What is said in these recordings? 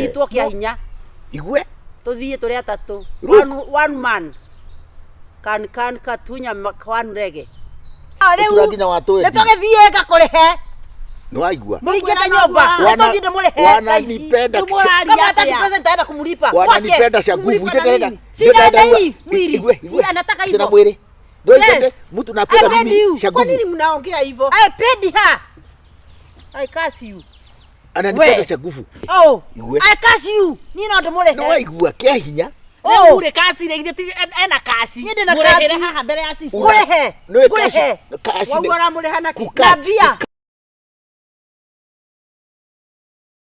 Nyitwo kĩa hinya. Igue. Tũthiĩ tũrĩ atatũ. Look. One man can katunya one rege. Rĩu nginya wa Nĩ twendi. tũgĩthiĩ ngakũrĩhe. Nĩ waigua? Mũingĩte nyũmba. Nĩ tũthiĩ ndĩmũrĩhe. Wananipenda. Rĩu mũraria Kama hataki atĩa? president aenda kumulipa. Wananipenda cia nguvu. Kumulipa na Ite nini? Si dada hii mwili. Igwe, igwe. Si anataka Tena hivyo. mwili. Ndio Yes. ite mtu napenda I paid mimi you. cia Kwa nguvu. nini mnaongea hivyo? I paid her. I curse you. Ananipenda We. cia nguvu. Oh. Igwe. I curse you. Niĩ no Nĩ ndĩmũrĩhe. waigua kĩa hinya. Rĩu Oh. rĩ kaci rĩ githĩ ti ena kaci Niĩ ndĩna Mũrĩhĩre kaci. haha mbere ya cibũ Ngũrĩhe. Nĩ Ngũrĩhe. kaci. Wau aramũrĩha na kĩ? Na mbia.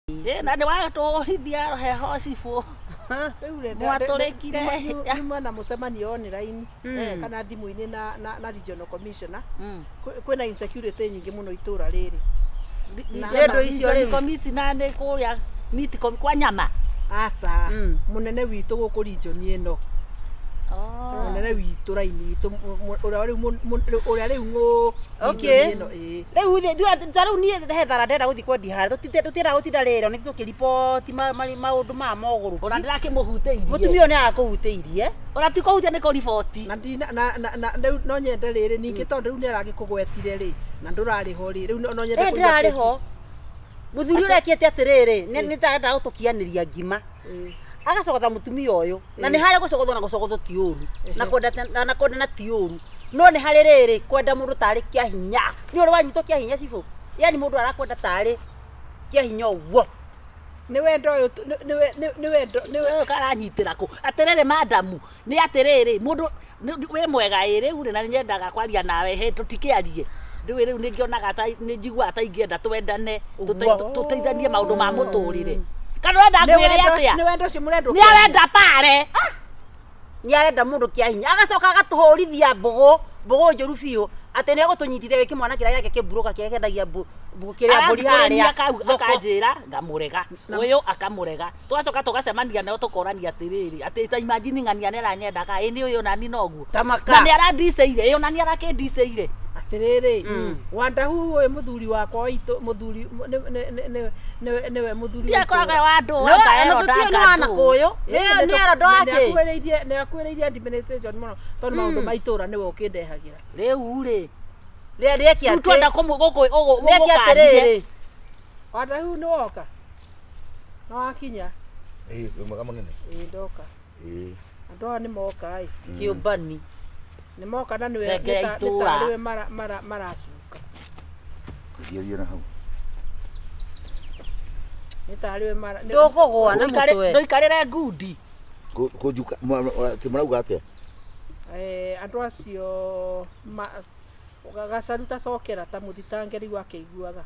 Ĩ, na nĩ watũhithia heho cibũ Rĩu rĩ, Mwatũrĩkire. nyuma na mũcemanio online kana thimũ-inĩ na regional commissioner. Kwĩna insecurity nyingĩ mũno itũra rĩrĩ. Nĩ ũndũ icio rĩu. Commissioner nĩ kũrĩa meat kwa nyama. Aca, mũnene witũ gũkũ region ĩno. Oh. Mũnene witũ raini itũ ũrĩa rĩu ũrĩa rĩu ngũ Okay. region ĩno ĩĩ. Rĩu ta rĩu niĩ he thara ndĩrenda gũthiĩ kwendia harĩa tũtiendaga gũtinda rĩrĩ nĩ tũkĩriboti maũndũ maya Ona mogũrũki. ndĩrakĩmũhutĩirie. Mũtumia ũyũ nĩ arakũhutĩirie. Ona ti kũhutia nĩ kũriboti. Na ndina na na na rĩu no nyende rĩrĩ ningĩ tondũ rĩu nĩ aragĩkũgwetire rĩ na ndũrarĩ ho rĩ rĩu no nyende Ĩ kũigua ndĩrarĩ kesi. ho. Mũthuri ũrĩa ekĩte atĩrĩrĩ nĩ ta arenda gũtũkianĩria ngima. Agacogotha mũtumia ũyũ na nĩ harĩa gũcogothwo na gũcogothwo ti ũru na kwenda na kwendana ti ũru no nĩ harĩ rĩrĩ kwenda mũndũ tarĩ kĩa hinya nĩ ũrĩ wanyitwo kĩa hinya cibũ yani mũndũ arakwenda tarĩ kĩa hinya ũguo. Nĩ wendo ũyũ nĩ wendo nĩ Ũyũ karanyitĩra kũ atĩrĩrĩ madamu nĩ atĩrĩrĩ mũndũ wĩ mwega ĩ rĩu rĩ na nĩnyendaga kwaria nawe he tũtikĩarie rĩu rĩu nĩngĩonaga ta nĩ njiguaga ta ingĩenda twendane tũteithanie maũndũ ma mũtũrĩre kana ũrenda ngwĩre atĩa nĩ wendo ũcio mũrendwo nĩ arenda pare Nĩ arenda mũndũ kĩa hinya agacoka agatũhũrithia mbũgũ mbũgũ njũru biũ atĩ nĩ egũtũnyitithia wĩ kĩmwana kĩrĩa gĩake kĩmburuka kĩrĩa kĩendagia kĩrĩa mbũri harĩa kau thoko. akanjĩra ngamũrega ũyũ akamũrega tũgacoka tũgacemania nao tũkorania atĩrĩrĩ atĩ ta imagine ng'ania nĩ aranyendaga ĩ nĩ ũyũ nani noguo Tamaka. na nĩ arandicĩire ĩ ona nĩ arakĩndicĩire Atĩrĩrĩ, Wandahu ũyũ mũthuri wakwa waitũ mũthuri nĩwe mũthuri wa ndiakoraga itũũra. wa andũ No, na tũtiũĩ nĩ wa nakũyũ Ĩĩ, nĩ erando wake nĩ akuhĩrĩirie administration mũno tondũ maũndũ ma itũũra nĩwe ũkĩndehagĩra. rĩu rĩ rĩeki rĩu atĩ twenda rĩeki gũkũmũkanie atĩrĩrĩ Wandahu nĩ woka? Nĩ wakinya? Ĩĩ, wĩ mwega mũnene. Ĩĩ ndoka. Ĩĩ. Andũ aya nĩ moka ĩ. kĩũmbani Nĩ moka na nĩwe Thenge ya nĩ itũũra. tarĩ we maracuka. Thiĩ thiĩ na hau. Nĩ tarĩ we mara ndũkũgũa na mũtwe ndũikarĩre ngundi Kũnjuka atĩ mũrauga atĩa? Andũ acio gacaru tacokera ta mũthitange rĩu akĩiguaga.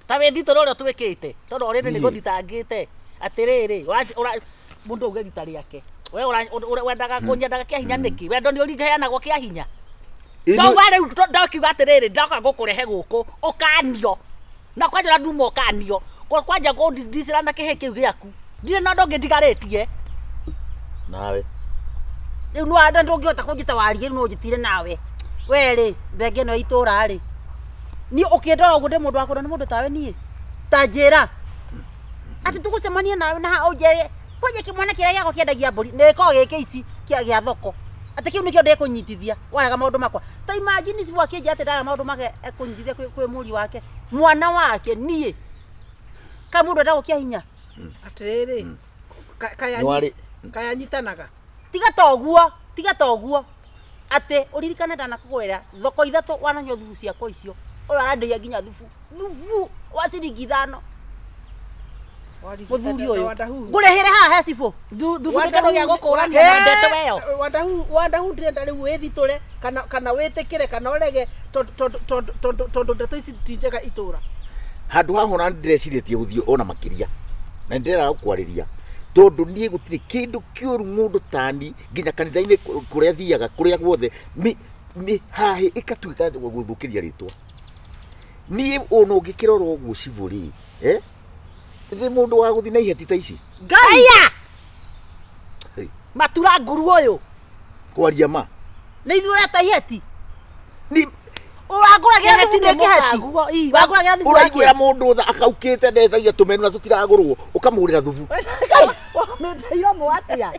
Ta wĩthitũra ũrĩa twĩkĩte tondũ already nĩ Niĩ. gũthitangĩte atĩrĩrĩ mũndũ auge rita rĩake we wendaga kũnyendaga kĩa hinya nĩkĩ wendo nĩ ũriheanagwo kĩa hinya Ĩ, nĩ- ndauga rĩu ndakiuga atĩrĩrĩ ndoka ngũkũrehe gũkũ ũkanio na kwanja ũrĩa nduma ũkanio kwanja kũndicĩra na kĩhĩ kĩu gĩaku ndirĩ na ũndũ ũngĩ ndigarĩtie Nawe. rĩu nĩ wanda ndũngĩhota kũnjĩta warie rĩu no ũnjĩtire nawe we rĩ thenge ĩno ya itũũra rĩ niĩ ũkĩndora ũguo ndĩ mũndũ wa kwendwo nĩ mũndũ tawe niĩ ta njĩra atĩ tũgũcemania nawe na haha ũnjĩre kwanja kĩmwana kĩrĩa gĩakwa kĩendagia mbũri nĩ gĩkoragwo gĩkĩ ici kĩa gĩa thoko atĩ kĩu nĩkĩo ndĩkũnyitithia warega maũndũ makwa ta imagine cibũ akĩnjĩra atĩ ndarega maũndũ make ekũnyitithia kwĩ mũriũ wake mwana wake niĩ kaĩ mũndũ endagwo kĩa hinya Atĩrĩrĩ, Nĩ warĩ kayanyitanaga. tiga ta ũguo tiga ta ũguo atĩ ũririkane ndanakũgũrĩra thoko ithatũ wananyua thubu ciakwa icio ũyũ arandĩhia nginya thubu thubu wa ciringi ithano mũthuri ũyũ ngũrĩhĩre haha he cibũ thubu nĩ kĩndũ gĩa gũkũrania na ndeto ĩyo Wandahu Wandahu ndĩrenda rĩu wĩthitũre kana wĩtĩkĩre kana ũrege tondũ ndeto ici ti njega itũũra. Handũ haha ona ndĩrecirĩtie gũthiĩ ona makĩria na nĩndĩrenda gũkwarĩria tondũ niĩ gũtirĩ kĩndũ kĩũru mũndũ tani nginya kanitha-inĩ kũrĩa thiaga kũrĩa guothe mĩhahĩ ĩkatuĩka gũthũkĩria rĩtwa niĩ ona ũngĩkĩrora ũguo cibũ rĩ ndĩ mũndũ wa gũthiĩ na iheti ta ici. Ngai Matura nguru ũyũ Kwaria ma nĩ ithuĩ ũreta iheti ni Ũrangũragĩra Kĩheti thubu nĩ ndĩ kĩheti. mũkaguo, ii, Ũrangũragĩra thubu Ũraiguĩra wakĩ. mũndũ tha akaukĩte ndethagia tũmenu na tũtiragũrwo ũkamũgũrĩra thubu. Wamĩte iromo atĩa?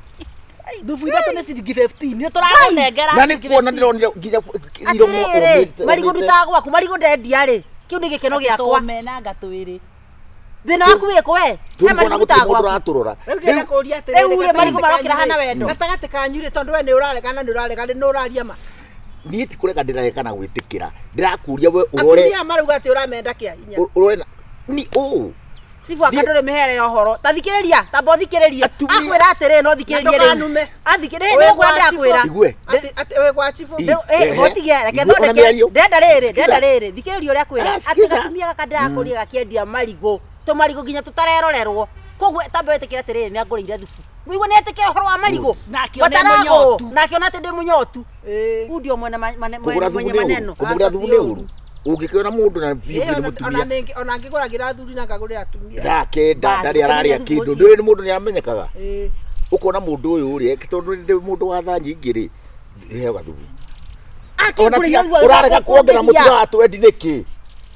Thubu ithatũ nĩ ciringi 15. Nĩ tũrakũnengera Na nĩ ciringi kuona 15. ndĩronire nginya iromo Atĩrĩrĩ, ũmĩte- marigũ ũmĩte. ndutaga gwaku, marigũ ndendia rĩ, kĩu nĩ gĩkeno gĩakwa. Tũme na ngatwĩrĩ. Thĩna waku wĩkũ we? He Tũrĩ marigũ kuona gũtirĩ ndutaga mũndũ gwaku. ũratũrora. Rĩu ndĩrenda kũũria atĩrĩrĩ, Rĩu rĩ, gatagatĩ marigũ marokĩra kanyu hana rĩ, wendo. gatagatĩ kanyu rĩ tondũ we nĩ ũraregana nĩ ũraregana nĩ ũraria ma Niĩ ti kũrega ndĩrarega na gwĩtĩkĩra. Ndĩrakũria we ũrore atumia marauga atĩ ũramenda kĩa hinya ũrore na ni ũũ. Cibu aka ndũrĩ mĩhere ya ũhoro. Ta thikĩrĩria, tamba ũthikĩrĩrie. Atumia- Akwĩra atĩrĩrĩ, no thikĩrĩrie Na rĩu. ndũkanume. Athikĩrĩrie, Wĩ nĩ gwa gũkwĩra ndĩrakwĩra. chibũ. Igue. Atĩ- atĩ wĩ gwa chibũ Ii. Rĩu, eh, Ehe. ũtige, reke Igue, ona thondeke. mĩario. Ndenda rĩrĩ, Sikiza. ndenda rĩrĩ. Thikĩrĩria ũrĩa akwĩra. Ah, Atĩ sikiza. gatumia gaka ndĩrakũria gakĩendia marigũ. Tũmarigũ nginya tũtarerorerwo. Koguo tamba wĩtĩkĩre atĩrĩrĩ, nĩ angũrĩire thubu. Wĩigua nĩ etĩkĩra ũhoro wa marigũ. Na akĩona Mataragũrwo. mũnyotu. Na akĩona atĩ ndĩ mũnyotu. Ĩĩ. Huu ndio mwene Kũgũra thubu mwenye nĩ ũru. maneno. Kũmũgũrĩra thubu nĩ ũru. Ũngĩkĩona mũndũ na biũ Ĩĩ, biũ nĩ ona- ona mũtumia. ningĩ- ona ngĩgũragĩra athuri na ngagũrĩra atumia Thaa kenda Basi, ndarĩ ararĩa thubu kĩndũ. ũcio. Ndũĩ nĩ mũndũ nĩ amenyekaga. Ĩĩ. Ũkona mũndũ ũyũ rĩ, tondũ nĩ mũndũ wa thaa nyingĩ rĩ, heo gathubu. Ona Akĩngũrĩire tiga thubu ũrarega agĩcoka kuongerera kũndeithia. mũtira wa twendi nĩkĩ?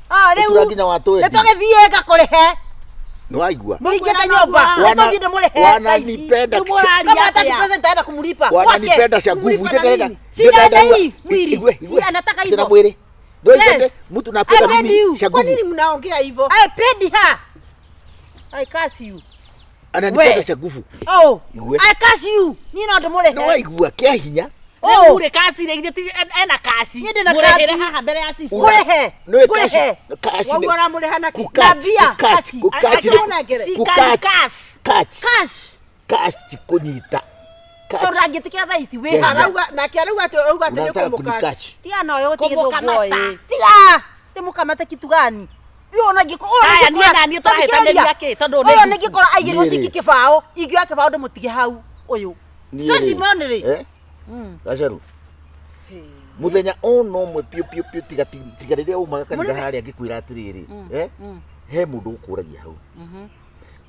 Ah, rĩu Mũtura nginya wa twendi. nĩ tũgĩthiĩ ngakũrĩhe. Nĩ waigua? Mũingĩte nyũmba. Nĩ tũthiĩ ndĩmũrĩhe thaa ici. Wananipenda Rĩu mũraria Kama hataki atĩa? pesa nitaenda kumlipa. Kwake. wananipenda cia nguvu Kumlipa na ite nini? Sina dai mwili. Igwe Si anataka Tena hivyo. mwili. Ndio Yes. ite mtu napenda I paid mimi you. cia kwa nguvu. nini mnaongea hivyo I paid her. I curse you. Ananipenda We. cia nguvu. Oh. Igwe. I curse you. Niĩ no Nĩ ndĩmũrĩhe. waigua kĩa hinya. Rĩu Oh. rĩ kasi rĩ, githĩ ti ena kasi. Niĩ ndĩna Mũrĩhĩre kasi. haha mbere ya cibũ. Ngũrĩhe. Nĩ Ngũrĩhe. kasi Waguo ũramũrĩha na kĩ? Na mbia, kasi. kukachi Akĩmũnengere. kukachi Kasi. kachi Cash. kachi kunyita. Tondũ ndangĩtĩkĩra thaa ici wĩ Kenya. haha. Arauga nake arauga atĩ arauga atĩ nĩ Unataka kũmũkachi kunikachi. Tiga nawe gũtige Kũmũkamata. thũngũ ĩ. Tiga. Ndĩmũkamate kitu gani? Ũyũ ona ngĩko ũyũ Aya, ona niĩ na niĩ tũrahĩtanĩria kĩ? Tondũ nĩ Ũyũ thubu. nĩngĩkora aigĩrwo Niĩ rĩ. cingi kĩbaũ, ingĩoya kĩbaũ ndĩmũtige hau ũyũ. Niĩ Twenty rĩ, money rĩ. eh? Gacaru. Muthenya ona ũmwe piũ piũ piũ tiga tiga rĩrĩa umaga kanitha harĩa ngĩkwĩra atĩrĩrĩ eh? He mũndũ ũkũragia hau.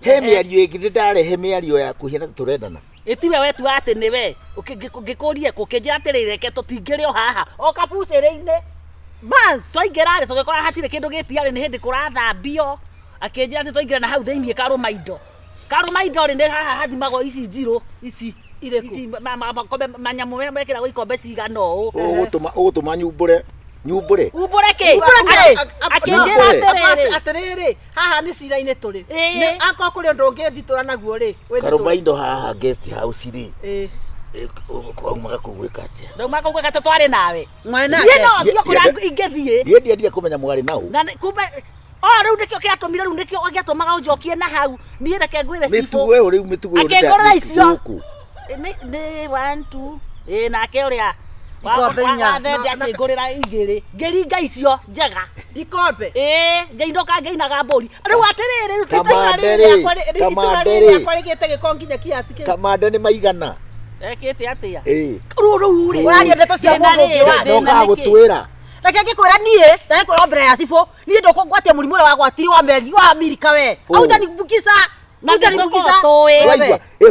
He mĩario ĩngĩ ndĩ ndarehe mĩario ya kũhiana ta tũrendana. Ĩtiwe wetua atĩ nĩwe ngĩkũrie kũ kĩnjĩra atĩrĩrĩ reke tũtingĩrĩ o haha o kabucĩrĩ-inĩ Bas. twaingĩra rĩ tũgĩkora hatirĩ kĩndũ gĩtiarĩ nĩ hĩndĩ kũrathambio akĩnjĩra atĩ twaingĩra na hau thĩiniĩ karũma indo karũma indo rĩ nĩ haha hathimagwo ici njirũ ici Irĩkũ? ici makombe manyamũ mekĩragwo ikombe cigana ũũ Ũgũtũma ũgũtũma nyumbũre nyumbũre. umbũre kĩ Umbũre kĩ? Akĩnjĩra Umbũre. atĩrĩrĩ atĩrĩrĩ haha nĩ cira-inĩ tũrĩ Ĩĩ. Nĩ- akorwo kũrĩ ũndũ ũngĩthitũra naguo rĩ wĩthitũre. Karũma indo haha guest house rĩ. Ĩĩ. Kwaumaga kũu gwĩka atĩa? ndauma kau gwĩka twarĩ nawe Mwarĩ niĩ nake. no thiĩ kũrĩa Ye- ingĩthiĩ Niĩ ndiendire kũmenya mwarĩ nau. na kumbe o rĩu nĩkĩo kĩratũmire rĩu nĩkĩo gĩatũmaga ũnjokie na hau niĩ reke ngwĩre cibũ Mĩtugo ĩyo rĩu mĩtugo ĩyo Akĩngũrĩra icio. gũkũ. Nĩ one two ĩ nake ũrĩa Ikombe inya. wathende akĩngũrĩra igĩrĩ ngĩringa icio njega ikombe ĩ ngĩinũka ngĩinaga mbũri rĩu atĩrĩrĩ rĩu Kama- Itũra rĩrĩ Kamande rĩ, rĩakwa rĩ- itũra kamande rĩrĩ rĩ. rĩakwa rĩgĩte gĩko nginya kiasi kĩu Kamande nĩ maigana. ekĩte atĩa Ĩĩ. rĩu rĩu rĩ Ũraria ndeto cia Thĩna mũndũ ũngĩ rĩ, wa- thĩna Ndokaga nĩ kĩ? gũtwĩra. Reke ngĩkwĩra niĩ, ndagĩkwĩra mbere ya cibũ, niĩ ndũkũngwatia mũrimũ ũrĩa wagwatirio wa meri wa Amerika we. Ũ. Hautanibukica. Na Hautanibukica. nĩtũkorwo tũĩ. Waigua? Ĩyo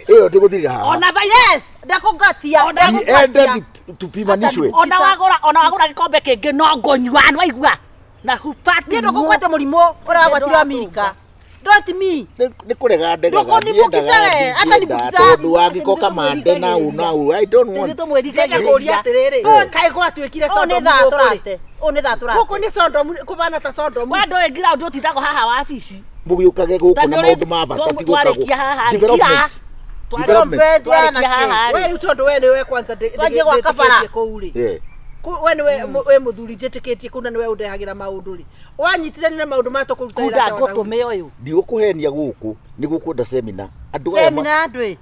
ĩyo ndĩgũthirĩra haha. ona thaa Yes, ndakũngatia. Ona- Niende tupimanishwe. ona wagũra ona wagũra gĩkombe kĩngĩ no ngũnyua nĩwaigua na hupati Niĩ ndũkũngwatia mũrimũ ũrĩa wagwatirio wa Amerika. Don't me. Nĩ kũrega ndegaga Ndũkũnibukisa we, hata nibukisa. tondũ wangĩko kamande nau nau I don't want. ndĩrenda kũũria atĩrĩrĩ kaĩ gwatuĩkire Ũũ nĩ Sodomu thaa gũkũ rĩ? tũrate. Ũũ nĩ thaa tũrate. gũkũ nĩ Sodomu kũbana ta Sodomu wandå ä ngira ũtindagwo haha wabici Mũgĩũkage gũkũ Ta na nĩ ũrĩ- maũndũ ma bata ti twarĩkia gũka haha rĩ, Development. kira. Development. Twarĩkia haha we rĩ rĩu tondũ we nĩwe kwanza Twanjie gwaka bara. ndĩtĩkĩtie kũu rĩ Yeah. We nĩwe wĩ mũthuri njĩtĩkĩtie kũu na nĩwe ũndehagĩra maũndũ rĩ wanyitithania na maũndũ maya tũkũruta kunda wĩra ta wa Daudi. ngũtũme ũyũ Ndigũkũhenia gũkũ nĩ gũkwenda semina. Andũ aya ma- Semina ndwĩ.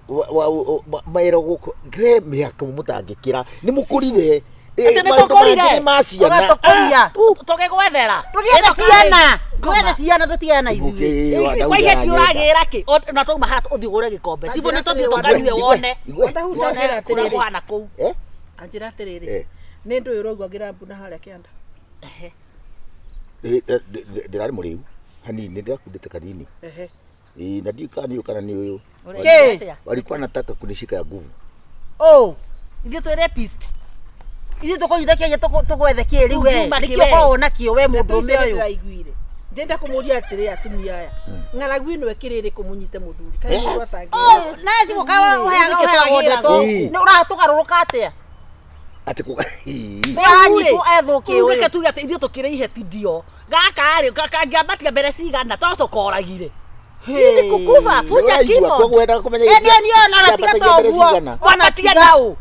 maero gũkũ he mĩhaka mũtangĩkĩra nĩ mũkũrire. Atĩ nĩ Maũndũ tũkũrire? mangĩ nĩ ma ciana. Ũgatũkũria. tũgĩgwethera Tũgĩethe ciana. Tũgĩethe ciana tũtigane na ithuĩ. kwa iheti ũragĩra kĩ na twauma haha ũthiĩ ũgũre gĩkombe cibũ nĩ tũthiĩ tũkanyue wone Wanda wone Njĩra kũrĩa atĩrĩrĩ. kũhana kũu Eh? Anjĩra atĩrĩrĩ Eh. nĩ ndũĩ ũraigua ngĩrambu na harĩa kĩanda Ndĩrarĩ mũrĩu hanini ndĩrakundĩte kanini. ehe Ĩĩ, na ndiũĩ kana nĩ ũyũ kana nĩ ũyũ. Kĩ? Walikuwa nataka kunishika ya nguvu. Ũũ. ithuĩ twĩ rapist Ithuĩ tũkũnyita kĩanya tũgwethe kĩ rĩu we? Ũngiuma kĩ Nĩkĩo we? ũkoragwo nakĩo we Ndeto mũndũrũme icio ũyũ? nĩndĩraiguire. Ndĩrenda kũmũria atĩrĩ atumia aya ng'aragu ĩno ĩkĩrĩ ĩrĩkũ mũnyite mũthuri kaĩ mũndũ Yes. atangĩ Oh, nawe cibũ kaĩ ũheaga Nĩkĩ ũheagwo ndeto twagĩragwo? nĩ ũratũgarũrũka atĩa? Atĩ kũ Nĩ aranyitwo ethũkĩ Rĩu reke ũyũ. tuge atĩ ithuĩ tũkĩrĩ iheti ndio gaka rĩ kangĩambatia mbere cigana to tũkoragire Hii kukuva fuja Nĩũraigua, keyboard koguo wendaga kũmenya Ĩ, niĩ niĩ ona tiga kĩambatagia mbere toguo. cigana. kwambatia nau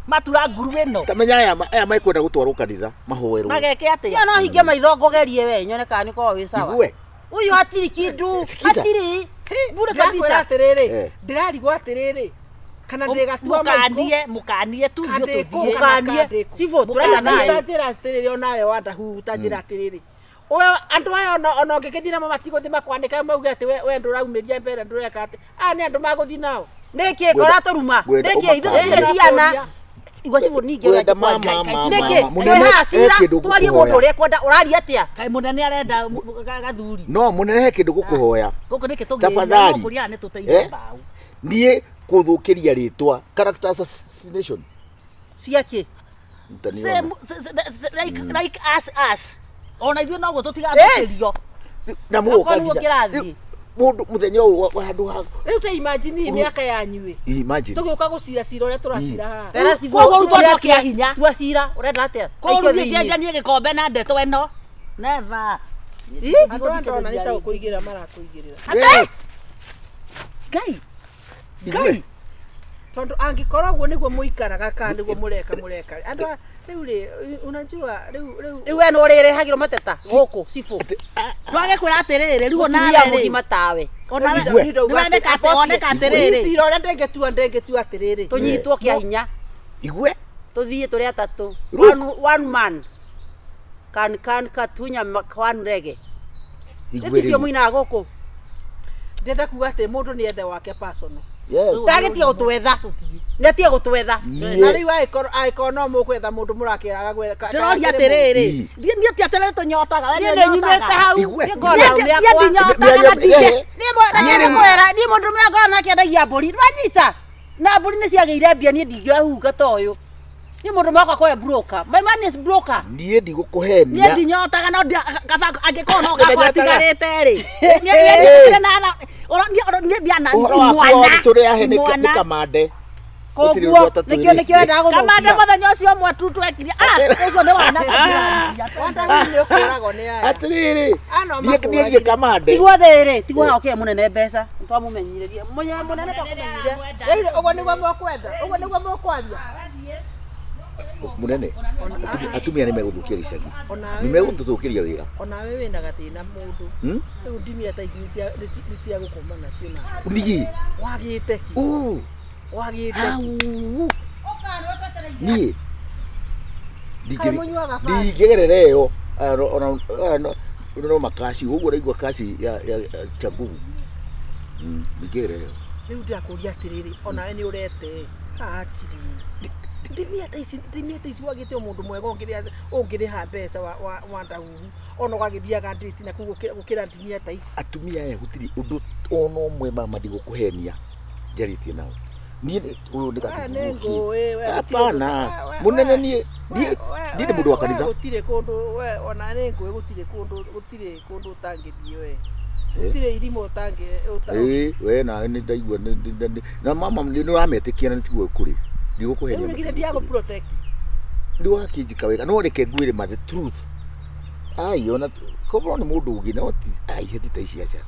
matura nguru ĩno Ta menya aya aya mekwenda gũtwarwo kanitha mahoerwo. mageke atĩa Niĩ no hinge maitho ngũgerie we nyone kana nĩ ũkoragwo wĩ sawa. Igue. Huyu hatiri kindu, Sikiza. hatiri. Bure Ndĩrakwĩra kabisa. atĩrĩrĩ Eh. ndĩrarigwo atĩrĩrĩ kana ndĩgatua maikũ mũkanie mũkanie tu ithuĩ Kandĩkũ, tũthiĩ kana Mũkanie. kandĩkũ. Cibũ tũrenda Mũkanie. thayũ. Ũtanjĩra atĩrĩrĩ onawe wandahuhu ũtanjĩra atĩrĩrĩ we andũ aya ona ona ũngĩgĩthiĩ namo matigũthiĩ makwandĩka mauge atĩ we we ndũraumĩria mbere ndũreka atĩ aya nĩ andũ magũthiĩ nao Nĩkĩ ngora tũruma? Ngwenda Nĩkĩ ithuĩ ũmakanie. tũtirĩ ciana? Igua cibũ ningĩ ũrĩa Ngwenda mama, njikwaria. mama, Nĩkĩ mama. Mũnene, twĩ haha he cira kĩndũ twarie ngũkũhoya. mũndũ ũrĩa ekwenda ũraria atĩa? kaĩ mũnene arenda gathuri No mũnene he kĩndũ gũkũhoya. gũkũ nĩkĩ Tafadhali. tũngĩkũria nĩ tũteithie Eh? mbaũ Niĩ kũthũkĩria rĩtwa character assassination. Ciakĩ? Mtaniona. Same, like us ona ithuĩ noguo tũtigathũkĩrio Na mũgũka Akorwo nginya- kĩrathiĩ. Mũndũ mũthenya ũyũ wa handũ ha rĩu ta imagine mĩaka yanyu ĩ imagine. tũgĩũka gũcira cira ũrĩa tũracira haha Tera cibũ. Koguo cibũ rutwo nĩ kĩa hinya. Tua cira ũrenda atĩa? koguo Aikio rĩu niĩ thĩinĩ. njenjanie gĩkombe na ndeto ĩno never Ĩ? andũ aya ndona nĩ ta gũkũigĩrĩra marakũigĩrĩra Yes. Ngai Igue. tondũ angĩkorwo ũguo nĩguo mũikaraga kana nĩguo mũreka mũreka andũ aya rĩu rĩ unajua rĩu rĩu Rĩu we nĩ ũrĩrehagĩrwo mateta gũkũ cibũ. twage kwĩra atĩrĩrĩ rĩu Mũtumia onawe rĩ mũgima tawe. onawe Igue. nĩwoneka atĩ woneka atĩrĩrĩ cira ũrĩa ndĩngĩtua ndĩngĩtua atĩrĩrĩ Tũnyitwo kĩa hinya. Igue. Tũthiĩ tũrĩ atatũ. Look. One man. Can katunya one rege. Igue Nĩ ticio rĩu. mũinaga gũkũ. ndĩrenda kuga atĩ mũndũ nĩ ethe wake personal Yes. Ndagĩtiga gũtwetha. Nĩ atige gũtwetha. Na Niĩ rĩu angĩkorwo angĩkorwo no mũgwetha mũndũ mũrakĩraga gwetha ndĩroria atĩrĩrĩ Ii. niĩ ti atĩrĩrĩ tũnyotaga we Niĩ nĩ nĩ nyumĩte hau. Igue. Niĩ ngoragwo na arũme Niĩ akwa. ndinyotaga na ndingĩ Eh, Niĩ kwĩra niĩ mũndũ ũrũme akoragwo nake endagia mbũri nĩwanyita na mbũri nĩ ciagĩire mbia niĩ ndingĩoya hunga ta ũyũ niĩ mũndũ ũmwe wakwa akorwo e broker my man is broker Niĩ ndigũkũhenia. niĩ ndinyotaga no kaba angĩkorwo no gakwa Ndinyotaga. atigarĩte rĩ niĩ niĩ na niĩ ndiana Ũhoro wa imwana kwao tũrĩ ahe nĩ imwana kamande. Gũtirĩ koguo ũndũ atatũ nĩkĩo nĩkĩo endaga kamande gũthũkia mũthenya ũcio ũmwe tu twekire ah ũcio nĩ wana wandahuhu nĩ ũkũragwo nĩ aya Atĩrĩrĩ. Ano Niĩ niĩ ndirĩ kamande. tiguo thĩrĩ tiguo haha ũkĩhe mũnene mbeca nĩtwamũmenyithĩrie mũnene twakũmenyire rĩu ũguo nĩguo mũkwenda ũguo nĩguo mũkwaria Mũnene. Atumia nĩ megũthũkia gĩcagi. Onawe Nĩ megũtũthũkĩria wĩra. onawe wĩna gathĩna mũndũ Hmm? rĩu ndimia ta ici nĩ cia gũkoma nacio na Niĩ. wagĩte kĩ Uu. wagĩte kĩ Au. Niĩ. Kaĩ mũnyuaga bangi? Ndingĩgerera ĩyo. Aya ona aya no makaci ũguo ũraigua kaci ya ya cha nguvu. Ndingĩgerera ĩyo. rĩu ndĩrakũria atĩrĩrĩ onawe nĩ ũrete hatirĩ ndimia ta ici ndimia ta ici wagĩte o mũndũ mwega ũngĩrĩha mbeca wa ndahuhu ona ũgagĩthiaga ndĩti na kũu gũkĩra ndimia ta ici Atumia aya gũtirĩ ũndũ ona ũmwe mama ndigũkũhenia njarĩtie nao. Niĩ ũyũ nĩ Aya nĩ gathuki. ngũĩ, we gũtirĩ Hapana. ũndũ- we- Mũnene we- niĩ niĩ we- niĩ nĩ mũndũ wa we kanitha. gũtirĩ kũndũ we ona nĩ ngũĩ gũtirĩ kũndũ gũtirĩ kũndũ ũtangĩthiĩ we Eh? gũtirĩ irimũ ũtangĩ Ĩĩ we nawe nĩ ndaigua na mama nĩ ũrametĩkia na nĩ tiguo kũrĩ. Ndigũkũhenia. rĩu nĩ githĩ ndiagũ protect Nĩ wakĩnjĩka wega no reke ngwĩre ma the truth. Ai ona korwo nĩ mũndũ ũngĩ no ti ai heti ta ici aca.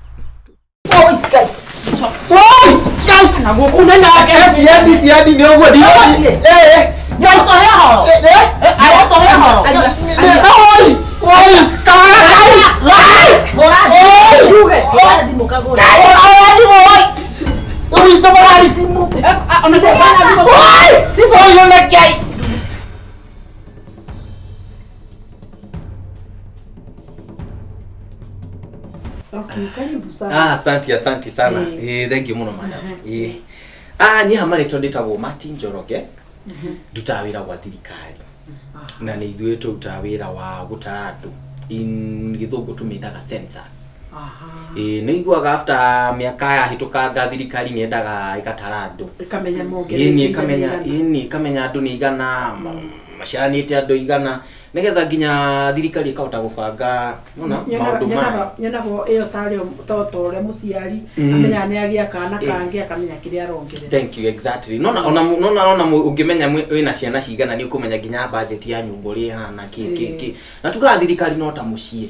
Na gũkũ nene wake ciendi ciendi nĩ ũguo Nĩũtũhe ũhoro nĩũtũhe ũhoro oi oi kaga kai hũra Oi! hũra thimũ kagũra oya thimũ oi rĩu icio marari simu oi simu ũyũ rekei Okay, karibu sana. Ah, asante asante sana. Eh, thank you muno madam. Eh. Ah, niĩ hama rĩtwa ndĩtagwo Martin Njoroge. Ndutaga wĩra gwa thirikari. Na nĩ ithuĩ tũrutaga wĩra wa gũtara andũ. In gĩthũngũ tũmĩtaga census. Ĩĩ nĩ iguaga after mĩaka yahĩtũkanga thirikari nĩ yendaga ĩgatara andũ. Ĩkamenya Ĩni mongereire ĩkamenya ĩni ĩkamenya andũ nĩ igana Maciaranĩte andũ igana nĩgetha nginya thirikari ĩkahota gũbanga nona maũndũ maya. Nyonaga ĩyo tarĩ to ta ũrĩa mũciari amenyaga nĩ agĩa kana kangĩ akamenya kĩrĩa arongerera. Thank you, exactly. Nona ona nona ona ũngĩmenya wĩna ciana cigana nĩ ũkũmenya nginya budget ya nyũmba ũrĩa ĩhana kĩ kĩ kĩ. Na tugaga thirikari no ta mũciĩ.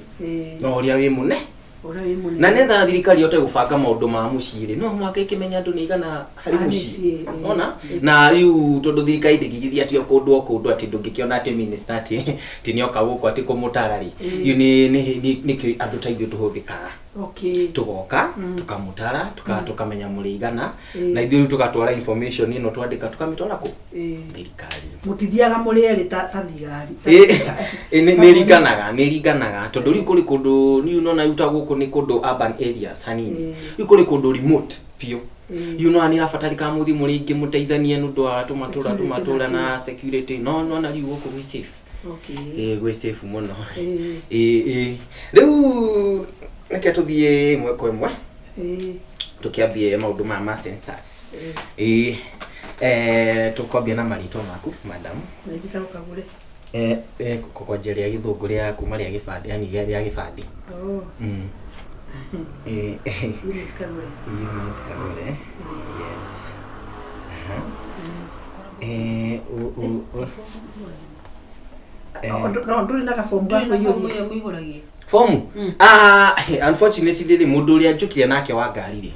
No ũrĩa wĩ mũne. Ũrĩa wĩ mũnene. Na nĩgetha thirikari ĩhote gũbanga maũndũ ma mũciĩ rĩ, no mũhaka ĩkĩmenya andũ nĩ igana harĩ Harĩ mũciĩ. mũciĩ, ĩĩ. Ona? Na rĩu tondũ thirikari ndĩngĩgĩthiĩ atĩ o kũndũ o kũndũ atĩ ndũngĩkĩona atĩ minister atĩ atĩ nĩoka gũkũ atĩ kũmũtara rĩ. Rĩu nĩkĩo andũ ta ithuĩ tũhũthĩkaga. Okay. Tugoka tukamutara tukamenya mũrĩ igana na ithuĩ rĩu tũgatwara information ĩno twandĩka tũkamĩtwara kũ thirikari. Mũtithiaga mũrĩ erĩ ta thigari. Nĩ ringanaga tondũ rĩu kũrĩ kũndũ rĩu nona rĩu ta gũkũ nĩ kũndũ urban areas hanini, rĩu kũrĩ kũndũ remote biũ, rĩu nona nĩ ĩrabatarĩka mũthiĩ mũrĩ aingĩ mũteithanie nĩ ũndũ wa tũmatũra tũmatũra na security, no nona rĩu gũkũ gwĩ safe. Okay. Ĩĩ, gwĩ safe mũno. Ĩĩ, rĩu reke tũthiĩ ĩmwe kwa ĩmwe tũkĩambie maũndũ maya ma census. Ĩĩ, tũkwambia na marĩtwa maku, madam. Na njĩtagwo Kagũre. Kwanja rĩa gĩthũngũ rĩa kuma rĩa gĩbandĩ, yani rĩa gĩbandĩ. Oh. Eunice Kagũre. Eunice Kagũre, yes. Aha. No ndũrĩ na gabomu ga kũiyũria? Mũihũragia. Fomu? Unfortunately rĩ, mũndũ ũrĩa njũkire nake wa ngari rĩ,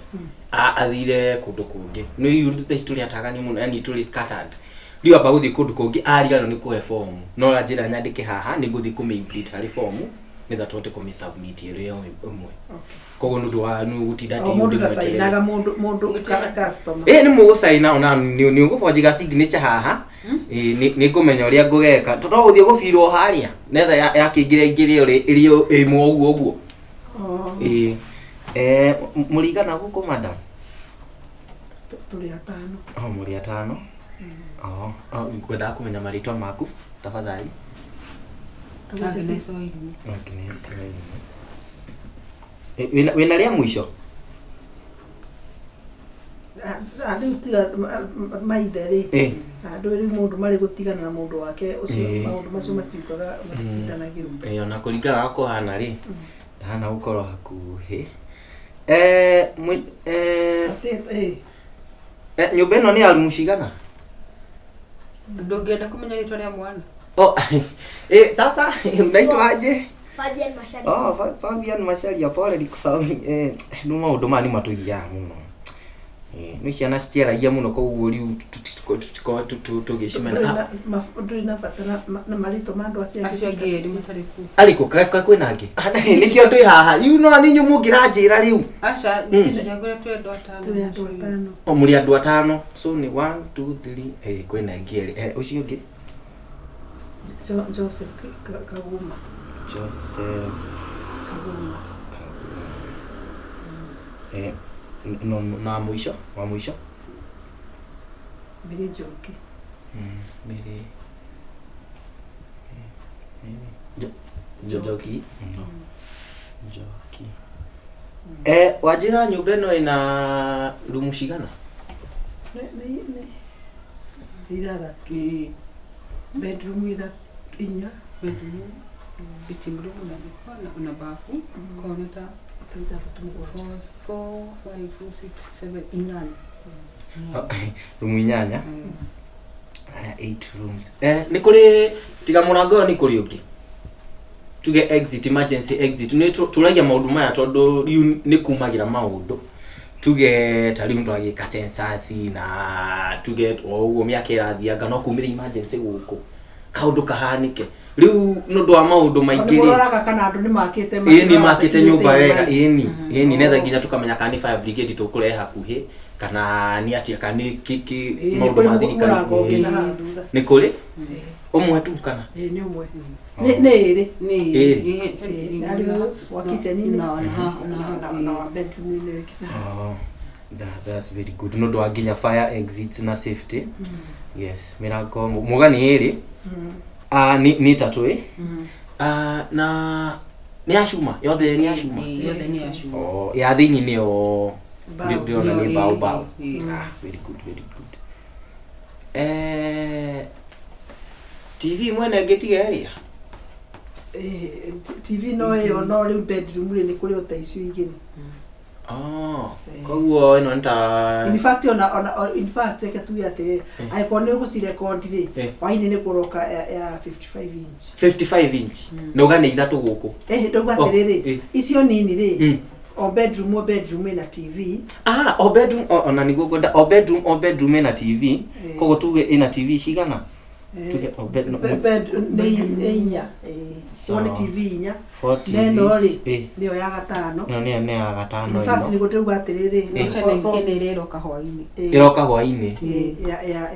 athire kũndũ kũngĩ, nĩ rĩu thaa ici tũrĩ atagani mũno, yani tũrĩ scattered, rĩu amba gũthiĩ kũndũ kũngĩ ariganĩrwo nĩ kũhe fomu, no anjĩra nyandĩke haha nĩ ngũthiĩ kũmĩ harĩ fomu nĩgetha tũhote kũmĩ submit ĩrĩ o ĩmwe, koguo nĩ ũndũ wa nĩ gũtinda O mũndũ ndĩmweterere. ndacainaga mũndũ customer. Ĩ, nĩ mũgũcaina ona nĩ ũgũbonjiga signature haha. Ĩ, nĩ ngũmenya ũrĩa ngũgeka tondũ no gũthiĩ gũbirwo harĩa netha yakĩingĩra ingĩrĩ ĩrĩ ĩmwe ũguo ũguo. Ĩ, mũrigana gũkũ, madam? Tũrĩ atano. O mũrĩ atano. Oh, ngwendaga kũmenya marĩtwa maku tafadhali. Agnes Wairimu. Agnes Wairimu. Wĩna rĩa mũico? Rĩu tiga maithe rĩ, andũ rĩu mũndũ marĩ gũtigana na mũndũ wake ũcio, maũndũ macio matiukaga matitindanagĩrwo. Ĩ, ona kũringana na kũhana rĩ, ndahana gũkorwo hakuhĩ nyũmba ĩno nĩ ya rumu cigana? Ndũngĩenda kũmenya rĩtwa rĩa mwana? Oh, sasa unaitwa aje? Fabian Macharia. Oh, Fabian Macharia, pole nikusahau. Nĩ maũndũ maya nĩ matũgiaga mũno. Nĩ ciana citiaragia mũno, koguo rĩu tũtikoragwo tũgĩcimena. Ndũrĩ na bata na marĩtwa ma andũ acio. Acio angĩ erĩ matarĩ kuo. Arĩkũ ka kwĩna angĩ? Ah, nĩkĩo twĩ haha. Rĩu no nĩ inyuĩ mũngĩranjĩra rĩu. Aca, nĩtũjagũre twĩ andũ atano. Tũrĩ andũ atano. O mũrĩ andũ atano. So nĩ 1 2 3, kwĩna angĩ erĩ. Ũcio ũngĩ? Joseph Kaguma. Joseph Kaguma. No, na mũico, wa mũico? Mary Njoki. Mary Njoki. Njoki. Wanjĩra nyũmba ĩno ĩna rumu cigana? Nĩ ithathatũ. Bedroom ithatũ, inya. Bedroom, sitting room na jiko na bafu, kona ta Ta ithathatũ mũgwanja. 4 5 6 7 inyanya. Rumu inyanya. Aya, eight rooms. Nĩ kũrĩ tiga mũrango ũyũ nĩ kũrĩ ũngĩ? Tuge exit, emergency exit. Nĩ tũragia maũndũ maya tondũ rĩu nĩ kumagĩra maũndũ. Tuge ta rĩu twagĩka census na tuge o ũguo mĩaka ĩrathianga no kumĩre emergency gũkũ. Kaũndũ kahanĩke. Rĩu nĩ ũndũ wa maũndũ maingĩ rĩ. Mũroraga kana andũ nĩ makĩte. Ĩni, makĩte nyũmba wega, ĩni ĩni, netha nginya tũkamenya kana nĩ fire brigade tũkũrehe hakuhĩ kana nĩ atĩa, kana nĩ kĩ maũndũ ma thirikari. Mũrango ũngĩ na haha thutha. Nĩ kũrĩ ũmwe tu kana? Ĩĩ, nĩ ũmwe, nĩ ĩrĩ. Ĩrĩ. Ĩĩ, harĩ ũyũ wa kitchen-inĩ na wa bedroom-inĩ ĩngĩ na haha. Oh, that's very good nĩ ũndũ wa nginya fire exits na safety. Yes, mĩrango muga nĩ ĩrĩ. Ah, nĩ ĩtatũ ĩ. Ah, na nĩ ya cuma yothe, nĩ ya cuma? Yothe nĩ ya cuma. Oh, ya thĩinĩ nĩyo? Mbao. Ndĩrona nĩ Ĩĩ, mbaũ mbaũ. Ĩĩ. Ah, very good, very good. TV mwene ngĩtiga ĩrĩa. Eh, TV no ĩyo, no rĩu bedroom rĩ, nĩ kũrĩ o ta icio igĩrĩ. Oh, koguo ĩno nĩ ta In fact, ona in fact, reke tuge atĩrĩrĩ, angĩkorwo nĩ ũgũcirekondi rĩ, hwainĩ nĩ kũroka ya 55 inch. 55 inch. Na uga nĩ ithatũ gũkũ. Eh, ndauga atĩrĩrĩ, icio nini rĩ, o bedroom ĩna TV. Ah, o bedroom ona nĩguo ngwenda o bedroom ĩna TV. Koguo tuge ĩna TV cigana? Tuge o bed no, Bed nĩ inya, eh, Sawa. so nĩ TV inya. Four Na ĩno rĩ, TVs. nĩyo ya gatano. Ĩno nĩyo ya gatano In fact, ĩno. nĩguo ndauga atĩrĩrĩ, Hena hena ĩrĩa ĩroka hwainĩ. Ĩroka hwainĩ.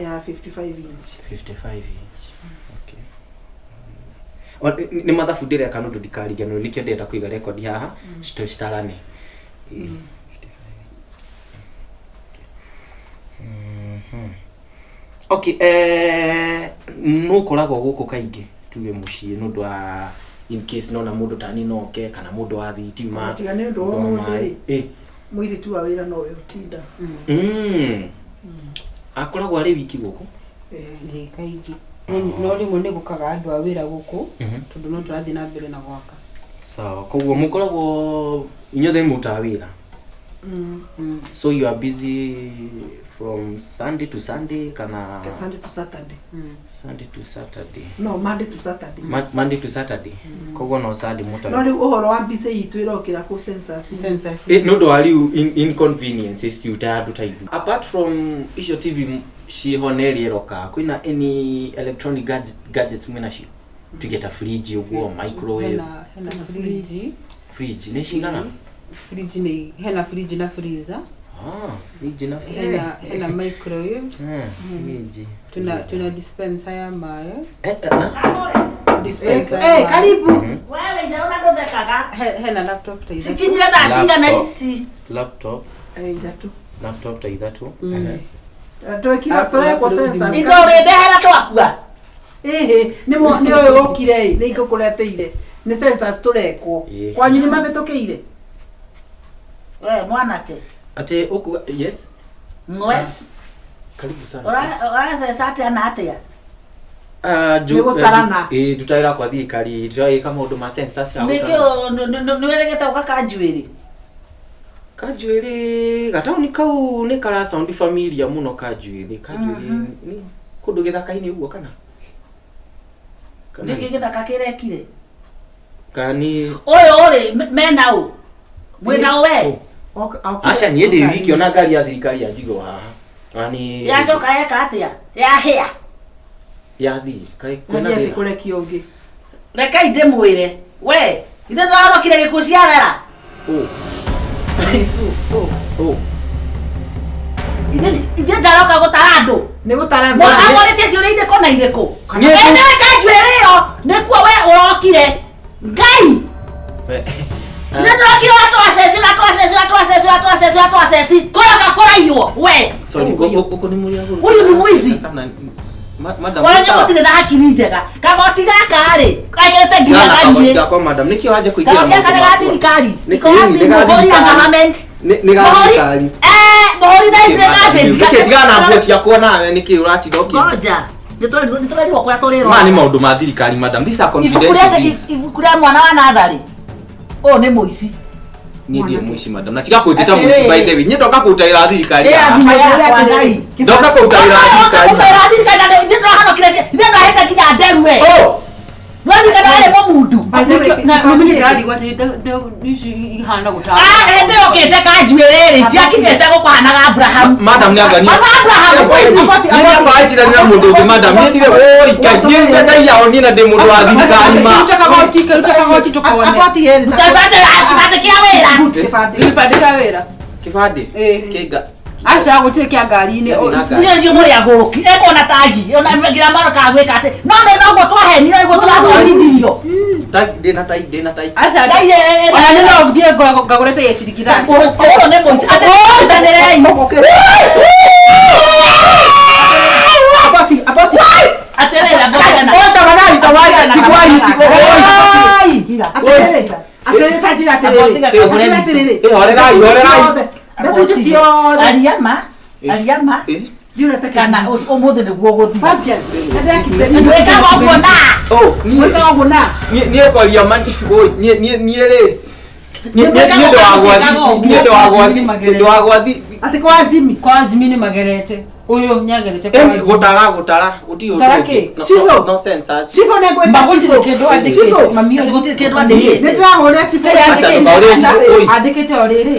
Ya 55 inch. 55 inch. Okay. Nĩ mathabu ndĩreka nĩ ũndũ ndikariganĩrwo, nĩkĩo ndĩrenda kũiga rekondi haha citarane. Okay, nũ ũkoragwo gũkũ kaingĩ, tuge mũciĩ, nĩ ũndũ wa in case nona mũndũ tani noke kana mũndũ wa thitima? Tiga nĩ ũndũ wa mũndũ wa ũmũthĩ maĩ. rĩ, mũirĩtu wa wĩra nowe ũtinda. Akoragwo arĩ wiki gũkũ? Eh, Ĩĩ, kaingĩ. No rĩmwe nĩ gũkaga andũ a wĩra gũkũ tondũ no tũrathiĩ na mbere na gwaka. Sawa, koguo mũkoragwo inyuothe mũrutaga wĩra? So you are busy from Sunday to Sunday kana? Sunday to Saturday. Sunday to Saturday. No, Monday to Saturday. Monday to Saturday, koguo no Sunday No mũtarĩ. rĩu ũhoro wa mbica itũ ĩrokĩra kũ census. Census. Nĩ ũndũ wa rĩu inconveniences ciuta andũ ta ithuĩ. Apart from icio TV ciĩho na ĩrĩa ĩroka, kwĩna any electronic gadgets mwĩ nacio, tuge ta fridge ũguo, microwave? Hena fridge. Fridge nĩ cigana? Fridge nĩ hena fridge na freezer. Ah, fridge na Hena microwave. Fridge. Tuna dispenser ya maĩ. Na? Dispenser ya Eh, maĩ. karibu. Wewe itherũ na ndũthekaga. Hena laptop ta ithatũ. Cikinyire thaa cigana Laptop. ici? Laptop. Eh, ithatũ. Laptop ta ithatũ. Twekira Alafu- tũrekwo alafu census. Indo ũrĩndehera twakua. Ĩhĩ, nĩ ũyũ wokire ĩ, nĩ ingũkũreteire. Nĩ census tũrekwo. Kwanyu nĩ mabĩtũkĩire? We mwanake. Atĩ ũkuga yes. Ngwes. Karibu sana. Ũraceca atĩa na atĩa? Ah, Nĩ gũtarana. Ndutagĩra kwa thirikari, ndĩragĩka maũndũ ma census ya Nĩkĩ gũtarana. nĩ wĩrĩgĩte gũka kanjuĩrĩ? Kanjuĩrĩ gataũni kau nĩ kara sound familiar mũno. Kanjuĩrĩ nĩ kũndũ gĩthaka-inĩ ũguo kana Nĩkĩ gĩthaka kĩrekire? Kana nĩ Ũyũ rĩ, mena ũ? Mwĩna ũ we? Aca, niĩ ndĩ wiki, ona ngari ya thirikari yanjigwo haha. Na nĩ Yacoka yeka atĩa? Yahĩa. Yathiĩ kaĩ kwĩna Athiĩ thĩna? kũrekia ũngĩ. Rekei ndĩmwĩre. We, ithe ndũrahonokire gĩkuũ ciarera. Ũ. Ũ. Ithe ndaroka gũtara andũ. Nĩ gũtara. Amorĩtie ciũria irĩkũ na irĩkũ? Niĩ We nĩwe kanjuĩrĩ ĩyo nĩkuo we ũrokire. Ngai! Nĩ ndũrokire ũratwaceci, ũratwaceci, ũratwaceci, ũratwaceci, ũratwaceci. Kũroka kũraiywo we. Sorry, gũkũ nĩ mũrĩ agũrũ. Huyu ni mwizi. Kana madam. Wanyu gũtirĩ na hakiri njega. Kagoti gaka rĩ, kaigĩrĩte nginya Tigana na kagoti ngari-inĩ. gakwa, madam, nĩkĩo wanja kũingĩra Kagoti gaka maũndũ nĩ ga makwa. thirikari. Nĩ- Iko ĩĩ, wapi nĩ ga mũhũri ya thirikari. government? Nĩ ga Mũhũri- thirikari. Eh, mũhũri na ithuĩ garbage. Nĩkĩ tigana na nguo ciakwa nawe, nĩkĩ ũratinda ũkĩ Ngoja. Nĩ tũrerirwo kũrĩa tũrĩrwo. Maya nĩ maũndũ ma thirikari, madam, these are Ibuku confidential rĩa things. ibuku rĩa mwana wa natharĩ. Ũyũ nĩ mũici. Niĩ ndirĩ mũici, madam, na tiga kũnjĩta mũici. By the way, niĩ ndoka kũruta wĩra wa thirikari Ĩya haha. thimũ yakwa Ngai. Ndoka kũruta wĩra wa thirikari haha. Ũkũruta thirikari na ithuĩ tũrahonokire ithuĩ tũrahĩte nginya nderu we. Oh! Nĩwaririkana warĩ mũmundu. By the way, Na nĩ ndĩrarigwo atĩ ici ihana gũtara. Ah, hĩndĩ yũkĩte kanjuĩrĩ rĩ, ciakinyĩte gũkũhanaga Abraham. Madam, nĩ anga niĩ Baba Abraham mũici. Niĩ nĩ anga wanjithanĩra mũndũ ũngĩ, madam, niĩ ndirĩ, oi Ngai, niĩ ndaiya o niĩ na ndĩ mũndũ wa thirikari ma. Ruta kagoti, ruta kagoti tũkone. Agoti heri. Kĩbandĩ kĩbandĩ kĩa wĩra. Kĩbandĩ. Gĩbandĩ kĩa wĩra. Kĩbandĩ? Ĩĩ. Kĩnga. Aca, gũtirĩ kĩa ngari-inĩ. Gĩathiĩ na ngari. Niĩ nĩ mũrĩ agũrũki ekuona tagi ona ngira mwana ka gwĩka atĩ no nĩ noguo twahenire nĩguo tũrathomithirio. Tai, ndĩna tai, ndĩna tai. Aca, Ngai, ona nĩ no thiĩ ngagũre tai ya ciringi 30. Ũyũ nĩ mũici atĩ tũnyitanĩrei. Abati, abati. Atĩrĩrĩ, ambũkena. Oi, tafadhali, tafadhali, tigwai, tigwai. Atĩrĩrĩ, atĩrĩrĩ, ta njĩra atĩrĩrĩ. Abotiga kagũre Atĩrĩrĩ, atĩrĩrĩ. Eh, horerai, horerai. Ndeto icio ciothe. Aria ma, aria ma. Kana ũmũthĩ nĩguo ũgũthiĩ. Fabian, Twĩkaga ũguo na. Oh, niĩ Mwĩkaga ũguo na. niĩ niĩ kwaria ma oi niĩ niĩ niĩ rĩ niĩ niĩ Mwĩkaga niĩ ndĩ wa ũguo, gwathi twĩkaga ũguo. niĩ ndĩ wa gwathi ndĩ wa gwathi Atĩ kwa Jimmy. Kwa Jimmy nĩ magerete. Ũyũ nĩagerete kwa Eni Jimmy. gũtara gũtara gũtirĩ ũndũ Gũtara ũngĩ. kĩ? No- Cibũ. no- no census. Cibũ nĩ ngwĩta Mba gũtirĩ Cibũ. kĩndũ andĩkĩte. Cibũ. Mami Atĩ ũyũ. gũtirĩ kĩndũ Nĩ andĩkĩte. ndĩrahũrĩra Cibũ. Kĩrĩa Aca, andĩkĩte. ndũkaũrie Aca, Cibũ, oi. Andĩkĩte o rĩrĩ.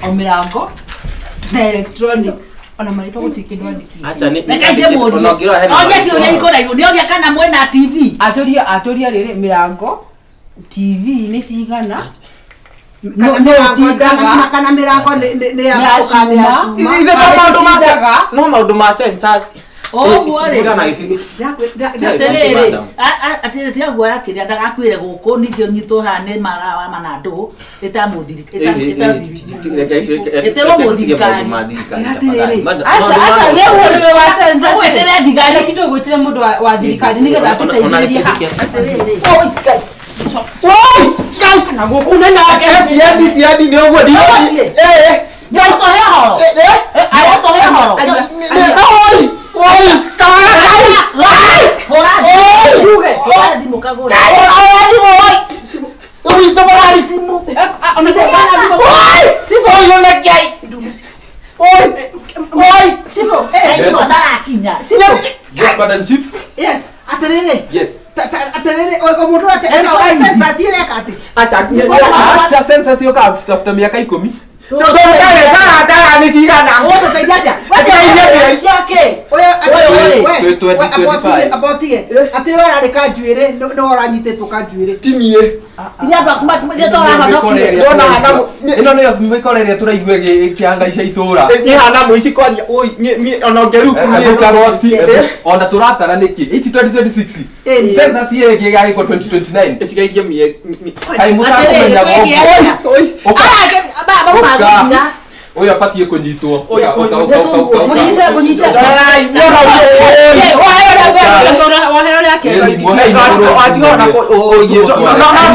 O mĩrango na electronics. Ona marĩtwa gũtirĩ kĩndũ andĩkĩte. Aca nĩ Reke ndĩmũrie. ona ũngĩrora hena Oria marĩtwa. ciũria ikũraihu. Nĩoria kana mwĩna TV. Atũria atũria rĩrĩ mĩrango TV nĩ cigana. Kana No- mĩrango- nũtindaga. kana- kana mĩrango nĩ- nĩ nĩ ya Nĩ ya gũka, nĩ ya cuma. cuma. Ithe to maũndũ ma Tindaga. no maũndũ ma census. Ũguo rĩ. Tigana gĩbindi. Atĩrĩrĩ, Madam. atĩrĩrĩ tiga guoya kĩrĩa ndagakuĩre gũkũ ningĩ ũnyitwo haha nĩ mara wa manandũ ĩtamũthiri ĩtĩrwo mũthirikari Atĩrĩrĩ. Aca aca rĩu ũrĩrĩ wa census. Ũgwĩtĩre thigari. Reke tũgwĩtĩre mũndũ wa wa thirikari nĩgetha atũteithĩrĩrie ha. Atĩrĩrĩ. Na gũkũ nene wake. Ciandi ciandi nĩ ũguo Ũgũthiĩ. Eh Nĩũgũtũhe ũhoro? Nĩũgũtũhe ũhoro? oi oi kawara kai. Hũra thimũ. Yuge. Hũra thimũ kagũre. Cibũ, eh, Thimũ ndarakinya. Cibũ. Yes, Madam Chief. Yes, atĩrĩrĩ. Yes. Atĩrĩrĩ, o mũndũ atĩ Ĩno atĩ ĩno. census ĩreka atĩ. Acha Acha census yoka kutafuta miaka 10. ndara nĩ cigana. Ũgũtũteithia atĩa? Ateithia atĩa? Ciake. Ũyũ Ũyũ rĩ. we, Twenty, we, 25. abotige. Atĩ ũyũ ararĩ kanjuĩrĩ, nĩ ũranyitĩtwo kanjuĩrĩ. Ti niĩ. Iria andũ aku iria tũrahonokire. Ndona hana Ĩno nĩyo mĩkora ĩrĩa tũraigua ĩkĩhangaica itũra. Niĩ hana mũici kwaria oi niĩ niĩ ona ũngĩrukũ niĩ. Kagoti ona tũratara nĩkĩ? Iti 2026. Ĩni. Census ĩyo ĩngĩ ĩgagĩkwo 2029. Ĩtigairie mĩeri. Kaĩ mũtakũmenya Atĩrĩrĩ, twĩke gũkũ. atĩa? Oi. Ũka. Aya, baba Ũka. magũthira. Ũyũ abatiĩ kũnyitwo. Oi, Ũka, oi, ũka, ũka, ũka, ũka. Mũnyite mũnyite. Njorerai muona ũyũ. Eh, wohera ũrĩa mbere, wohera ũrĩa kerĩ. No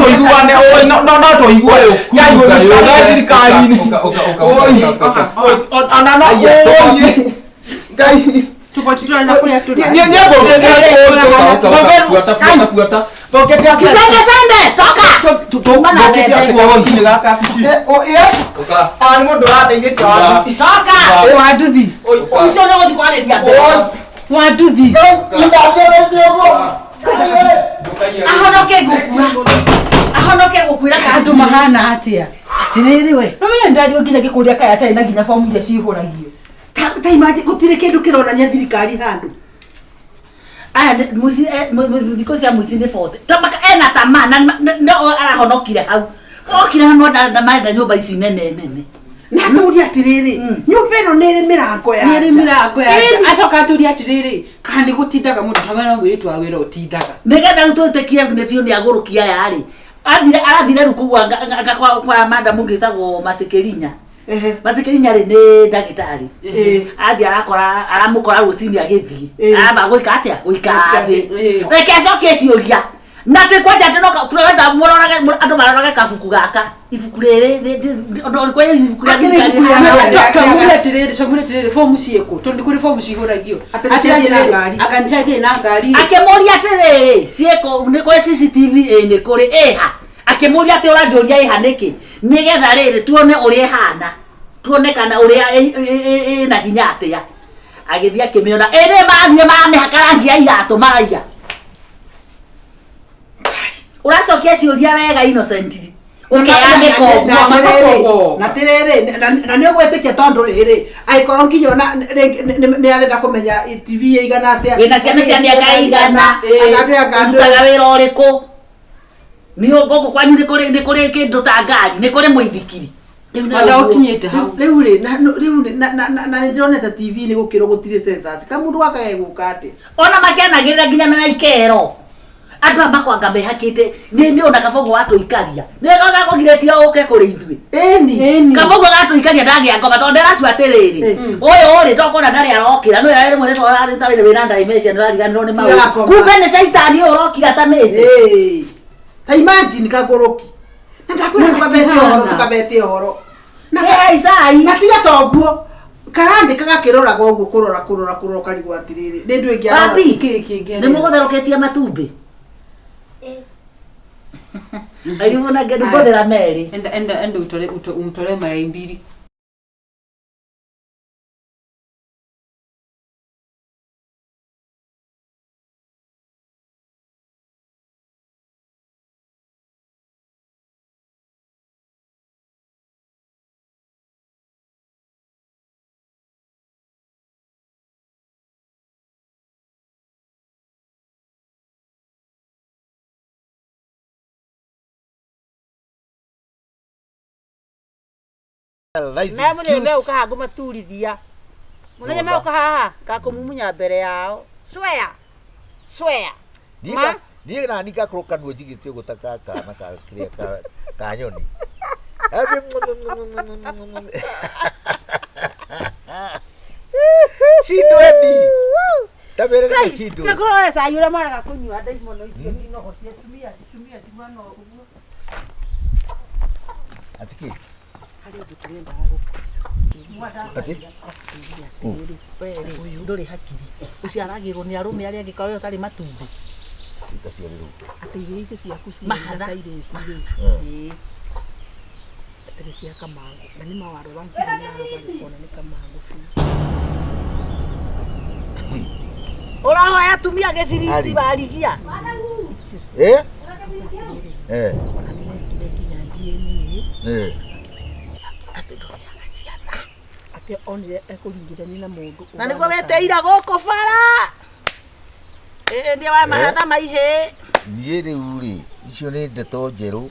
tũiguane oi no no tũiguane. Yaigua mũtikanae thirikari-inĩ. Ũka, ũka, ũka, Oi. ũka, ũka, ũka. Oi, ona no Aya, oi. Ngai. Tũgotitũra na kũrĩa tũrĩ. Niĩ niĩ Ũka, ũka, ũka, buata, buata, buata. Kisende sende, toka. Kagoti gaka abici. Ũka. Nĩ mũndũ ũrandeithĩtie wathi. Toka. Wa nduthi. Ũcio nĩ ũgũthiĩ kwarĩria mbere. Wa nduthi. Ahonoke gũkua. Ahonoke gũkuĩra Andũ kanjũ mahana atĩa? Atĩrĩrĩ we. No menya ndario nginya ngĩkũria kaĩ atarĩ na nginya bomu iria cihũragio. Ta imagine gũtirĩ kĩndũ kĩronania thirikari handũ. Aya nĩ- mũici thikũ cia mũici nĩ 40. Ta maka ena tamaa na no arahonokire hau. Okire na monda na marenda nyũmba ici nene nene. Na atũrie atĩrĩrĩ, nyũmba ĩno nĩ ĩrĩ mĩrango ya Nĩ ĩrĩ nja. mĩrango ya nja. Acoka atũria atĩrĩrĩ, kana nĩ gũtindaga mũndũ ta wena mũirĩtu wa wĩra ũtindaga. Nĩgetha rĩu twĩtĩkie nĩ biũ nĩ agũrũkia aya rĩ. Athire arathire rĩu kũu anga kwa madam ũngĩ wĩtagwo Masikirinya. Ehe. Masikirinya rĩ nĩ ndagĩtarĩ. Ĩĩ. Athiĩ arakora aramũkora rũcinĩ agĩthiĩ. Ĩĩ. Aramba gwĩka atĩa? Gũikara thĩ. Ĩĩ. Reke acokie ciũria. Na atĩ kwanja atĩ no kũrora mũrorage andũ marorage kabuku gaka. Ibuku rĩrĩ ũndũ ũrĩkũ ibuku rĩa Akĩrĩ thirikari ibuku rĩa- rĩhana? Twamwĩre atĩrĩrĩ, twamwĩre atĩrĩrĩ, bomu ciĩkũ? Tondũ nĩ kũrĩ bomu cihũragio. Atĩ nĩ ciathiĩ na ngari. Anga nĩ ciathiĩ na ngari. Akĩmũria atĩrĩrĩ, ciĩkũ nĩ kũrĩ CCTV ĩ nĩ kũrĩ ĩha. Akĩmũria atĩ ũranjũria ĩha nĩkĩ? Nĩgetha rĩrĩ tuone ũrĩa ĩhana. Tuone kana ũrĩa ĩna hinya atĩa. Agĩthiĩ akĩmĩona. Ĩ nĩ mathiĩ mamĩhaka rangi ya iratũ maraiya. Ũracokia ciũria wega innocently. Ũkeyanĩka ũguo. Na atĩrĩrĩ, na nĩ ũgwĩtĩkia tondũ rĩrĩ, angĩkorwo nginya ona nĩ arenda kũmenya TV ĩigana atĩa. Wĩna ciana cia mĩaka ĩigana. Anga anga Ũrutaga wĩra ũrĩkũ? Nĩ gũkũ kwanyu nĩ kũrĩ nĩ kũrĩ kĩndũ ta ngari, nĩ kũrĩ mũithikiri. Rĩu nĩ Ona ũguo. ũkinyĩte hau. Rĩu rĩ, na rĩu rĩ, na nĩ ndĩronete TV nĩ gũkĩrwo gũtirĩ census. Kamũndũ gaka gegũka atĩa? Ona makĩanagĩrĩra nginya mena ikero. Andũ aya makwanga mehakĩte nĩ nĩ ona kabogo watũikaria. Nĩ gakũgirĩtie ũke kũrĩ ithuĩ. Ĩni. Kabogo gatũikaria ndagĩa ngoma tondũ ndĩracu atĩrĩrĩ. Ũyũ rĩ tokona ndarĩ arokĩra nĩ wĩra rĩmwe nĩ wĩna dementia nĩ ũrariganĩrwo nĩ maũndũ. Tirakoma. Kumbe nĩ caitani ũyũ ũrokire atamĩte. Ĩĩ. Ta imagine kagũrũki. Na ndakwĩra tũkabete ũhoro, tũkabete ũhoro. Nĩ haicai. Na tiga toguo. Karandĩka gakĩroraga ũguo kũrora kũrora kũrora ũkarigwo atĩrĩrĩ nĩ ndũ ĩngĩ arora. Papi, Kĩ kĩngĩ nĩ mũgũtherũkĩtie matumbĩ? Eh. Arimũ na ngũthera merĩ. Enda enda enda utore umtore mayai mbili. Na mũthenya megũka haha ngũmaturithia. Mũthenya megũka haha ngakũmumunya mbere yao. Swear. Swear. Ma? Niĩ nani ngakorwo kanua njigĩte ũguo ta ka kana ka kĩrĩa ka nyoni. Cindweni. Ta mere nĩ cindwe. Kagũrwo we cai ũrĩa maraga kũnyua ndaimono icio inogo cia Atumia atumia ciguana ũguo. Atĩ kĩ? Harĩ ũndũ tũrendaga gũkũ. Atĩ? Ũyũ ndũrĩ hakiri. Ũciaragĩrwo nĩ arũme arĩa angĩ kawe ũtarĩ matumbĩ. Tikaciarĩrwo. Atĩ irio icio ciaku ciĩ Mahatha. ta irĩku rĩ. Atĩ nĩ cia kamangũ. Na nĩ mawarora nginya na ũkona nĩ kamangũ biũ. Ũrahoya atumia gĩbiriti Ari. warigia. Icio cia Eh? Eh. ona nĩ mekire nginya DNA Eh. atĩ ndũrĩaga ciana. Atĩ onire ekũringithania na mũndũ. Na nĩguo weteira gũkũ bara. Ĩĩ nĩ wa mahatha maihĩ. Niĩ rĩu rĩ, icio nĩ ndeto njerũ.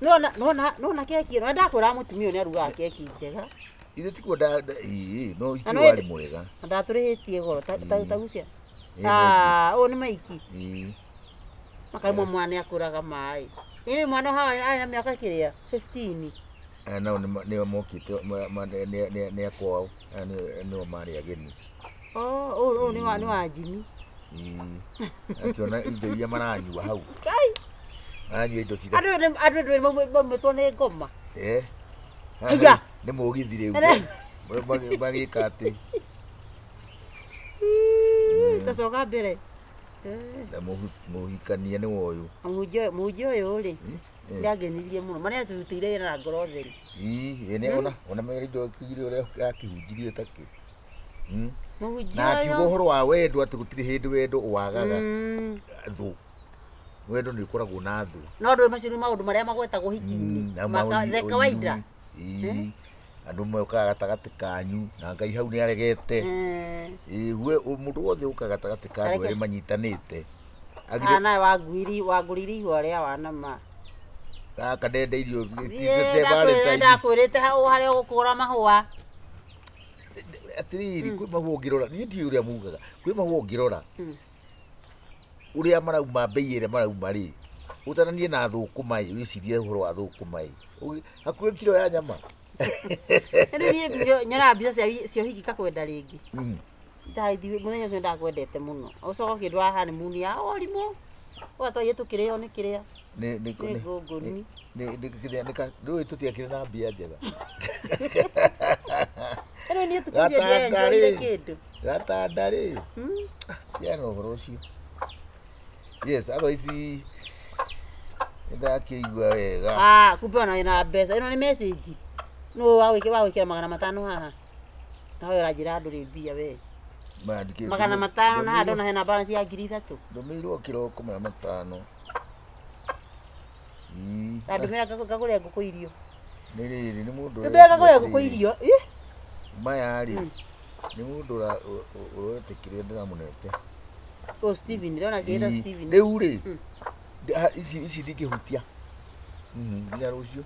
Nona nona nona keki ĩno ndakwĩra mũtumia ũyũ nĩ arugaga keki njega. Ithe tikuo nda ĩĩ no Na icio no warĩ ĩndĩ- mwega. Na ndatũrĩhĩtie goro ta ta gucia. Ĩĩ, Ah, ũyũ nĩ maiki. Ĩĩ. Makaimwo mwana nĩ akũraga maĩ. Ĩrĩ mwana haha arĩ na mĩaka kĩrĩa 15. Aya nao nĩo mokĩte nĩ akwao. Aya nĩo marĩ ageni. Oh, ũyũ ũyũ nĩ wa Jimmy. Ĩĩ. Akĩona indo iria maranyua hau. Kai. Maranyua indo cira. Andũ andũ ndũ maumĩtwo nĩ ngoma. Eh. Haiya. Nĩ mũgithi rĩu. Ere. Magĩka atĩ Tacoka mbere. na mũhikania nĩ woyũ. Mũhunjia ũyũ rĩ nĩangenirie mũno. Marĩa atũrutĩire wĩra na ngoro theru. Ĩĩ ĩĩ ona ona mere indo kĩgire ũrĩa akĩhunjirie takĩ. Mũhunjia Na akiuga ũyũ. ũhoro wa wendo atĩ gũtirĩ hĩndĩ wendo wagaga thũ. Wendo nĩ ũkoragwo na thũ. No ndũĩ macio nĩ maũndũ marĩa magwetagwo hiki-inĩ. Na Maka- the kawaida. Ĩĩ. Andũ mokaga gatagatĩ kanyu na Ngai hau nĩ aregete. Ĩĩ we mũndũ wothe ũkaga gatagatĩ ka andũ Areke. erĩ manyitanĩte. Ah, nawe wanguiri wangũrĩire ihũa rĩa wanama. Gaka ndenda irio Niĩ ndakwĩrĩte hau harĩa ũgũkũra mahũa. Atĩrĩrĩ kwĩ mahũa ũngĩrora niĩ ndiũĩ ũrĩa mugaga kwĩ mahũa ũngĩrora ũrĩa marauma mbei ĩrĩa marauma rĩ ũtaranie na thũkũma ĩ wĩcirie ũhoro wa thũkũma ĩ hakuhĩ kiro ya nyama. Rĩu niĩ nyonaga mbica cia ũhiki ngakwenda rĩngĩ. Ndathi mũthenya ũcio ndakwendete mũno. Ũcoka ũkĩndwara honeymoon ya ũrimũ. Ũgatwaire tũkĩrĩo nĩ kĩrĩa. Nĩ nĩ Nĩ ngũngũni. nĩ nĩ kĩrĩa nĩ ka ndũĩ tũtiakĩrĩ na mbia njega. Rĩu niĩ ũtukũ ũcio ndienjoire kĩndũ. Gatanda rĩ. Tigana na ũhoro ũcio. Yes, otherwise nĩndakĩigua wega. Ah, kumbe ona wĩna mbeca. Ĩno nĩ message. Nũ wa gwĩkĩra 500 haha. Nawe ũranjĩra ndũrĩ mbia we. Mandĩkĩte. 500 na haha ndona hena balance ya 3000. Ndũmĩirwo kĩroko 500. Ĩĩ. Ndandũmĩra ngagũre ngũkũ irio. Nĩ rĩrĩ nĩ mũndũ. Ndũmĩra ngagũre ngũkũ irio. Ĩ. Maya rĩ nĩ mũndũ ũretĩkĩria ndĩramũnete. O Steven, ndĩrona akĩĩta Steven. Rĩu rĩ ici ndingĩhutia. Nginya rũciũ.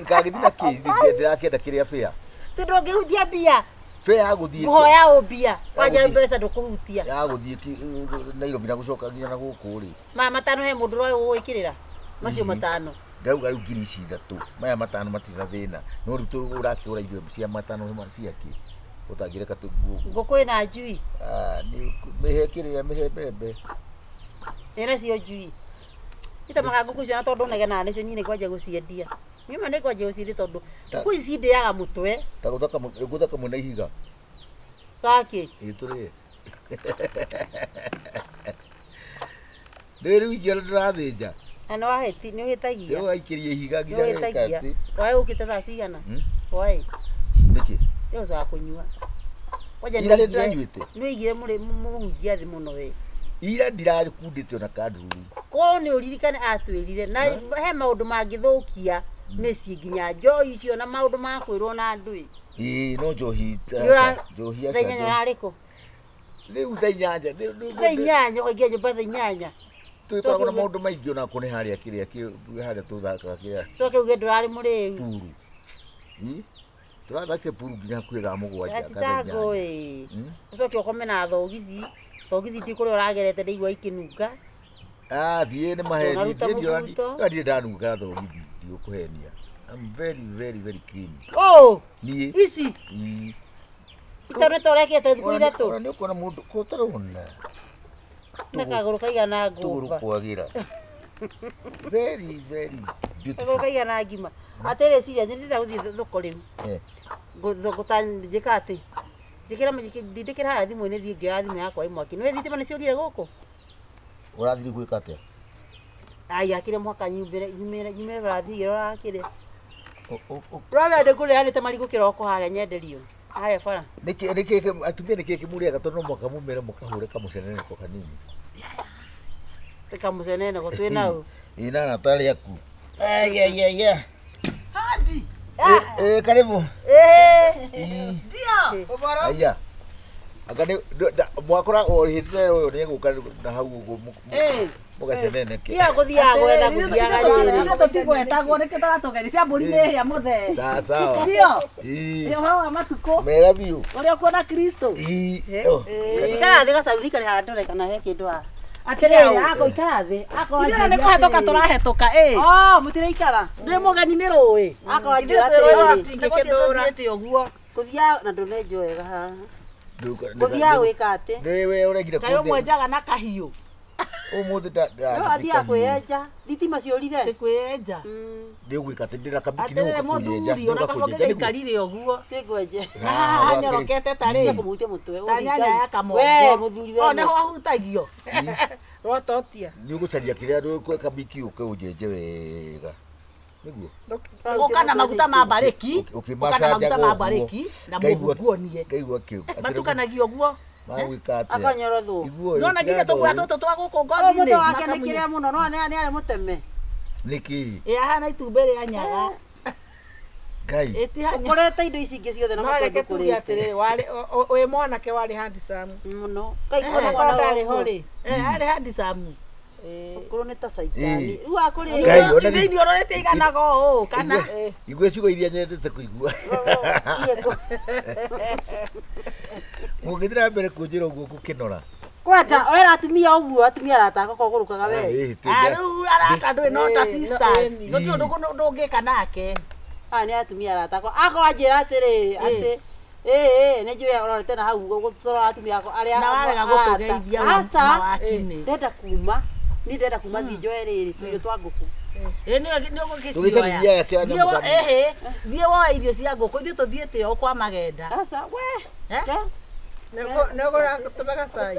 Ngagĩthiĩ na kĩ ndĩrakĩenda kĩrĩa bĩa. Ti ndũngĩhutia mbia. Bĩa ya gũthiĩ. Ngũhoya ũ mbia. Wanja mbeca ndũkũhutia. Ya gũthiĩ Nairobi na gũcoka nginya na gũkũ rĩ. Maya 5 he mũndũ ũroĩ gũgwĩkĩrĩra. Macio 5. Ndauga rĩu 3000 maya 5 matirĩ na thĩna no rĩu ũrakĩgũra irio cia 5 ciakĩ ũtangĩreka Ngũkũ ĩna njui. Mĩhe kĩrĩa mĩhe mbembe. Ĩna cio njui. Itamaga ngũkũ icio na tondũ negenaga nĩcio niĩ nĩngwanjia gũciendia. Niĩ ma nĩngwanjia gũcirĩ tondũ Ta- ngũkũ ici ndĩaga mũtwe Ta gũthaka gũthaka mwena ihiga. gakĩ. Ĩ tũrĩe. Rĩu rĩu ingĩona ndĩrathĩnja. Na nĩ wahĩti nĩ ũhĩtagia. Rĩu aikĩria ihiga Nĩ nginya geka ũhĩtagia. atĩ. Waĩ ũkĩte thaa cigana? Hmm? Waĩ. Nĩkĩ? Nĩ ũcoka kũnyua. Kwanja Ira nĩ nĩ ndĩranyuĩte. Nĩ ũigire mũrĩ mũhunjia thĩ mũno we. Ira ndirakundĩte ona kandururu. Korwo nĩ ũririkane atwĩrire na he maũndũ mangĩthũkia mĩciĩ nginya njohi icio na maũndũ ma kwĩrwo na andũ ĩ. Ĩĩ no njohi Nĩ ũra- njohi Thaa aca. inyanya ũrarĩ kũ? Rĩu thaa inyanya. Thaa inyanya ũkaingĩra nyũmba thaa inyanya. Twĩkoragwo na maũndũ maingĩ ona kũ nĩ harĩa kĩrĩa harĩa tũthakaga kĩrĩa Coke uge ndũrarĩ mũrĩu. puru. Ĩ? Tũrathakire puru nginya hakuhĩ thaa mũgwanja kana thaa inyanya. Atitango ĩ. Hmm? Ũcoke ũkome na thogithi. Thogithi ndi kũrĩa ũragerete ndaigua ikĩnunga. Ah, thiĩ nĩ maheni. Ndũnaruta Thiĩ ndiona- mũbuto. ndiona ndirĩ ndanunga thogithi, ndigũkũhenia. I'm very very very clean. Oh, Niĩ. ici Ĩ. itonete ũrekete thikũ Ona nĩ- ithatũ ona nĩ ũkuona mũndũ ko ũtarona na kagũrũ kaigana tũgũrũ ngũmba. kwagĩra. Very very Kagũrũ beautiful. kaigana ngima. Atĩrĩ serious nĩ ndĩrenda gũthiĩ thoko rĩu. Eh. Thoko ta njĩka atĩ. Njĩkĩra ndindĩkĩra harĩa thimũ-inĩ thiĩ ngĩoya thimũ yakwa ĩ mwaki. Nĩ thitima nĩ ciũrire gũkũ? Ũrathiĩ gwĩka atĩa? Ai akĩrĩ mũhaka nyumĩre nyumĩre nyumĩre barathiĩ ũrakĩrĩ. Ũ- Ũramenya ndĩkũrĩanĩte marigũ kĩroko harĩa nyenderio. Harĩa bara. Nĩkĩ nĩkĩ atumia nĩkĩ kĩmũrĩaga tondũ no mũhaka mumĩre mũkahũre kamũceneneko kanini. Kamũceneneko twĩ nau. Ĩ na arata arĩa aku. Ai ai ai ai. Hadi. Eh karibu. Eh. Ĩ. Ndio. Aya. Anga nĩ mwakora o hĩndĩ ĩyo ũyũ nĩegũka na hau ũguo Eh. mũgaceneneke. Tiga gũthiaga gwetha gũthiaga rĩrĩ. Ithuĩ tũtigwetagwo nĩkĩ tũratũgeria cia mbũri nĩ hĩa mũthee. Sawa sawa. Ndio. Ĩ. Ũhoro wa matukũ Mega biũ. ũrĩa ũkuona Kristo. Ĩ. Oh. Ikara thĩ gacaruni karĩ haha ndore kana he kĩndũ haha. Atĩrĩrĩ, ako ikara thĩ. Akorwo Ithuĩ nĩ kũhetũka tũrahetũka ĩ. Oh, mũtiraikara. Ndĩ mũgeni nĩ rũĩ. Akorwo Ithuĩ anjĩra twĩ rũĩ atĩrĩrĩ. tũtingĩkĩndũra. Tũthiĩte ũguo. Gũthiaga na ndũnenjwo wega haha. Gũthiaga gwĩka atĩ. Nĩ we ũregire Kaĩ ũmwenjaga na kahiũ. Ũmũthĩ nda No athiaga kwĩyenja. Thitima ciũrire. Nĩ kwĩyenja. Nĩ ũgwĩka atĩ ndĩna kabiki nĩ Atĩrĩrĩ ũgũka kũnyenja. mũthuri ona kaba ũngĩgĩikarire ũguo. Kĩngwenje. Na haha hanyorokete ta rĩ. Kũmũhutia mũtwe. Ta nyanya ya kamongo. We mũthuri we. O nĩho ahutagio. Rwatotia. Nĩ ũgũcaria kĩrĩa ndũkwe kabiki ũke ũnjenje wega. Nĩguo. Ũka na maguta ma mbarĩki. Ũka na maguta Ũkĩmacanjaga ma ũguo. mbarĩki na Ngaigua- mũhuguonie. Ngaigua kĩu. Matukanagio ũguo. Magwĩka atĩa? Akanyorothwo. Iguo Nona nginya tũguoya tũtũ twa gũkũ Ũyũ ngothi-inĩ. mũtwe wake nĩ kĩrĩa mũno no nĩ arĩ mũteme. Nĩkĩ? Ĩ ahana itumbĩ rĩa nyaga. Ngai. Ĩtihanya. Ũkorete indo ici ingĩ ciothe na No mũtwe reke tuge ndũkũrĩte. atĩrĩrĩ, warĩ wĩ mwanake warĩ handsome. Mũno. Ngai Eh, kũrĩ mwana ndarĩ ho ũguo. rĩ. Eh, arĩ handsome. Ũkũrũ nĩ ta caitani. Ĩ. Rĩu akũrĩ. Ngai, ona Ithe iniũrũrĩte iganaga ũũ kana Igua ciugo iria nyendete kũigua. Mũngĩthiĩ na mbere kũnjĩra ũguo ngũkĩnora. Kwenda wera atumia ũguo atumia arata akwa kũgũrũkaga we. Ĩ, Ah, rĩu arata ndũĩ no ta Ĩ, no, sisters. ĩni. Gũtirĩ ũndũ ndũngĩka nake. Aya nĩ atumia arata akwa. Akorwo anjĩra atĩrĩrĩ atĩ ĩĩ nĩ njũĩ ũrorete na hau gũtũrora atumia akwa arĩa Na warega arata. gũtũgeithia wa- Aca, na wakinĩ. ndenda kuma niĩ ndenda kuma thiĩ njoe rĩrĩ tũirio twa ngũkũ. Ĩ nĩ ũgũgĩcioya. Tũgĩcaririe aya kĩa nyamũ Thiĩ kanini. ĩhĩ, thiĩ woe irio cia ngũkũ ithuĩ tũthiĩte o kwa magenda. Aca we. Eh? Ke? Nĩũgũratũme gacai.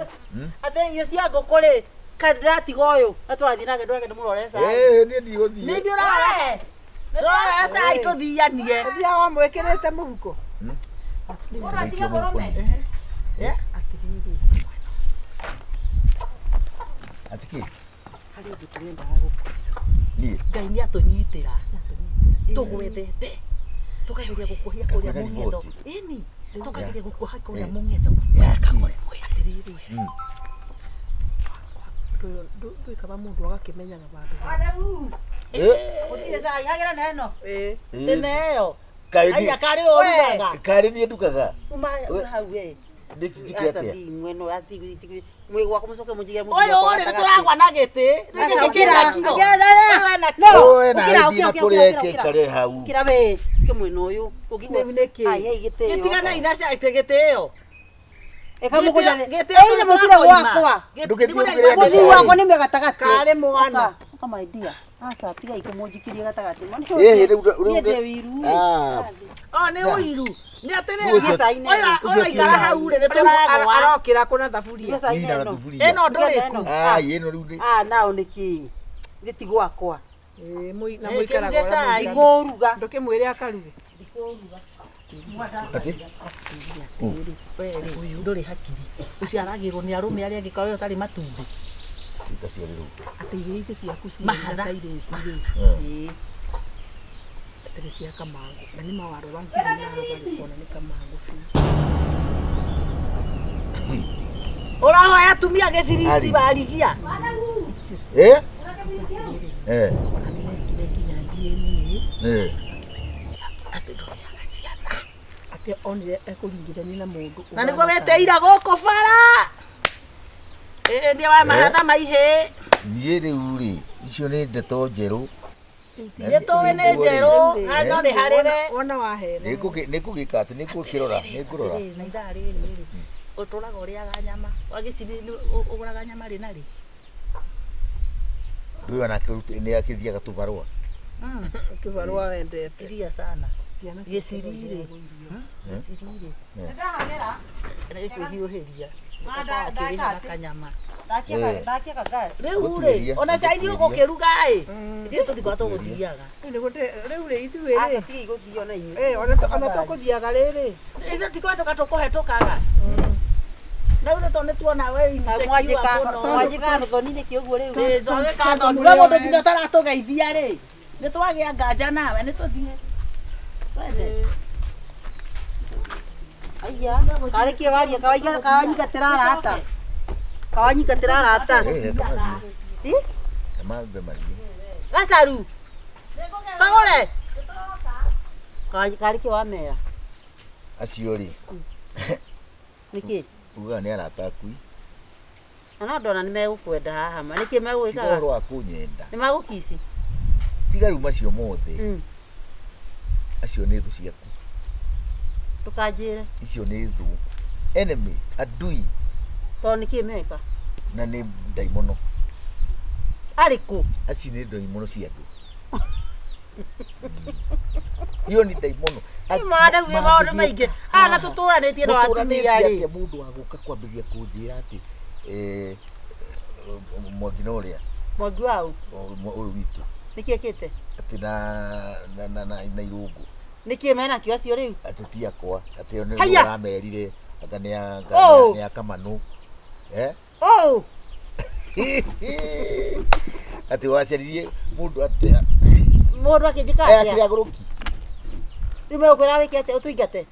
Atĩrĩ irio cia ngũkũ rĩ kaĩ ndĩratiga ũyũ na tũrathiĩ nake ndweke ndĩmũrore cai. Ĩ, niĩ ndigũthiĩ. Nĩ ithuĩ ũrarora. Tũrarora cai tũthianie. Ũthiaga wamwĩkĩrĩte mũhuko. Ũratiga mũrũme. Atĩrĩrĩ. Atĩ kĩ? Harĩ ũndũ tũrendaga gũkũ. Niĩ. Ngai nĩ atũnyitĩra. Tũgwethete. Tũkageria gũkuohia kũrĩa Kwĩna mũng'etho. riboti. Ĩni, tũkageria gũkuoha kũrĩa mũng'etho. Yaki. Atĩrĩrĩ. Ndũĩ kaba mũndũ agakĩmenyaga vandũ. Adamu. Ĩ, Gũtirĩ cai hagĩra na ĩno. Ĩ. ĩ, Tene ĩyo. Kaĩ niĩ- Aya karĩ ũrugaga. Karĩ niĩ ndugaga. Uma hau we. Nĩ njĩke atĩa? Mwena ũrati mwĩ gwakwa mũcoke mũnjigĩre mũthuri Ũyũ wakwa rĩ nĩ gatagatĩ. tũragwa na gĩtĩ. Aca, Gĩkĩ ũkĩra, kĩna kiro. ũkĩra, Ũyũ ena No, Ũe na ũkĩra, ĩthiĩ ũkĩra, na ũkĩra, kũrĩa ũkĩra, ĩke ũkĩra. ĩkare hau. Ũkĩra we, ũkĩ mwena ũyũ. Ũngĩigua- Rĩu nĩkĩ? Ai, hei gĩtĩo. Gĩtigana ina cia gĩtĩ ĩyo. Ĩka mũgũnda thĩ. Gĩtĩ Ĩ, ithe mũtire gwakwa. Ndũgĩthiĩ ũgĩre andũ Mũthuri cai. wakwa nĩ mĩgatagatĩ. Karĩ mwana. Ũka my dear. Aca tigai kũmũnjikirie gatagatĩ. Ĩhĩ, rĩu Niĩ ndĩ wiru. Ah, O nĩ ũiru. Nĩ atĩrĩrĩ. Ũcio- Cai nĩ Ũyũ ũcio ũyũ aikara ti- hau rĩ nĩ tũragwa. Arokĩra kũna thaburia. Cai Nina nĩ ĩno. thuburia. Ĩno ndũrĩku. Ah, ĩno rĩu nĩ Ah, nao nĩ kĩ? Gĩ ti gwakwa. Ĩĩ, na Ĩ, mũikaraga kĩruge ũrĩa cai. mũikaraga. Ndikũruga. Ndũkĩmwĩre akaruge. atĩ We rĩ ndũrĩ hakiri. Ũciaragĩrwo nĩ arũme arĩa angĩ kawe ũtarĩ matumbĩ. Tikaciarĩrwo. Atĩ irio icio ciaku ciĩ Mahatha. ta irĩku rĩ. Ĩĩ. Atĩ nĩ cia kamangũ. Na nĩ mawarora nginya na ũkona nĩ kamangũ biũ. Ũrahoya atumia gĩbiriti Ari. warigia. Icio cia Eh? Eh. ona nĩ mekire nginya DNA Eh. Atĩ ndũrĩaga ciana. atĩ onire ekũringithania na mũndũ Na nĩguo weteira gũkũ bara. Ĩ nĩ wa mahatha maihĩ. Niĩ rĩu rĩ, icio nĩ ndeto njerũ. Nĩ tũĩ nĩ njerũ. Na no nĩ harĩre. Wona wahena. Nĩngũgĩka atĩ nĩngũkĩrora, nĩngũrora. Atĩrĩrĩ, na ithaa rĩrĩ rĩ ũtũraga ũrĩaga nyama wagĩciri ũgũraga nyama rĩ na rĩ Ndũĩ onake nĩ akĩthiaga tũbarũa. Kĩbarũa wendete. iria sana Ciana gĩciri rĩ gĩciri rĩ Ndahagĩra. nĩkwĩhiũhĩria Ma, nda- akĩrĩha ndaka na atĩ. kanyama Ndakia ndakia gas. rĩu rĩ Gũtuĩria, ona cai nĩ gũtuĩria. ũgũkĩruga ĩ ithuĩ tũtikoragwo tũgũthiaga Rĩu rĩ ithuĩ Aca rĩ. tigai gũthio na inyuĩ. Eh, ona ona tũkũthiaga rĩrĩ. ithuĩ tikohetũka tũkũhetũkaga na rĩu tondũ nĩ tuona we insecure Mwanjĩka mũno mwanjĩka thoni nĩkĩ ũguo rĩu? Ĩ, twagĩka thoni we mũndũ nginya ũtaratũgeithia rĩ nĩ twagĩa nganja nawe nĩ tũthiĩ twende Aya, karĩ kĩ waria kawaiga kawanyingatĩra arata. Kawanyingatĩra arata. Eh, kamathiĩ. Ĩ? Kamambe mathiĩ. Gacaru. Kagũre. Karĩ kĩ wamera? Acio rĩ, Nĩkĩ? ugaga nĩ arata akui. Na no ndona nĩ megũkwenda haha ma. Nĩkĩ Tiga megũgĩkaga? ũhoro wa kũnyenda. Nĩ magũkici. Tiga rĩu macio mothe. Acio nĩ thũ ciaku. Ndũkanjĩre. Icio nĩ thũ. Enemy, adui Tondũ nĩkĩ meka? na nĩ ndaimono. Arĩkũ? Acio nĩ ndaimono cia andũ. Iyo nĩ ndaimono. Mwanauge maũndũ maingĩ. Haha na tũtũranĩtie na atumia rĩ. atĩa mũndũ wa gũka kwambĩrĩria kũnjĩra atĩ eh, mwangi na ũrĩa Mwangi wau. ũyũ witũ Nĩkĩ ekĩte? atĩ na irũngũ Nĩkĩ menakĩo acio rĩu? atĩ ti akwa atĩ o nĩ Haiya! ũramerire anga nĩ anga Oh! nĩ akamanũ eh Oh! atĩ wacaririe mũndũ atĩ Mũndũ akĩnjĩka aya atĩa? akĩrĩ agũrũki Rĩu megũkwĩra wĩke atĩa? Ũtũingate?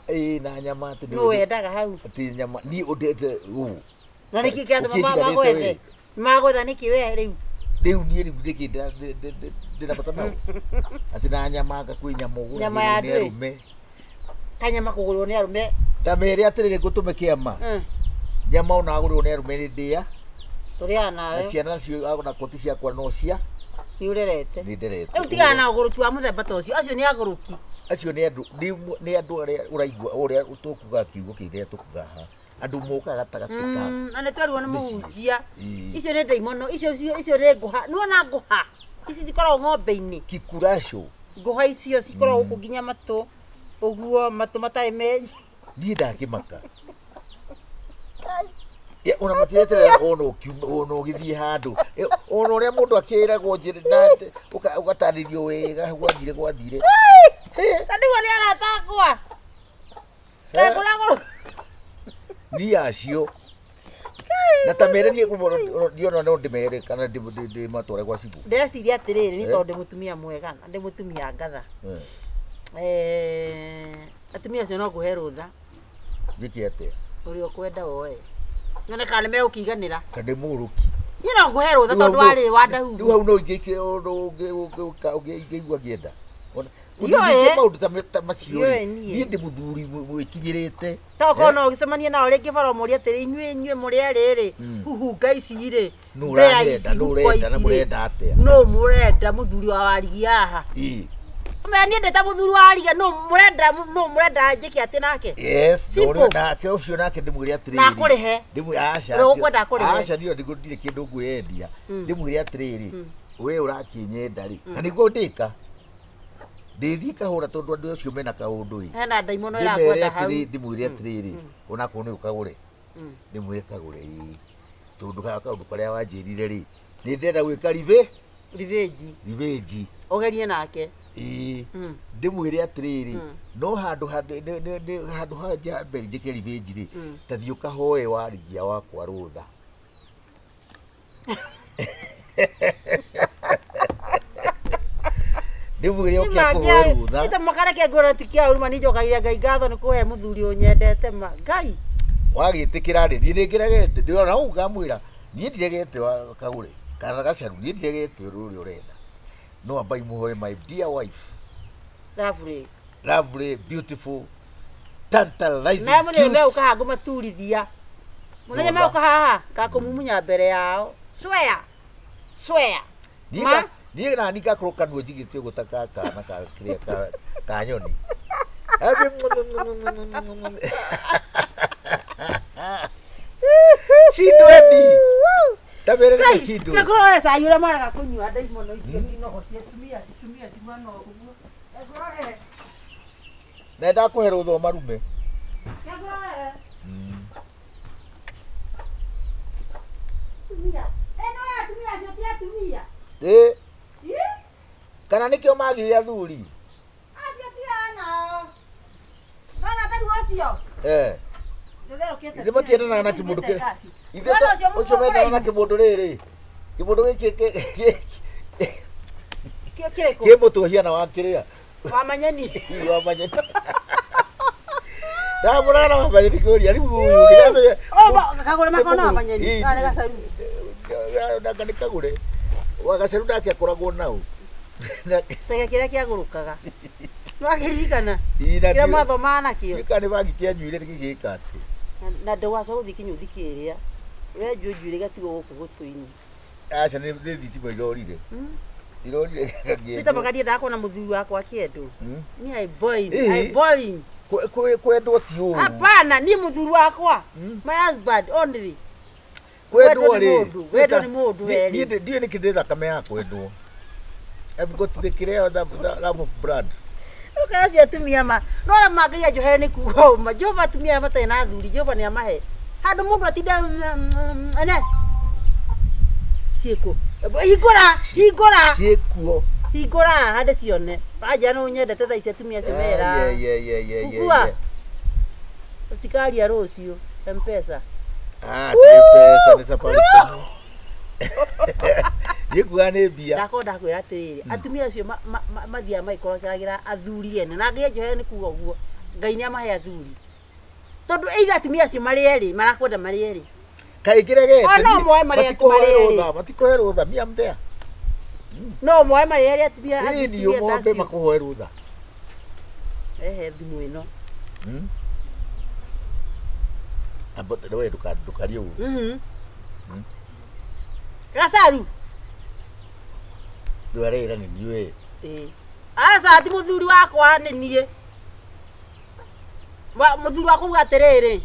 ĩĩ na nyama atĩ nĩ Nũ wendaga hau? atĩ nyama niĩ ũndete ũũ Na nĩkĩ kĩratũma Ũkĩnjiganĩte magwethe? wĩ. Magwetha nĩkĩ we rĩu? rĩu niĩ rĩu nĩkĩ ndĩna bata nao atĩ na nyama anga kwĩ nyama Nyama ya ũgũragĩrwo nĩ ndwĩ. arũme Kanyama kũgũrwo nĩ arũme. ta mere atĩrĩrĩ ngũtũme kĩama nyama ona agũrĩrwo nĩ arũme nĩ ndĩa Tũrĩaga na nawe. ciana nacio ona koti ciakwa no cia Nĩ ũrerete. nĩ nderete Rĩu tigana na ũgũrũki wa mũthemba ta ũcio. Acio nĩ agũrũki. acio nĩ andũ nĩ andũ arĩa ũraigua ũrĩa tũkuga kiugo kĩrĩa tũkuga haha andũ mokaga gatagatĩ ka Na nĩ twerirwo nĩ Mĩciĩ. mũhunjia. Ĩĩ. Icio nĩ ndaimono, icio nĩ ngũha. Nĩwona ngũha? Ici cikoragwo ng'ombe-inĩ. kikuraco Ngũha icio cikoragwo gũkũ nginya matũ. Ũguo matũ matarĩ menji. niĩ ndakĩmaka Ya, ona matireterera ona ũkiuma ona ũgĩthiĩ handũ ona ũrĩa mũndũ akĩragwo njĩra na ũgatarĩrio wega gwathire gwathire Na nĩguo nĩ arata akwa. Kaĩ kũragũrũ. niĩ acio na ta mere niĩ niĩ ona no ndĩmere kana ndĩmatware gwa cibũ Ndeciria atĩrĩrĩ, nĩ Eh. tondũ ndĩ mũtumia mwega na ndĩ mũtumia ngatha. Atumia acio no ngũhe rũtha njĩke atĩa ũrĩa ũkwenda woe. Nyone kana nĩ megũkĩiganĩra. kana ndĩ mũgũrũki Niĩ no ngũhe rũtha tondũ warĩ wa rĩu ndahu. hau no ingĩke ũngĩigua ngĩenda Ona- Ndiũĩ. ũngĩke maũndũ ta macio Ndiũĩ rĩ niĩ. niĩ ndĩ mũthuri mwĩkinyĩrĩte Tokorwo no ũgĩcemanie nao rĩngĩ bara ũmũrie atĩrĩ inyuĩ inyuĩ mũrĩ erĩ rĩ huhunga ici rĩ Nũ mbĩa ũranyenda, ici nũ huko ũrenda, na ici rĩ mũrenda atĩa? nũ mũrenda mũthuri wa warigia haha Ĩĩ. Ũmenya niĩ ndĩ ta mũthuri wa warigia nũ mũrenda nũ mũrenda njĩke atĩ nake Yes, Simple. na nake ũcio nake ndĩmwĩre atĩrĩrĩ. Na akũrĩhe. Ndĩmwĩre aca. Ũrĩa ũkwenda akũrĩhe. Aca niĩ ndĩrĩ kĩndũ ngwĩyendia. Ndĩmwĩre atĩrĩrĩ. We ũrakĩnyenda rĩ, na nĩguo ndĩka ndĩthiĩ kahũra tondũ andũ acio mena kaũndũ ĩ. Hena ndaimono Ndĩmere ĩrakwenda hau. atĩrĩ, ndĩmwĩre atĩrĩrĩ, onakorwo nĩ ũkagũre, ndĩmwĩre kagũre ĩ, tondũ kaũndũ karĩa wanjĩrire rĩ, nĩ ndĩrenda gwĩka rivĩ Revenge. Revenge. Ũgerie nake. Ĩĩ, ndĩmwĩre atĩrĩrĩ, no handũ handũ ha njambe njĩke revenge rĩ, ta thiĩ ũkahoe warigia wakwa rũtha. Ndĩmwĩre oke akũhoe rũtha. Ita makareke ngwĩra ti kĩa ũru ma nĩ njokagia Ngai ngatho nĩ kũhe mũthuri ũnyendete ma Ngai. Wagĩtĩkĩra rĩ, niĩ nĩngĩregete, ndĩrona ũguo ngamwĩra niĩ ndiregete kagũre kana gacaru, niĩ ndiregete ũrĩa ũrenda, no ambai mũhoe my dear wife. Lovely. Lovely, beautiful, tantalizing, Na mũthenya cute. megũka haha ngũmaturithia. Mũthenya Rũtha. megũka haha ngakũmumunya mbere yao. Swear. Swear. Niĩ Ma. Niĩ nani ngakorwo kanua njigĩte ũguo ta ka kana ka kĩrĩa ka nyoni. Cindweni. Ta mere Ngai, cindwe. kĩngũrore cai ũrĩa maraga kũnyua ndaimono icio inogo cia atumia, atumia cihana ũguo. Kĩngũrorere. Na ndakũhe rũtha ũmarume. Kĩngũrorere. Atumia. Ĩno ya atumia acio ti atumia. Ĩ, Ĩ? kana nĩkĩo magire athuri. Acio ti anao. Nona ta rĩu ũcio. Eh. Ndũtherũkĩte. Ithe matiendanaga na kĩmũndũ kĩrĩa. Ithe Nona ũcio ũcio mendanaga na mũraihu. kĩmũndũ rĩrĩ. Kĩmũndũ gĩkĩ Kĩo kĩrĩkũ? kĩ mũtwe hiana wa kĩrĩa. Wa manyeni. Ii, wa manyeni. Ndamũrana wa manyeni kũria rĩu ũyũ ndĩramenya. Oh, kagũre makona wa manyeni. Ii. Kana nĩ gacaru. Nanga nĩ kagũre. Wa gacaru nake akoragwo nau. Cege kĩrĩa kĩagũrũkaga. Nĩwakĩririkana? Ii, na Kĩrĩa ndiũ- mwathomaga nakĩo. Gĩka nĩ bangi kĩanyuire gĩgĩka atĩ. Na ndũgacoka gũthiĩ kĩnyũthi kĩrĩa. Wenjwo njuĩrĩ gatigwo gũkũ gũtũ-inĩ. Aca nĩ thitima irorire. Irorire Peter ngakĩendwo. Magadia ndakona mũthuri wakwa akĩendwo. Ni I boil, Ĩĩ. I boiling. Kwendwo ti ũru. Hapana, ni mũthuri wakwa. My husband only. Kwendwo Kwendwo nĩ rĩ. mũndũ, wendwo nĩ mũndũ werĩ. Niĩ ndiũĩ nĩkĩ ndĩ thakame ya kwendwo. I've got the kĩrĩa the love of blood. Ũkaga acio atumia ma. No arĩa ma Ngai anjohere nĩ kuga ũma. Jehova atumia arĩa matarĩ na athuri, Jehova nĩ amahe. Handũ mũndũ atinda ene. Ciĩkũ. Hingũra, hingũra. Ciĩkuo. Hingũra hande cione. Wanja no nyendete thaa ici atumia acio mera. Yeah, yeah, yeah, yeah, yeah, Kukua. yeah. Tũtikaria rũciũ. Mpesa. Ah, ti pesa nĩ Safaricom. Niĩ kuga nĩ mbia. Ndakorwo ndakwĩra atĩrĩrĩ, atumia acio mathiaga magĩkorokeragĩra athuri ene na Ngai anjohere nĩ kuga ũguo, Ngai nĩ amahe athuri, tondũ either atumia acio marĩ erĩ marakwenda marĩ erĩ. Kaĩ ngĩregete. O, no moe marĩ matikũhe marĩ erĩ. rũtha, matikũhe rũtha, me am there. No moe marĩ erĩ atumia Ĩĩ atumia niĩ ta mombe acio. makũhoe rũtha. Ehe thimũ ĩno. Amba we ndũkarie ũru. Gacaru. Rĩu arera nĩ niĩ we. Ĩĩ. Aca ti mũthuri wakwa nĩ niĩ. Mũthuri wakwa uga atĩrĩrĩ,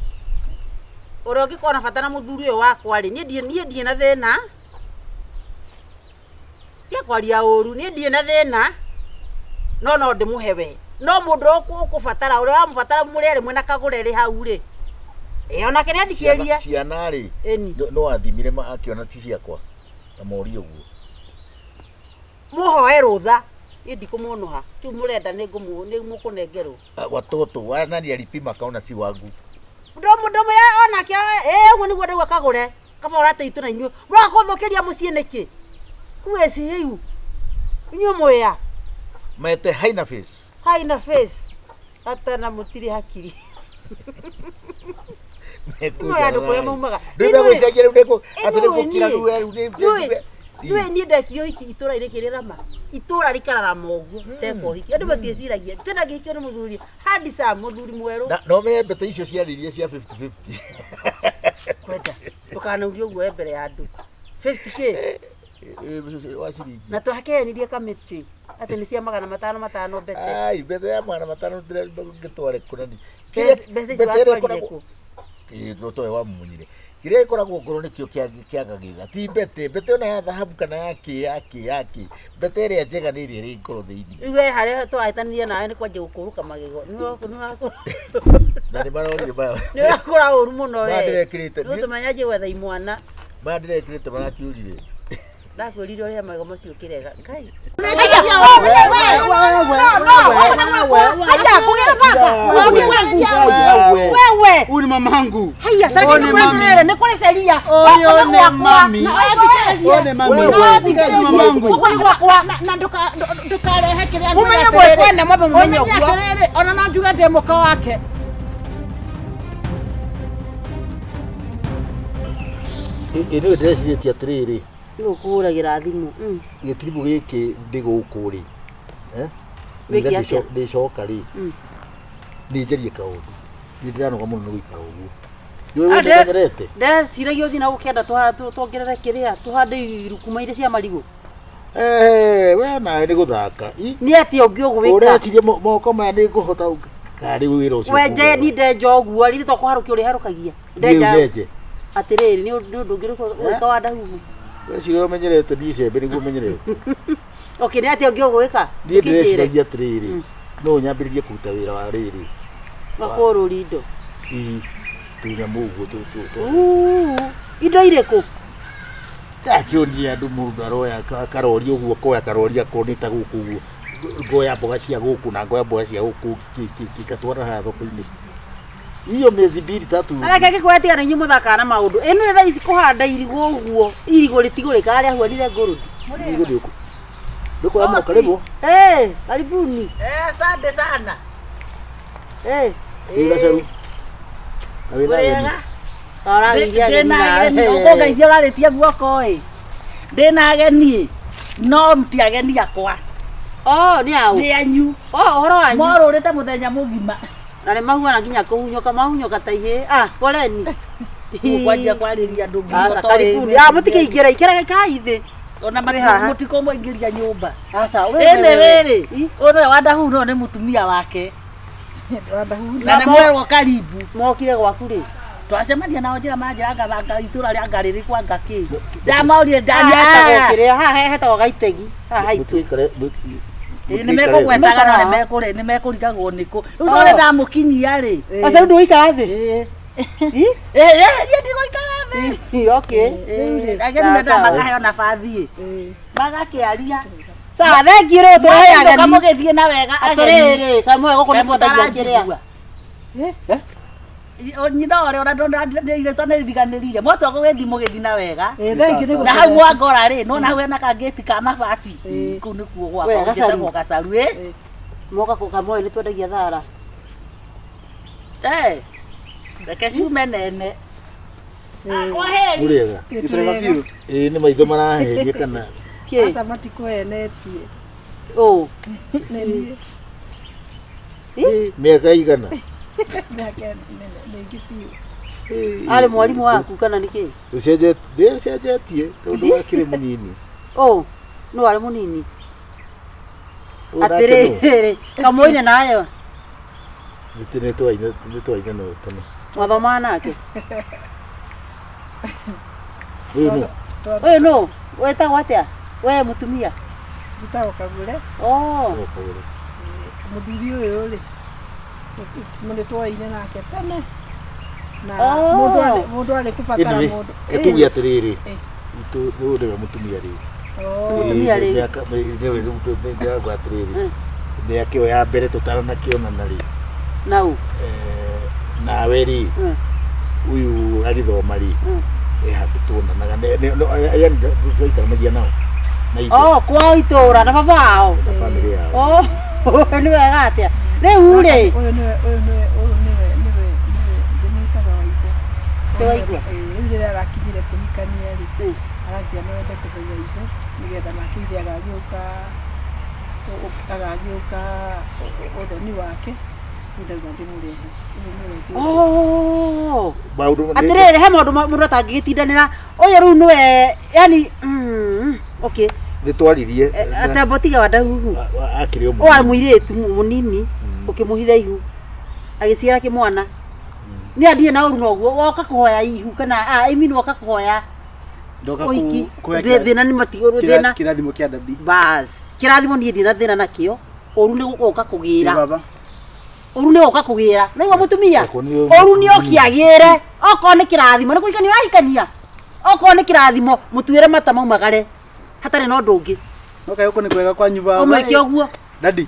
ũrĩa ũngĩkorwo na bata na mũthuri ũyũ wakwa rĩ, niĩ ndirĩ na thĩna. Tiga kwaria ũru, niĩ ndirĩ na thĩna, no no ndĩmũhe we. No mũndũ ũrĩa ũkũbatara, ũrĩa ũramũbatara mũrĩ erĩ mwĩna kagũre rĩ hau rĩ. Ĩ, onake nĩ athikĩrĩrie. Ciana rĩ, Ĩni. no athimire akĩona ti ciakwa. Na morie ũguo. Mũhoe rũtha. Niĩ ndikũmũnũha. Kĩu mũrenda nĩ mũkũnengerwo. Watoto wa nani alipima akaona si wangu. Ndũmwĩra onake, ĩ, ũguo nĩguo ndauga kagũre. Kaba ũrateitwo na inyuĩ. Mũroka kũthũkĩria mũciĩ nĩkĩ? Who is you? Inyuĩ mwĩa. Mete haina face. Haina face. Hata na mũtirĩ hakiri. Nĩ andũ kũrĩa maumaga. Rĩu megũcenjia rĩu nĩkũ atĩ nĩ gũkira rĩu rĩu nĩ Nĩũĩ niĩ ndekire ũhiki itũũra-inĩ kĩrĩrama. Itũũra rĩkararama ũguo ndeka ũhiki. Andũ matiĩciragia. Tena ngĩhikio nĩ mũthuri handsome, mũthuri mwerũ. Na no menye mbete icio ciaririe cia 50-50. Kwenda. Ndũkanauge ũguo we mbere ya andũ. 50K. Wa ciringi. Na twakehenirie kamĩtĩ atĩ nĩ cia magana matano matano mbete. Ai, mbete ya magana matano ngĩtware kũ nani. Mbeca icio watwarire kũ? Ĩĩ, no towe wamunyire. Kĩrĩa gĩkoragwo ngoro nĩkĩo kĩagagĩrĩra. Ti mbete, mbete ona ya thahabu kana ya kĩ ya kĩ ya kĩ. Mbete ĩrĩa njega nĩ ĩrĩa ĩrĩ ngoro thĩinĩ. Rĩu we harĩa tũrahĩtanirie nawe nĩ kwanjia gũkũrũka magego. Nĩ ũrakũra. Na nĩ marorire maya. Nĩ ũrakũra ũru mũno we. Maya ndĩrekĩrĩte. Nĩ ũtũmenya nje gwetha imwana. Maya ndĩrekĩrĩte marakiũrire. Ndakwĩrire ũrĩa magego macio ũkĩrega. Ngai. Haya, kugera baba. Wewe wangu. Wewe. Huyu ni mamangu. Haya, tareke nikureterere, nĩ kũrĩ ceria. Ũyũ nĩ mami. Ũyũ nĩ mami. Wewe. Mamangu. Gũkũ nĩ gwakwa. Na ndukarehe kĩrĩa Mumenye mwĩkwene, mwambe mumenye Ũmenye ũguo. atĩrĩrĩ, ona no njuge ndĩ mũka wake. Ĩ nĩwe ndĩrecirĩtie atĩrĩrĩ. Nĩ gũkũhũragĩra thimũ. Gĩtiribũ gĩkĩ ndĩ gũkũ rĩ. Eh? Wĩke atĩa? Ndĩcoka rĩ. Nĩ njarie kaũndũ. Nĩ ndĩranoga mũno nĩ gũikara ũguo. Nĩũĩ Ah, ũrĩa ndĩmenyerete? Ndeciragia ũthiĩ na gũkĩenda tuongerere kĩrĩa tũhande irukuma iria cia marigũ. Eh, we nawe nĩ gũthaka. I- Nĩ atĩa ũngĩ ũgwĩka? Ũreciria moko maya nĩ ngũhota karĩ wĩra ũcio. Wenje ni ndenja ũguo rĩrĩ to kũharũkia ũrĩharũkagia. Ndenja. Ndenja atĩrĩrĩ nĩ ũndũ ũngĩ ũrĩkũ wa ndahuhu. Weciria ũrĩa ũmenyerete niĩ icembe nĩguo menyerete. Okay, nĩ atĩa ũngĩ ũgwĩka? Niĩ ndĩreciragia atĩrĩrĩ, no nyambĩrĩrie kũruta wĩra wa rĩrĩ. Wa kũrũria indo. Ii, tũnyamũ ũguo tũ. Uu, Indo irĩkũ? Ndakĩonia andũ mũndũ aroya karori ũguo koya karori akorwo nĩ ta gũkũ ũguo. Ngoya mboga cia gũkũ na ngoya mboga cia gũkũ ngatwara haha thoko-inĩ. Hiyo miezi mbili tatu. Areke ngĩkwĩra tiga nĩ inyuĩ mũthakaga na maũndũ. Ĩno thaa ici kũhanda irigũ ũguo, irigũ rĩtigũrĩkaga rĩahuanire ngũrũthi. Irigũ nĩ Ndũkuoya mũno karibu. Eh, karibuni. Eh, asante sana. Eh, Ĩ gacaru. Na wĩna ageni. Ũrageithia ageni Ndĩna nawe. ageni, ũkũngeithia ũrarĩtie guoko ĩ. Ndĩna ageni no ti ageni akwa. Oh, nĩ aũ? Nĩ anyu. Oh, ũhoro wanyu. Morũrĩte mũthenya mũgima. Na nĩ mahuana nginya kũhunyũka mahunyũka ta ihĩĩ. Ah, poleni. Mũkwanjia kwarĩria andũ ngingo Aca, toĩ. karibuni. Ah, mũtikĩingĩre, ikĩraga ikarai thĩ. Ona Twĩ haha. mũtikũmũingĩria nyũmba. Aca, we Ĩnĩ rĩrĩ, ũyũ nĩwe Wandahu no nĩ mũtumia wake. Na nĩ mwerwo karibu. Mokire gwaku rĩ? Twacemania nao njĩra manjĩra ngabanga itũra rĩa ngarĩrĩ kwa ngakĩ. Ndamorire Haha ndaniatagwo. kĩrĩa, haha hetagwo Gaitegi. Haha haitũ. Mũtigĩikare Nĩ mekũgwetaga na nĩ mekũrigagwo nĩkũ. Rĩu tondũ ndamũkinyia rĩ. Aca, rĩu ndũgũikara thĩ? Ĩĩ. Ĩ? Ĩĩ, niĩ ndigũikara thĩ. Ĩ, okay. Ageni Sawa, mendaga sawa. makaheo nabathi. Magakĩaria. Sawa, thengiũ rĩu tũrehe ageni. Mũgĩthiĩ na wega ageni. Atĩrĩrĩ, kamwe gũkũ nĩ kwendagia kĩrĩa. Nyina ũrĩa ona ndĩrĩtwa nĩ ririganĩrire mwatua gũgĩthiĩ mũgĩthiĩ na wega Ĩ, thengiũ nĩ na hau gũtũrehe. mwangora rĩ nona hau hena kangĩti ka mabati kũu nĩkuo We, gwakwa Gacaru. njĩtagwo gacaru ĩ Moka kũ kamwe nĩ twendagia thara. Eh, reke ciume nene kwa heri Mũrĩega. Ĩ, Ĩ nĩ maitho maraheria kana Kĩ? Aca matikũhenetie. Ũ. Nĩ niĩ. Ĩ, mĩaka igana. Mĩaka mĩingĩ biũ. Arĩ mwarimũ waku kana nĩ kĩ? Ndĩcenjetie tondũ wakĩrĩ mũnini. Ũ, nũ arĩ mũnini? Ũyũ nake nũ? Atĩrĩrĩ, kamũine nayo. Nĩ twaine no tene. Mwathomaga nake? Ũyũ nũ? Ũyũ nũ? Wetagwo atĩa? We mũtumia? Njĩtagwo Kagũre. Oh. Mũthuri ũyũ rĩ, nĩ twoaine nake tene. Na Oh. mũndũ arĩ kũbatara Anyway, mũndũ. tuge atĩrĩrĩ, ũyũ nĩwe mũtumia rĩu. Mũtumia rĩu. Mĩaka nĩwe rĩu ndĩrauga atĩrĩrĩ, mĩaka ĩyo ya mbere tũtaranakĩonana rĩ, Nau. nawe rĩ, ũyũ agĩthoma rĩ, he handũ tuonanaga, yani twaikaranagia nao na ithe Oh, kwao itũra na baba wao. na bamĩrĩ yao. Oh, nĩ wega atĩa. Rĩu rĩ, Ũyũ nĩwe ũyũ nĩwe ũyũ nĩwe nĩwe nĩwe ndĩmwĩtaga Waigwa. Ti Waigwa? Ĩĩ, rĩu rĩrĩa arakinyire kũhikania rĩ, aranjia no ende kũmenya ithe nĩgetha nake ithe agagĩũka agagĩũka ũthoni wake rĩu ndauga ndĩmũrehe. Ũyũ nĩwe ngwĩte. Oh. Maũndũ Atĩrĩrĩ, he maũndũ mũndũ atangĩgĩtindanĩra. Ũyũ rĩu nĩwe, yani, okay. nĩ twaririe Atembo tiga wa ndahuhu. akĩrĩ o Ũyũ arĩ mũnini. mũirĩtu mũnini, ũkĩmũhitha ihu. Agĩciara kĩmwana. Nĩ andiĩ na ũru noguo woka kũhoya ihu kana ah, I mean woka kũhoya Ndoka ũhiki. kuoya Thĩna nĩ matigũrũ thĩna. kĩrathimo kĩa dadi. Bas. Kĩrathimo niĩ ndina thĩna nakĩo. Ũru nĩ gũka kũgĩra. Baba. Ũru nĩ gũka kũgĩra. Naigua mũtumia? Okorwo nĩ- Ũru nĩ ũkĩagĩre. Okorwo nĩ kĩrathimo nĩ kũhikania ũrahikania. Okorwo nĩ kĩrathimo mũtuĩre mata maumagare. Hatarĩ na ũndũ ũngĩ. No kaĩ gũkũ nĩ kwega kwanyu baba. Ũmwĩke ũguo. Dadi.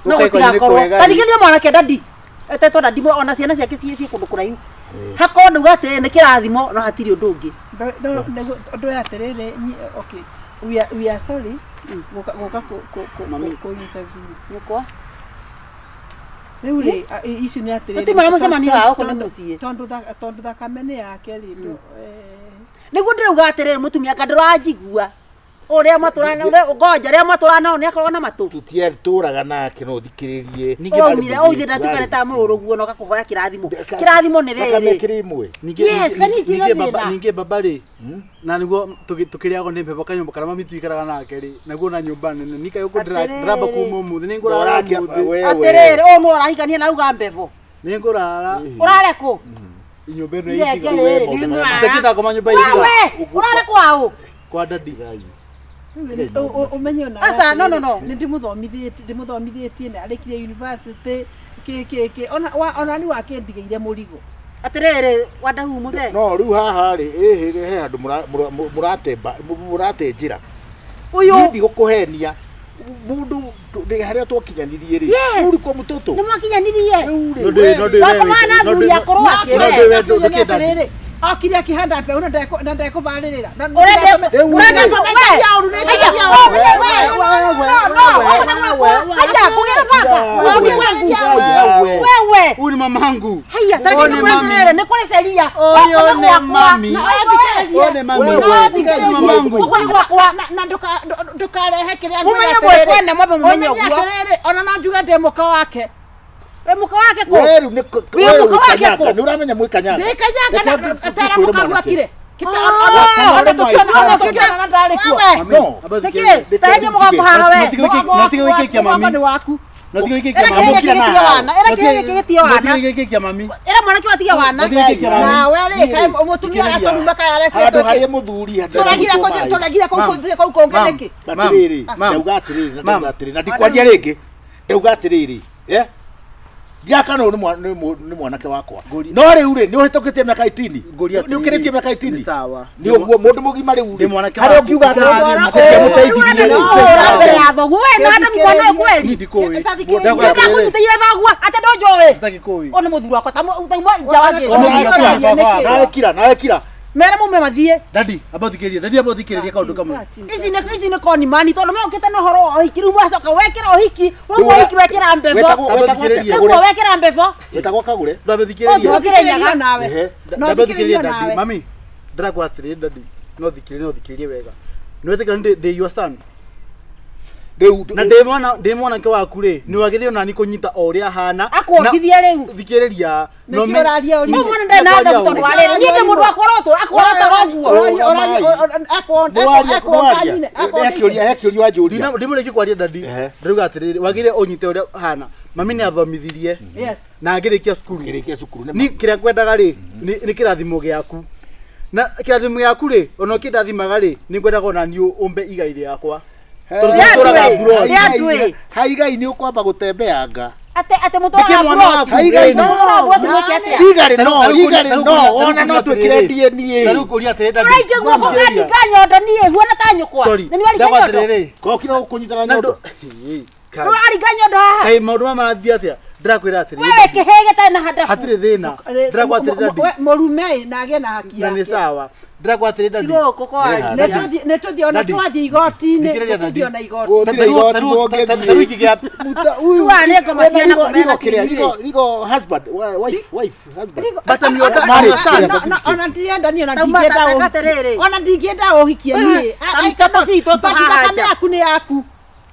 No Gũkũ kwanyu nĩ gũtigakorwo. kwega. Tathikĩrĩria mwanake dadi. Etetwo dadi ona ciana ciake ciĩ kũndũ kũraihu. Hakorwo ndauga atĩrĩ nĩ kĩrathimo no hatirĩ ũndũ ũngĩ. Ũndũ ũyũ atĩrĩrĩ, okay, we are sorry gũka gũka Mami. kũ interview. Nyũkwa. Rĩu rĩ, icio nĩ atĩrĩrĩ. Tũtiuma na mũcemanio wa gũkũ nĩ mũciĩ. Tondũ thakame nĩ yake rĩ, Nĩguo ndĩrauga atĩrĩrĩ mũtumia anga ndũranjigua. Ũrĩa matũrana ũrĩa ngoja ũrĩa matũrana nĩ akoragwo na matũ. Tũtiatũraga nake no thikĩrĩrie. Waumire ũithĩ ndatuĩka nĩ ta mũrũguo na ũgakũhoya kĩrathimo. Kĩrathimo nĩ Thakame rĩrĩ. ĩkĩrĩ ĩmwe. Yes, kani ningĩ ndina baba thĩna. ningĩ baba rĩ na niguo tukiriagwo nĩ mbebo kanyũmba karĩa mami tuikaraga nake rĩ naguo na nyũmba nene nikaĩ gũkũ ndĩramba kuma ũmũthĩ nĩ ngũrara Ndũrakia- ũmũthĩ wewe. Atĩrĩrĩ ũyũ nĩ ũrahikania na auga mbevo. nĩ ngũrara Ũrare kũ? nyũmba ĩno Irenge ĩtiga rĩrĩ. maũndũ marĩa- itakĩenda ngoma nyũmba ĩtiga Wewe ũrare kwaũ? kwa dadi Ũmenye ona Aca, no, no, no. nĩ ndĩmũthomithĩtie ndĩmũthomithĩtie na arĩkirie university kĩ kĩ kĩ ona ona ni wakĩndigĩire mũrigo. Atĩrĩrĩ wandahu mũthee. No rĩu haha rĩ ĩhĩ he handũ mũratemba mũrate njĩra. Ũyũ Niĩ ndigũkũhenia mũndũ harĩa twakinyanirie rĩ. Yes. Ũrĩ kwa mũtũtũ. nĩ mwakinyanirie. Rĩu rĩ, No ndĩ- no ndĩ- Wakomaga na no athuri ndĩ- akũrũ ake no we. ndĩ- we ndũkĩ dadi Okire akĩhanda mbeũ na ndekũbarĩrĩra. Ũrenda Rĩu ũrenda rĩ. we. Aya, oh, we, we, no, no, haya, kũgĩra banga. Ũyũ nĩ wangu. Wewe. huyu ni mamangu Haya, tareke Ũyũ nĩ mami. ndĩmũreterere nĩ kũrĩ ceria. Ũyũ Gũkũ nĩ nĩ gwakwa. mami. Na Ũyũ nĩ mami. Wewe. Huyu ni mamangu Gũkũ nĩ gwakwa. Na ndũkarehe kĩrĩa Mũmenye ngwĩra atĩrĩrĩ. mwĩkwene, mwambe mũmenye Ũmenye ũguo. atĩrĩrĩ, ona no njuge ndĩ mũka wake. Wĩ mũka wake kũ? We rĩu nĩ Wĩ we mũka wake Mwĩkanyanga, kũ? nĩ ũramenya mwĩkanyanga. Ndĩkanyanga Reke tera tũkwĩre mũka mwanake. gwakire. Ah, Tũkĩonana ndarĩ kuo. Wewe. No. Nĩkĩ? Taheria mũgongo haha we. Notige gwĩkĩkia mami Mũgongo nĩ waku. Notige gwĩkĩkia Ĩra mami kĩhĩĩ gĩkĩ gĩtige wana. Ĩra kĩhĩĩ gĩkĩ gĩtige wana. Notige gwĩkĩkia mami Ĩra mwanake ũyũ atige wana. Notige gwĩkĩkia mami Nawe rĩ, kaĩ mũtumia aratũruma kaĩ arecetwo Handũ harĩa kĩ? mũthuri Tũregire kũthiĩ tũregire kũu kũthiĩ kũu kũngĩ Ma'am. nĩkĩ? Atĩrĩrĩ, Ma'am. ndauga atĩrĩrĩ, na Ma'am. ndauga atĩrĩrĩ, na ndikwaria rĩngĩ. Ndauga atĩrĩrĩ, eh? Ndiakana ũyũ nĩ mwanake wakwa. No rĩu rĩ, nĩ ũhĩtũkĩtie mĩaka 18. Ngũria Nĩ ũkĩrĩtie mĩaka 18. Nĩ sawa. Nĩ ũguo mũndũ mũgima rĩu Ndĩ rĩ. mwanake Harĩa waku. ũngiuga atĩrĩrĩ, Ũrenda mũteithirie rĩ. kũhũra mbere ya thoguo. We na Adamu mwana ũyũ kweli. Niĩ ndikũĩ. Tathikĩrĩria. Ndakũĩ. Ndakũnyitĩire thoguo atĩ ndũnjũĩ. Ndagĩkũĩ. Ũyũ nĩ mũthuri wakwa tauma nja wa Ũyũ nĩ gĩĩta. mũthuri wakwa. Baba. Nawe kira, nawe kira. Mere mume mathiĩ. Dadi, amba ũthikĩrĩrie. Dadi, amba ũthikĩrĩrie kaũndũ kamwe. Ici nĩ ici nĩ koni mani tondũ mokĩte na ũhoro wa ũhiki rĩu mwacoka wekĩra ũhiki wauma ũhiki wekĩra mbebo Wetagwo wetagwo atĩa? nĩguo Kagũre. wekĩra mbebo Wetagwo Kagũre. Ndambe thikĩrĩrie. Ũthikĩrĩrie nyaga. nawe. Ehe. No Ndambe thikĩrĩrie thikĩrĩrio dadi. nawe. Mami, ndĩrakwa atĩrĩrĩ dadi. No thikĩrĩrie, no thikĩrĩrie wega. Nĩ wetĩkĩra ndĩ your son. Rĩu Na ndĩ mwanake waku rĩ, nĩ wagĩrĩire nani kũnyita o ũrĩa ahana. Akuongithie rĩu. Thikĩrĩria. Nĩkĩ ũraria ũrimũ? Mũndũ mwana ndarĩ na adabu tondũ wa rĩrĩ niĩ ndĩ mũndũ akũrotwo akũrotwo ũguo He kĩũria wanjũria. Ndimũrĩkie kwaria dadi. Ehe. Ndĩrauga atĩrĩrĩ, wagĩrĩire ũnyite ũrĩa ahana. Mami nĩ athomithirie na ngĩrĩkia cukuru. Kĩrĩkia cukuru nĩ Ni kĩrĩa ngwendaga rĩ, nĩ kĩrathimo gĩaku. Na kĩrathimo gĩaku rĩ, ona ũkĩndathimaga rĩ, nĩ ngwendaga ona niĩ ũmbe igai rĩakwa. Tondũ Rĩa tũtũraga ndwĩ, mburoti. rĩa ndwĩ. Haigai nĩ ũkwamba gũtembeanga. Atĩ atĩ mũtwara Nĩkĩ mwana waku? Haigai no. Mũtwara mburoti mwĩke atĩa? Igarĩ no, igarĩ no, ona no twĩkĩre DNA. Tarĩu ngũria atĩrĩ dadi. Ũraingĩ guoko ũkaringa nyondo niĩ huana ta nyũkwa. Sorry. Na nĩ waringa Ndagwa nyondo. atĩrĩrĩ. Kokira gũkũnyitana Na nyondo. ndũ- Kai. Ũraringa nyondo haha. Kai maũndũ maya marathiĩ atĩa? Ndĩrakwĩra atĩrĩrĩ. Wewe kĩhĩĩ gĩtarĩ na handabu. Hatirĩ thĩna. Ndĩrakwa atĩrĩ dadi. Mũrume na agĩe na haki Na nĩ yake. sawa. Ndĩrakwa atĩrĩ dadi. Gũkũ kwaria. Nĩtũthiĩ ona Daddy. twathiĩ igoti-inĩ, Thikĩrĩria, nĩtũthiĩ Daddy. ona igoti. Gũtirĩ igoti mũngĩthiĩ. Tarĩu ingĩgĩa Muta huyu. Rĩu aya nĩ ngoma ciana Rigo- kũmena rigo kĩrĩa, cinyuĩ. rigo- rigo husband, wife, wife, husband. But I'm your Marriage, son. kĩrĩa No, ona ndirenda niĩ ona Tauma ndingĩenda ta- ũhikie. atĩrĩrĩ. Ona ndingĩenda ũhikie niĩ. Ta ruta tũcitũ But tũhaha thakame nja. yaku nĩ yaku.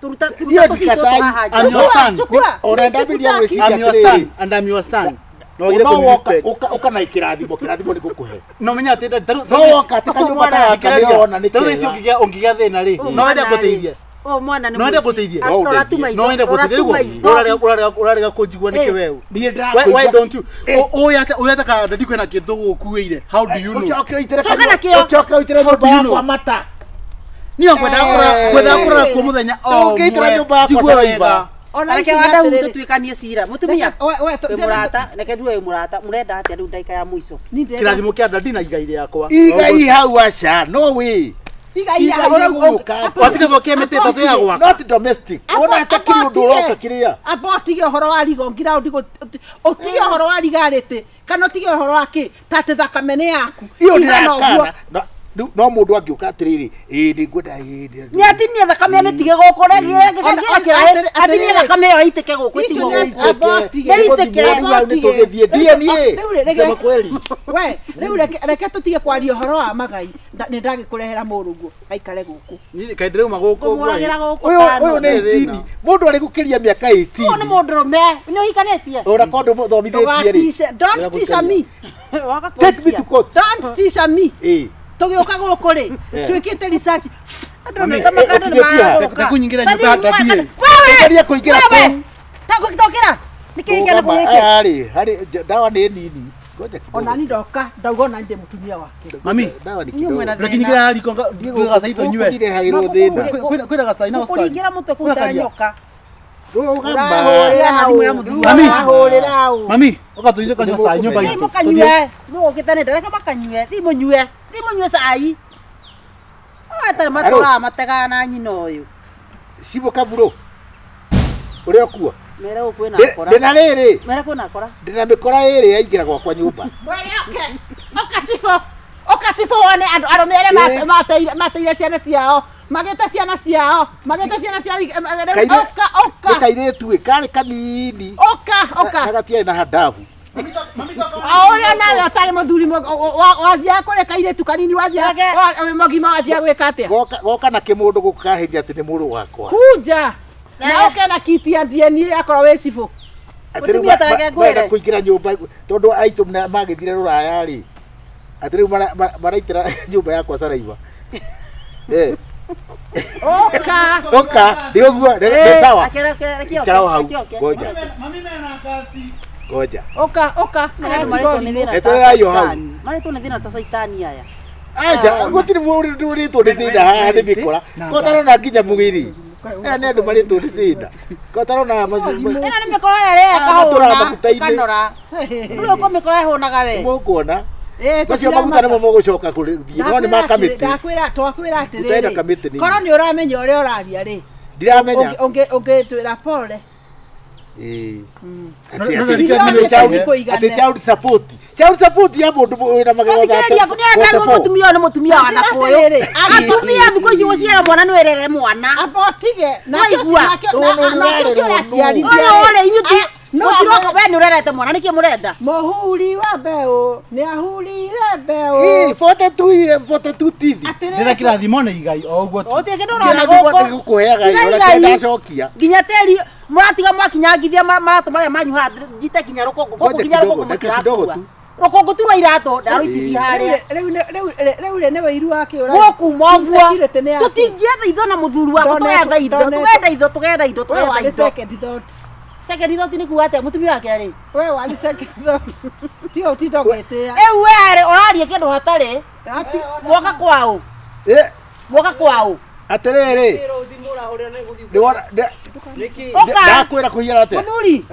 Turuta Niĩ turuta tũcitũ ndikatai. tũhaha nja. I'm your son. Chukua. Ona ndambiria gwĩciria I'm your atĩrĩrĩ. son and I'm your son. No wagĩrĩire No kũni woka respect. ũka na kĩrathimo, kĩrathimo nĩ ngũkũhe. No menya atĩ dadi. No woka atĩ kanyũmba ta gaka nĩ wona nĩ Tarĩu ici kega. ũngĩgĩa thĩna rĩ. No wende ngũteithie. Ũyũ mwana nĩ No wende mũici. ngũteithie? Ah, Rora tu maitho. No wende Rora tu ngũteithie? maitho. Rĩu ũrarega kũnjigua nĩkĩ weũ? Niĩ Why ndĩrakũigua. don't you? Ũyũ ate ũyũ ataka ndadi kwĩna kĩndũ gũkuĩire. How do you know? Ũcoke ũitĩre Coka kanua- na kĩo. ũcoke ũitĩre How nyũmba do you yakwa know? mata. Niĩ ngwendaga kũrora ngwendaga kũrora kuo mũthenya o Ndũngĩitĩra ũmwe. nyũmba yakwa Njigue saliva. wega. Ona Reke ici nĩ wanda atĩrĩrĩ. tũtuĩkanie cira. Mũtumia. Reke- we- we- Wĩ mũrata, reke ndue wĩ mũrata. Mũrenda atĩa rĩu ndagĩka ya mũico? Niĩ ndĩrenda- Kĩrathimo kĩa ndadi na igai rĩakwa. Igai hau aca, no way. Igai Igai ũrau- rĩgũka. Watiga gũkia mĩtĩ ĩtatũ ya gwaka. Not domestic. Ona hatakĩrĩ ũndũ ũroka kĩrĩa. Amba ũtige ũhoro wa rigo ngira ũtige ũhoro wa rigarĩtĩ kana ũtige ũhoro wa kĩ ta atĩ thakame nĩ yaku Iyo Tiga na ũguo. ndĩrakana. Na- rĩu no mũndũ angĩũka atĩrĩrĩ, ĩĩ nĩngwenda ĩĩ ndĩ- Nĩ atinie thakame mĩtige gũkũ Ona- atinie thakame ĩyo ĩitĩke gũkũ Icio ĩtigwo nĩ gũkũ. amba ũtige. Nĩ itĩke. Rĩu hau nĩtũgĩthiĩ. DNA. Rĩu rĩ, reke- Kusema kweli. We, rĩu reke tũtige kwaria ũhoro wa magai. Nĩ ndagĩkũrehera mũrũguo aikare gũkũ. Niĩ kaĩ ndĩrauma gũkũ ũguo ĩ. Kũmũragĩra gũkũ Ũyũ tano. ũyũ nĩ Nĩ thĩna. 18. Mũndũ arĩ gũkĩria mĩaka Ũyũ nĩ 18. mũndũrũme. Nĩ ũhikanĩtie? Ona korwo ndũmũthomithĩtie rĩ. Ndũgatice- Don't teach me. Waka Take me to court. Don't teach me. Ĩĩ. Tũgĩũka gũkũ rĩ, Eh. twĩkĩte research. Andũ nĩ makandũ nĩ Ũkinyĩtie ha? maragũrũka. Reke kũnyingĩra nyũmba ya ndadi ĩ. Geria kũingĩra kũu. Tokĩra. Nĩkĩ gĩkĩ na Rũgama, gĩkĩ? aya rĩ, harĩ ndawa nĩ nini. Ngoja kidogo. Ona ni ndoka ndauga ona ndĩ mũtumia wake. Mami, Ndawa nĩ Inyuĩ kidogo. mwĩna Reke nyingĩre haha riko nduge gacai tũnyue. Gũkũ ndĩrehagĩrwo thĩna. Kwĩna gacai na cukari. Kũringĩra mũtwe kũu ta nyoka. Rũgama. Ũrahũrĩra Na thimũ ya ũ. mũthuri. Mami. Ũrahũrĩra ũ. Mami, ũka tũnyue kanyua cai nyũmba Thiĩ itũ. mũkanyue. Mũgũkĩte nĩ ndareke makanyue. Thiĩ mũnyue. Thiĩ mũnyue cai. Atarĩ matũraga mategaga na nyina ũyũ. Cibũ Kavurũ. Ũrĩa ũkua. Mere gũkũ kwĩna akora. Ndĩna rĩrĩ. Mere kwĩna akora. Ndĩna mĩkora ĩrĩ yaingĩra gwakwa nyũmba. Mwere oke. Oka cibũ. Oka cibũ wone andũ arũme arĩa mateire ciana ciao. Magĩte ciana ciao. Magĩte ciana ciao. Oka oka. Nĩ kairĩtu ĩ, karĩ kanini. Oka oka. Na gatiarĩ na handabu. O ũrĩa nawe ũtarĩ mũthuri wathiaga kũrĩ kairĩtu kanini wathiaga wĩ mũgima wathiaga gwĩka atĩa? Goka na kĩmũndũ gũkũ kahĩnja atĩ nĩ mũrũ wakwa. Kunja. Na ũke na kiti ya DNA akorwo wĩ cibũ. Atĩ rĩu Mũtumia tareke ngwĩre. marenda kũingĩra nyũmba tondũ aitũ magĩthire rũraya rĩ. Atĩ rĩu maraitĩra nyũmba yakwa saraiva. Eh. Oka. Oka, nĩ ũguo, nĩ sawa. Reke Ikara o hau. oke. Ngoja. Ngoja. Oka oka. Andũ marĩtwo nĩ thĩna ta Eterera yo hau. caitani. Marĩtwo nĩ thĩna ta caitani aya. Aca, gũtirĩ mũndũ ũrĩtwo nĩ thĩna haha nĩ mĩkora. Ko tarona nginya mũgĩri. Aya nĩ andũ marĩtwo nĩ thĩna. Ko tarona Ĩno nĩ mĩkora ĩrĩa ĩrĩa Matũraga ĩkahũna maguta-inĩ. ĩkanora. Rĩu ũko mĩkora ĩhũnaga we. Mũkuona. Macio maguta nĩmo mũgũcoka kũrĩ no nĩ ma kamĩtĩ. Ndakwĩra twakwĩra Gũtenda atĩrĩrĩ. kamĩtĩ nĩ Korwo nĩ ũramenya ũrĩa ũraria rĩ. Ndiramenya. Ũngĩtwĩra pole. Ĩĩ. No, Atĩ no, atĩ no, atĩ no, child no, atĩ child support. Child support ya mũndũ wĩna magego Thikĩrĩria nĩ arenda mũtumia ũyũ nĩ mũtumia wa nakũyũ. Atĩrĩrĩ, Atumia thikũ ici gũciara mwana nĩ wĩrere mwana. Amba ũtige. Nakĩo Waigua. nakĩo ũraciarithia. Ũyũ rĩ inyuĩ ti No, mũtiroka we nĩ ũrerete mwana nĩkĩ mũrenda? Mũhuri wa mbeũ nĩ ahurire mbeũ. Ĩĩ, 42 42 tithi. Ndĩna kĩrathimo nĩ igai o ũguo tu. Gũtirĩ kĩndũ ũrona Kĩrathimo gũkũ. nĩgũkũheaga Igai, ĩ, ona igai. ndacokia. Nginya tĩri mũratiga mwakinyangithia maratũ marĩa manyu haha njite nginya rũkũngũ gũkũ Ngoja nginya kidogo, rũkũngũ dakika kidogo mũtirakua. tu. Rũkũngũ tu rwa iratũ ndarũitithia harĩa. Rĩu rĩ nĩ wĩiru wake ũra. Gũkuma ũguo. Insecurity nĩ yake. Tũtingĩetha indo na mũthuri wakwa tũgetha indo tũgetha indo tũgetha indo We tũgetha warĩ indo. second thought. Second thought nĩ kuga atĩa mũtumia wake arĩ? We warĩ second thought. Tiga ũtinda ũgĩtĩa. Rĩu we arĩ ũraria kĩndũ hatarĩ. Mwoka kwaũ. Ĩ, Mwoka kwaũ. atĩrĩrĩ. Nĩwona Ũka. ndakwĩra kũhiana atĩa? Mũthuri.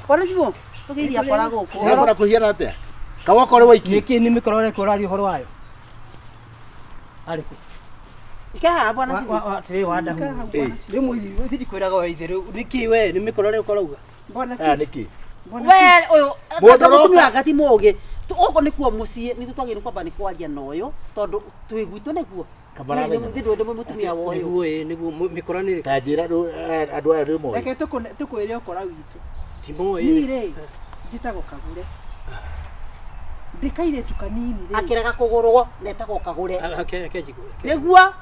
Kona cibũ. Tũkĩiria akora gũkũ. Ndakwĩra kũhiana atĩa? Kawoko ũrĩ waiki. Nĩkĩ nĩ mĩkora ũreka ũraria ũhoro wayo? Arĩ kũ? Ikara haha bwana cibũ. Atĩrĩ wanda Ĩ. Rĩu mũithi ndikwĩraga we ithe rĩu nĩkĩ we nĩ mĩkora ũreka ũrauga? Bwana Aya nĩkĩ? We ũyũ Mũndũ kanga mũtumia ũroka. wake ti mũũgĩ. Gũkũ nĩkuo mũciĩ nithuĩ twagĩrĩirwo kwamba nĩ kwaria na ũyũ tondũ twĩ gwitũ nĩkuo. Kamaramenya. Nĩ ndĩ mũtumia wa ũyũ. Nĩguo ĩ nĩguo mĩkora nĩ ĩrĩkũ? Ta njĩra rĩu, andũ aya nĩ moĩ. Reke tũkwĩre ũkora witũ. Timoĩ. Niĩ rĩ njĩtagwo Kagure. Ndĩ kairĩtu kanini rĩ. Akĩrega kũgũrwo netagwo Kagũre. Reke njigue. Nĩguo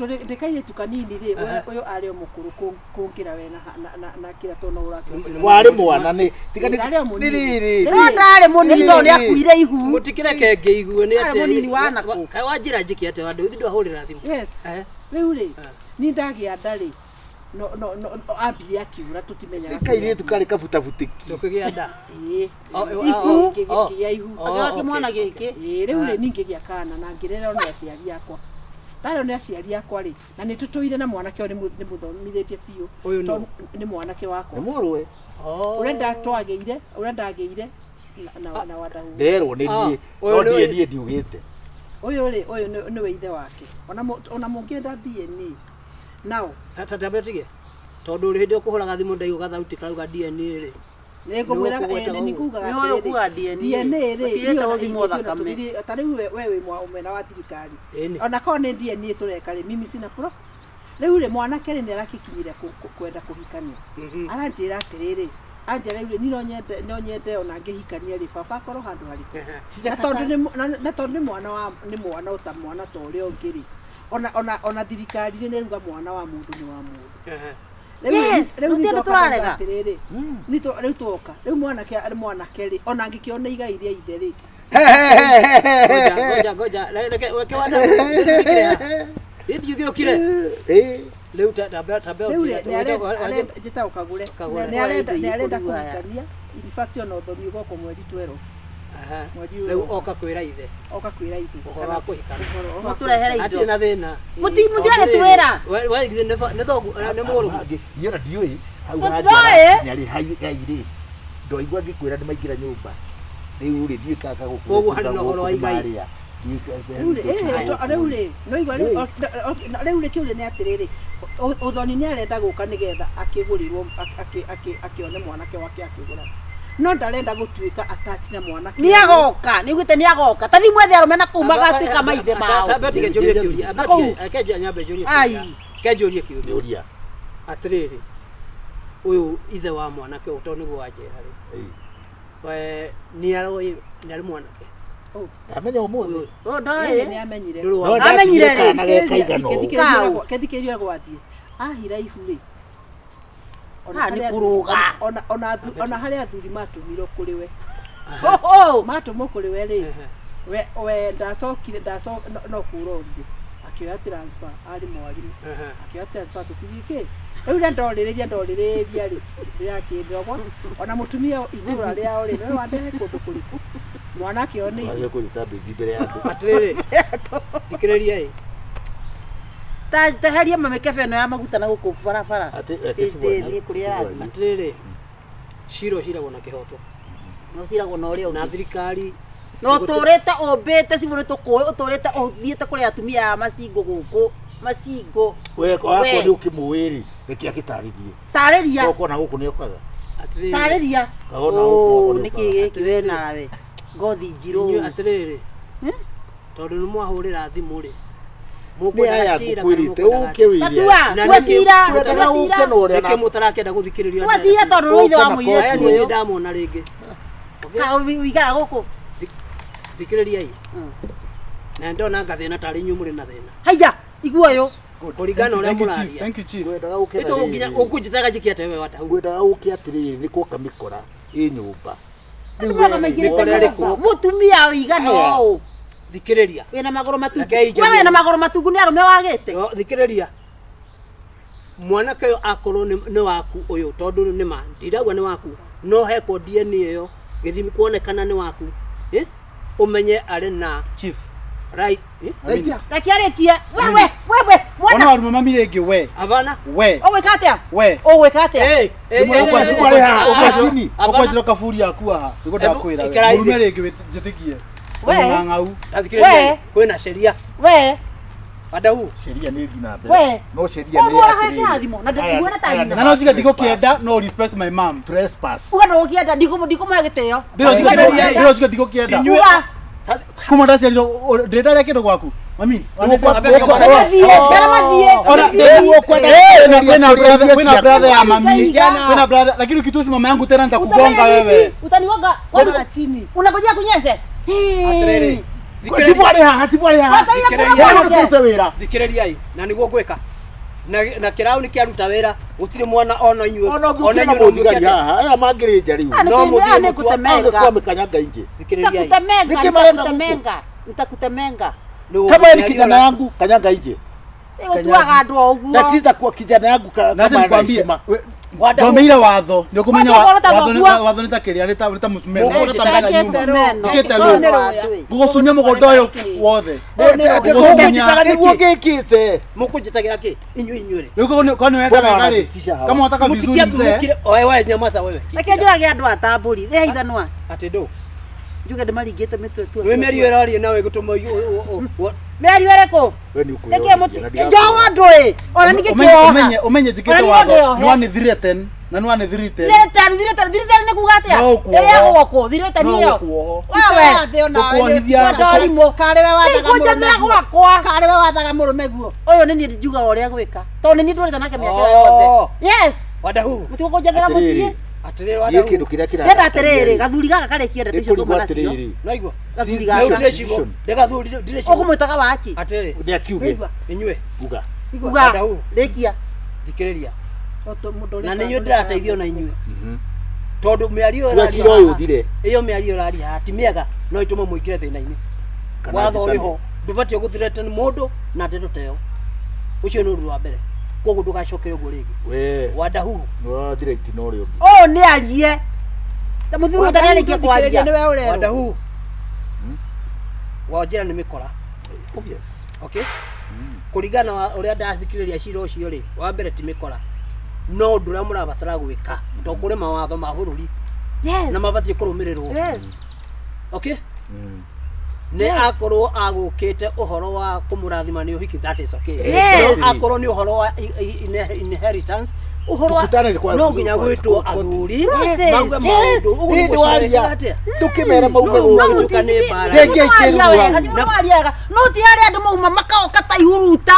Ndĩ kairĩtu kanini rĩ ũyũ arĩ o mũkũrũ kũngĩra we na kĩrĩa tona ũrakĩra. Warĩ mwana nĩ tiga nĩ Ndarĩ o mũnini. nĩ rĩrĩ. no ndarĩ mũnini tondũ nĩ akuire ihu. Mũtikĩreke ngĩigue nĩ Arĩ atĩa. mũnini wa nakũ. Kaĩ wanjĩra njĩke atĩa wanda ũthi ndwahũrĩra thimũ. Yes. Rĩu rĩ niĩ ndagĩa nda rĩ No no no ambire akiura tutimenyaga. Kairĩtu karĩ kabutabutĩki. Tũkĩgĩa nda. Ĩĩ. Ihu. Kĩgĩa ihu. Akĩoya kĩmwana gĩkĩ. Ĩĩ rĩu rĩ ningĩ gĩa kana na ngĩrerwo nĩ aciari akwa. Ndarerwo nĩ aciari akwa rĩ na nĩ tũtũire na mwanake ũyũ nĩ mũthomithĩtie biũ. Ũyũ nũ? Tondũ nĩ mwanake wakwa. Nĩ mũrũwe. Ũrĩa ndatwagĩire, ũrĩa ndagĩire na wadahu. Nderwo nĩ niĩ. No ndiĩ niĩ ndiugĩte. Ũyũ rĩ ũyũ nĩwe ithe wake. Ona mũngĩenda DNA. Now Tambe tige. Tondũ rĩ hĩndĩ ũkũhũraga thimũ ndaigua gathauti karauga DNA rĩ. Nĩngũmwĩra nĩ kugaga Nĩ ũyũ kuga DNA. DNA rĩ Gũtirĩte gũthimwo thakame. Ta rĩu we wĩ mwena wa thirikari. Ona korwo nĩ DNA tũreka rĩ mimi sina pro. Rĩu rĩ mwanake rĩ nĩ arakikinyire kwenda kũhikania. Aranjĩra atĩrĩrĩ anjĩra rĩu rĩ niĩ no nyende ona ngĩhikania rĩ baba akorwo handũ harĩkũ. Na tondũ nĩ mwana wa nĩ mwana ota mwana ta ũrĩa ũngĩ rĩ. Ona thirikari nĩ ĩruga mwana wa mũndũ nĩ wa mũndũ. Yes, rĩu rĩu tũrarega. Atĩrĩrĩ rĩu twoka rĩu mwanake rĩ ona angĩkĩona igai rĩa ithe rĩ. Ngoja ngoja reke wana rĩu gĩũkire. Rĩu tambe Rĩu rĩ njĩtagwo Kagũre. Nĩ arenda kũhikania. In fact ona ũthoni ũgoka mweri 12. Rĩu oka kwĩra ithe. Oka kwĩra ithe. Ũhoro wa kũhikana. Mũtũrehere indo. Hatirĩ na thĩna. Mũtiragĩtwĩra. We nĩ thoguo nĩ mũrũguo. Niĩ ona ndiũĩ hau Tũtiroĩ. nginya rĩ gai rĩ ndoigua ngĩkwĩra nĩ maingĩra nyũmba rĩu rĩ ndiũĩ kana gũkũ Koguo harĩ na ũhoro wa igai. Rĩu rĩ no igua rĩu rĩ kĩũria nĩ atĩrĩrĩ ũthoni nĩ arenda gũka nĩgetha akĩgũrĩrwo akĩone mwanake wake akĩgũra. No ndarenda gũtuĩka attached na mwanake. Nĩ agoka, nĩ ugĩte nĩ agoka. Ta thiĩ mwethe arũme na kũu magatuĩka maithe mao. Tambe tige njũrie kĩũria. Reke nyambe njũrie kĩũria. Reke njũrie kĩũria. Ũria. Atĩrĩrĩ ũyũ ithe wa mwanake ũyũ tondũ nĩguo wanjĩra rĩ. We nĩ aroĩ nĩ arĩ mwanake. Ndamenya ũmũthĩ. Ũyũ ndoĩ. Nĩ amenyire. Amenyire rĩ. Kethikĩrĩria gwathiĩ. Ahira ihu rĩ. Nĩ kũrũga. Ona harĩa athuri matũmirwo kũrĩ we. Matũmwo kũrĩ we rĩ. We ndacokire no kũrorire. Akĩoya transfer arĩ mwarimũ. Akĩoya transfer tũkĩthiĩ kĩ. Rĩu rĩrĩa ndorĩrĩria rĩ ndĩrakĩndogwa. Ona mũtumia itũra rĩao rĩ we wandehe kũndũ kũrĩkũ. Mwanake ũyũ nĩ ithe. Kũnyita mbĩthi mbere ya andũ. Atĩrĩrĩ thikĩrĩria ĩ. Teheria mamĩkebe ĩno ya maguta na gũkũ barabara. Ĩthiĩ kũrĩa ĩrathiĩ. Atĩrĩrĩ cira ũciragwo na kĩhoto. Na ũciragwo na ũrĩa ũngĩ. Na thirikari. Na ũtũrĩte ũmbĩte cibũ nĩ tũkũĩ ũtũrĩte ũthiĩte kũrĩ atumia aya macingũ gũkũ. Macingũ. We akorwo nĩ ũkĩmũĩ rĩ reke akĩtarĩrie. Tarĩria. Okorwo na gũkũ nĩ okaga. Tarĩria. Nĩkĩ gĩkĩ we nawe. Ngothi njirũ. Atĩrĩrĩ tondũ nĩ mwahũrĩra thimũ rĩ. Nĩ aya ngũkwĩrĩte ũke wĩre. Tatua, twecira, twecira. Nĩkĩ mũtarakĩenda gũthikĩrĩria. Twecira tondũ nĩ ithe wa mũirĩtu ũyũ. Ndamwona rĩngĩ. Ka ũikara gũkũ. Thikĩrĩriai. Na ndona ngathĩna tarĩ inyuĩ mũrĩ na thĩna. Haiya, igua ũyũ. Kũringana na ũrĩa mũraria. Thank you chief. Ngwendaga ũke na rĩrĩ. Ũkũnjĩtaga njĩke atĩa we Wadahu? Ngwendaga ũke atĩrĩrĩ nĩ kuoka mĩkora ĩ nyũmba. Andũ maingĩrĩte nyũmba. Mũtumia ũigana ũũ. Thikĩrĩria. Wĩna magũrũ matungu. We wĩna magũrũ matungu nĩ arũme wagĩte. Thikĩrĩria. Mwanake ũyũ akorwo nĩ waku ũyũ tondũ nĩ ma ndirauga nĩ waku no hekwo DNA ĩyo gĩthimi kuonekana nĩ waku. Ũmenye arĩ na chief. Right. Reke arĩkie. Wewe wewe mwana. Ona arũme mami rĩngĩ we. Abana. We. Ũgwĩka atĩa? We. Ũgwĩka atĩa? Ũkwanjĩra kaburi yaku haha nĩguo ndakwĩra we. Mũrume rĩngĩ njĩtĩkie. We. We. Kwĩna sheria. We. Wadahu. Sheria nĩ ĩthiĩ na mbere. We. No sheria nĩ atĩrĩrĩ. Kĩrathimo na ndikuona ta nyina. Na no njuge ndigũkĩenda no respect my mom. Trespass. Uga ndũgũkĩenda ndikũmũhe gĩtĩo. Ndĩro njuge ndigũkĩenda. Kuma ndaciarirwo ndĩndarĩa kĩndũ gwaku. Mami. Kwĩna brother ya mami. Kwĩna brother lakini ukitusi mama yangu tena nitakugonga wewe. Utanigonga kwa chini. Unangojea kunyeshe. Atĩrĩrĩ. Sibu arĩ haha, sibu arĩ haha. Thikĩrĩria. Thikĩrĩriai na nĩguo ngwĩka. Na kĩraũ nĩ kĩaruta wĩra gũtirĩ mwana ona inyuĩ ona inyuĩ mũthigari haha aya mangĩrĩ nja rĩu. No mũthiĩ nĩ kwamĩkanyanga nje. Thikĩrĩriai. Nitakutemenga, nitakutemenga. Kama ni kijana yangu kanyanga nje. Ĩgũtuaga andũ o ũguo. Na tiza kwa kijana yangu Na acha kama ana nikwambie, heshima. Thomeire watho nĩ ũkũmenya Watho ũkorwo ta watho thoguo. watho nĩ ta kĩrĩa nĩ ta nĩ ta mũcumeno Mũgũnda nĩ ta mbera Mũgũnda nyumba. mũcumeno. Tikĩte Ũyũ nĩ rũ rũĩ. ngũgũcunya mũgũnda ũyũ wothe. Ngũgũcunya nĩguo ngĩkĩte. Mũkũnjĩtagĩra kĩ? Inyuĩ inyuĩ rĩ. Rĩu korwo nĩ ũrenda wega rĩ, kama unataka vizuri Mũtikia- mzee. mũkire- oe wewe nyamaza wewe. Reke njũrage andũ atambũri. Rĩha ithanwa. Atĩ ndũ. Njuge ndĩmaringĩte mĩtwe tu. Wĩ mĩario ĩraria nawe ĩgũtũma Mĩario ĩrĩkũ? We nĩ Nĩkĩ mũti njoho andũ ĩ. Ona ningĩ kĩoha. Ũmenye ũmenye njĩkĩte Ona niĩ watho no nĩ wani threaten na nĩ wani threaten. Thirĩtani, thirĩtani, thirĩtani nĩ kuga atĩa? No ũkuoho. Ĩrĩa gwakwo, thirĩtani No ĩyo. ũkuoho. Wewe. Ngũkuohithia. Ndorimũ. Karĩwe wathaga Tikũnjathĩra mũrũme gwakwa. Karĩwe wathaga mũrũme guo. Ũyũ nĩ niĩ njugaga ũrĩa gwĩka. Tondũ nĩ niĩ ndũrĩte nake mĩaka ĩyo yothe. Yes. Wadahu. Mũtigũkũnjathĩra mũciĩ. Atĩrĩrĩ Niĩ wadahu. kĩndũ kĩrĩa kĩra. Ndĩrenda atĩrĩrĩ, gathuri gaka karĩkie ndeto icio Nĩkũrigwo tuma nacio. atĩrĩrĩ. Naigua. Gathuri Rĩu gaka. ndĩrecigo. Ndĩgathuri ndĩrecigo. Ũkũmwĩtaga waki. Atĩrĩrĩ. Nĩ akiuge. Inyuĩ. Uga. Uga. Wadahu. Rĩkia. Thikĩrĩria. Na nĩ inyuĩ ndĩrateithio na inyuĩ. Tondũ mĩario Tua ĩraria cira ũyũ haha- ũthire. ĩyo mĩario ĩraria haha ti mĩega no ĩtũme mũingĩre thĩna-inĩ. Kana Watho njĩtane. ũrĩ ho ndũbatiĩ gũthreaten mũndũ na ndeto ta ĩyo. Ũcio nĩ ũndũ wa mbere. Koguo ndũgacoke ũguo rĩngĩ. We. Wadahu. Nĩ wathira itina ũrĩa ũngĩ. Ũyũ nĩ arie. Ta mũthuri ũyũ ndarĩkia kwaria. Wadahu. Wanjĩra nĩ mĩkora. Obvious. Okay? Kũringana na ũrĩa ndathikĩrĩria cira ũcio rĩ, wa mbere ti mĩkora. No ũndũ ũrĩa mũrabatara gwĩka, to kũrĩ mawatho ma bũrũri Yes. na mabatiĩ kũrũmĩrĩrwo. Yes. Okay? Nĩ Yes. akorwo agũkĩte ũhoro wa kũmũrathima nĩ ũhiki that is okay. Yes. No akorwo nĩ ũhoro wa inheritance ũhoro wa Tũkutane kwa- no nginya kwa- gwĩtwo kwa- athuri Process. mauge Yes. maũndũ ũguo Ĩ, nĩguo ndwaria. ciarekaga atĩa? Ndũkĩmere mauge No, ũguo. no, mũtikane mbara. Rĩngĩ ikĩrwo hau. Waria wega. No ti harĩa andũ mauma makaoka ta ihuruta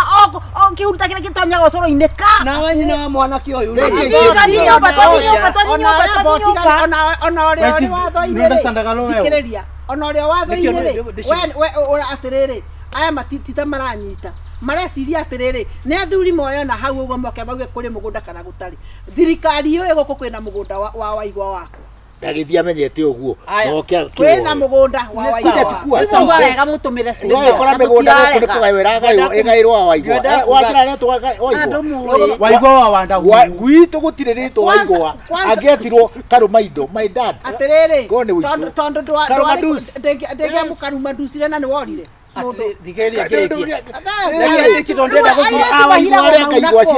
o kĩhuruta kĩrĩa gĩtonyaga ũcũrũ-inĩ ka. Nawe nyina wa mwanake ũyũ rĩ. Rĩngĩ Twathiĩ nyũmba, twathiĩ nyũmba, twathiĩ nyũmba, twathiĩ nyũmba. Ona ũrĩa Right, ũrĩ nĩ watho-inĩ rĩ. understandaga law wewe? Thikĩrĩria. Ona ũrĩa watho-inĩ Nĩkĩo rĩ. ndĩ- We we atĩrĩrĩ. Aya matitita maranyita. Mareciria atĩrĩrĩ, nĩ athuri moyona hau ũguo moke mauge kũrĩ mũgũnda kana gũtarĩ. Thirikari yũĩ gũkũ kwĩna mũgũnda wa waigwa wakwa. Ndagĩthiĩ amenyete ũguo. Aya. Na oke Kwĩna akĩwoe. mũgũnda wa Nĩ waigwa Kuja wakwa. chukua. Ciuga wega mũtũmĩre ciugo. Ũgagĩkora Na mĩgũnda gũkũ nĩ tũtirarega. kũgaywo ĩragaywo ĩgaĩrwo wa waigwa. Ngwenda kuga- Wanjĩra rĩtwa waigwa. Andũ mũĩ. Waigua wa Wadahu. Gwitũ gũtirĩ rĩtwa waigwa. Kwanza- Angĩetirwo Karũmaindo, my dad. Atĩrĩrĩ, Korwo nĩ witũ. tondũ tondũ Karumadus. ndĩngĩamũkarumaducire na nĩ worire. Atĩrĩ, thikĩrĩria ngĩrĩkie.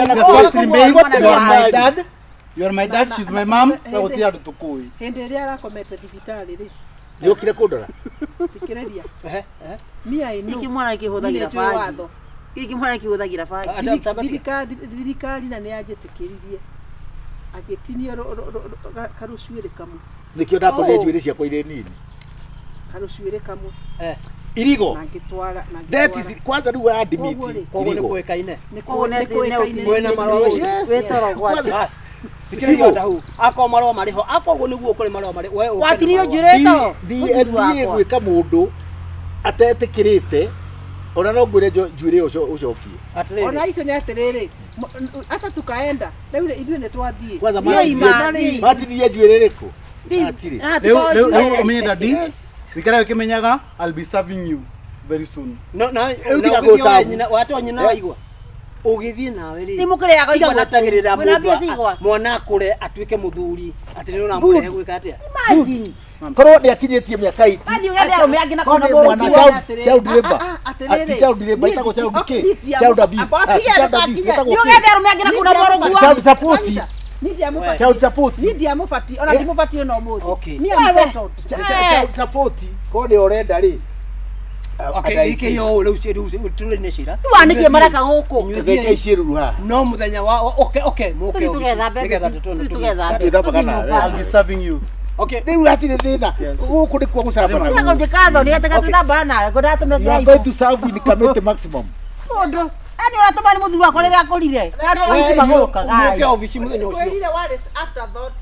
You are my dad. You are my dad, she's my mom. Na gũtirĩ andũ tũkũĩ. Hĩndĩ ĩrĩa arakomete thibitarĩ rĩ, Nĩũkire kũndora? thikĩrĩria. Me I know. Gĩkĩ mwana kĩhũthagĩra Niĩ nĩnjũĩ bangi. watho. Gĩkĩ mwana kĩhũthagĩra bangi. Thirikari na nĩ yanjĩtĩkĩririe agĩtinio karũcuĩrĩ kamwe Nĩkĩo ndakorire njuĩrĩ ciakwa irĩ nini. karũcuĩrĩ kamwe Irigo. na ngĩtwara na That is kwanza rĩu admit. Koguo rĩ. Koguo nĩ Irigo. kũĩkaine. Nĩ Koguo nĩ kũĩkaine. Kwĩna marũa macio. Wĩtoro gwake. Bas. Thikĩrĩria Wadahu. Akorwo marũa marĩ ho. Akorwo ũguo nĩguo kũrĩ marũa marĩ. We ũke na Watinio marũa. njuĩrĩ toro. Ndiĩ gwĩka mũndũ atetĩkĩrĩte ona no ngwĩre njuĩrĩ ĩyo ũcokie. Atĩrĩrĩ. Ona icio nĩ atĩrĩrĩ, hata tukaenda rĩu rĩ, ithuĩ nĩ twathiĩ. Kwanza Niĩ ima, niĩ. matinirie njuĩrĩ ĩrĩkũ? Hatirĩ. Rĩu rĩu rĩu ũmenye daddy, wĩikare ũkĩmenyaga I'll be serving you very soon. No, na Rĩu na tiga ũgĩthiĩ we gũcabu. nyina watwa nyina waigua. Ũgĩthiĩ nawe rĩ. Nĩ mũkĩrĩaga Tiga igwa na gwetagĩrĩra Mwĩna mbia mũndũ cia igwa? mwana akũre atuĩke mũthuri atĩ nĩ ũramũrehe gwĩka atĩa? Imagine. Korwo nĩ akinyĩtie mĩaka 80. Wathiĩ ũgethe arũme angĩ na Korwo kũu na nĩ mwana mũrũguo. child labor. Ati child labor ĩtagwo child kĩ? Child abuse. Ah, child abuse ĩtagwo Nĩ kĩ? ũgethe arũme angĩ na kũu na mũrũguo. Child support. Niĩ Child support. ndiamũbatiĩ ona Eh. ndimũbatiĩ ona ũmũthĩ. Okay. Me I'm Wewe. settled. Child support. Korwo nĩ ũrenda rĩ. Okay, gĩkĩ yo rĩu rĩu tũrĩ cira. Wanĩkie mareka gũkũ. Inyuĩ Thenge thiĩi. ciĩruru haha. No mũthenya wa okay okay mũke Tũthiĩ obici, tũgethambe, nĩgetha tũtone tũthiĩ tũgĩthiĩ. tũgethambe. Twĩthambaga nawe. I'll be serving you. Okay. Rĩu hatirĩ thĩna. Gũkũ nĩkuo gũcambana. Tiga kũnjĩka thoni atĩ gatwĩthamba nawe ngũndatũme You are going to serve in Kamiti maximum. Mũndũ. Yaani ũratũma nĩ mũthuri wakwa rĩrĩa akũrire. Andũ ahiki magũrũkaga. Mũke obici mũthenya ũcio. Kwĩrire Wallace afterthought.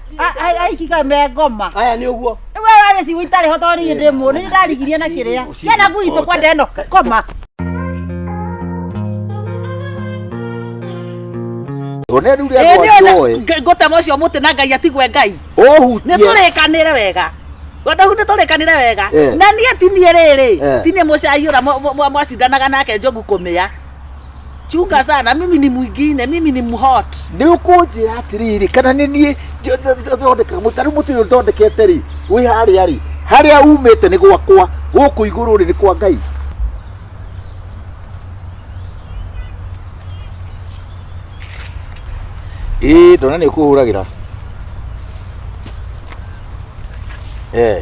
Ahiki kaĩ me ngoma. Aya nĩ ũguo. We warĩ cigo itarĩ ho tondũ niĩ ndĩ mũũ. Nĩ ndarigirie na kĩrĩa. Kĩana ngui itũ kwenda ĩno. Koma. One rĩu Ĩ, rĩa nĩ njoe. ona ngũtema ũcio mũtĩ na Ngai atigwe Ngai. Ũhutie. Nĩ tũrĩkanĩre wega. Wadahu nĩ tũrĩkanĩre wega. Eh. Na niĩ ti niĩ rĩrĩ. Eh. Ti niĩ mũcai ũrĩa mwacindanaga nake njogu kũmĩa. Chunga sana, mimi ni mwingine, mimi ni mhot. Nĩ ũkũnjĩra atĩrĩrĩ, kana nĩ niĩ thondekaga mũtĩ, tarĩu mũtĩ ũyũ thondekete rĩ, wĩ harĩa rĩ, harĩa umĩte nĩ gwakwa, gũkũ igũrũ rĩ nĩ kwa Ngai. Ĩĩ ndona nĩ ũkũhũragĩra. Eh.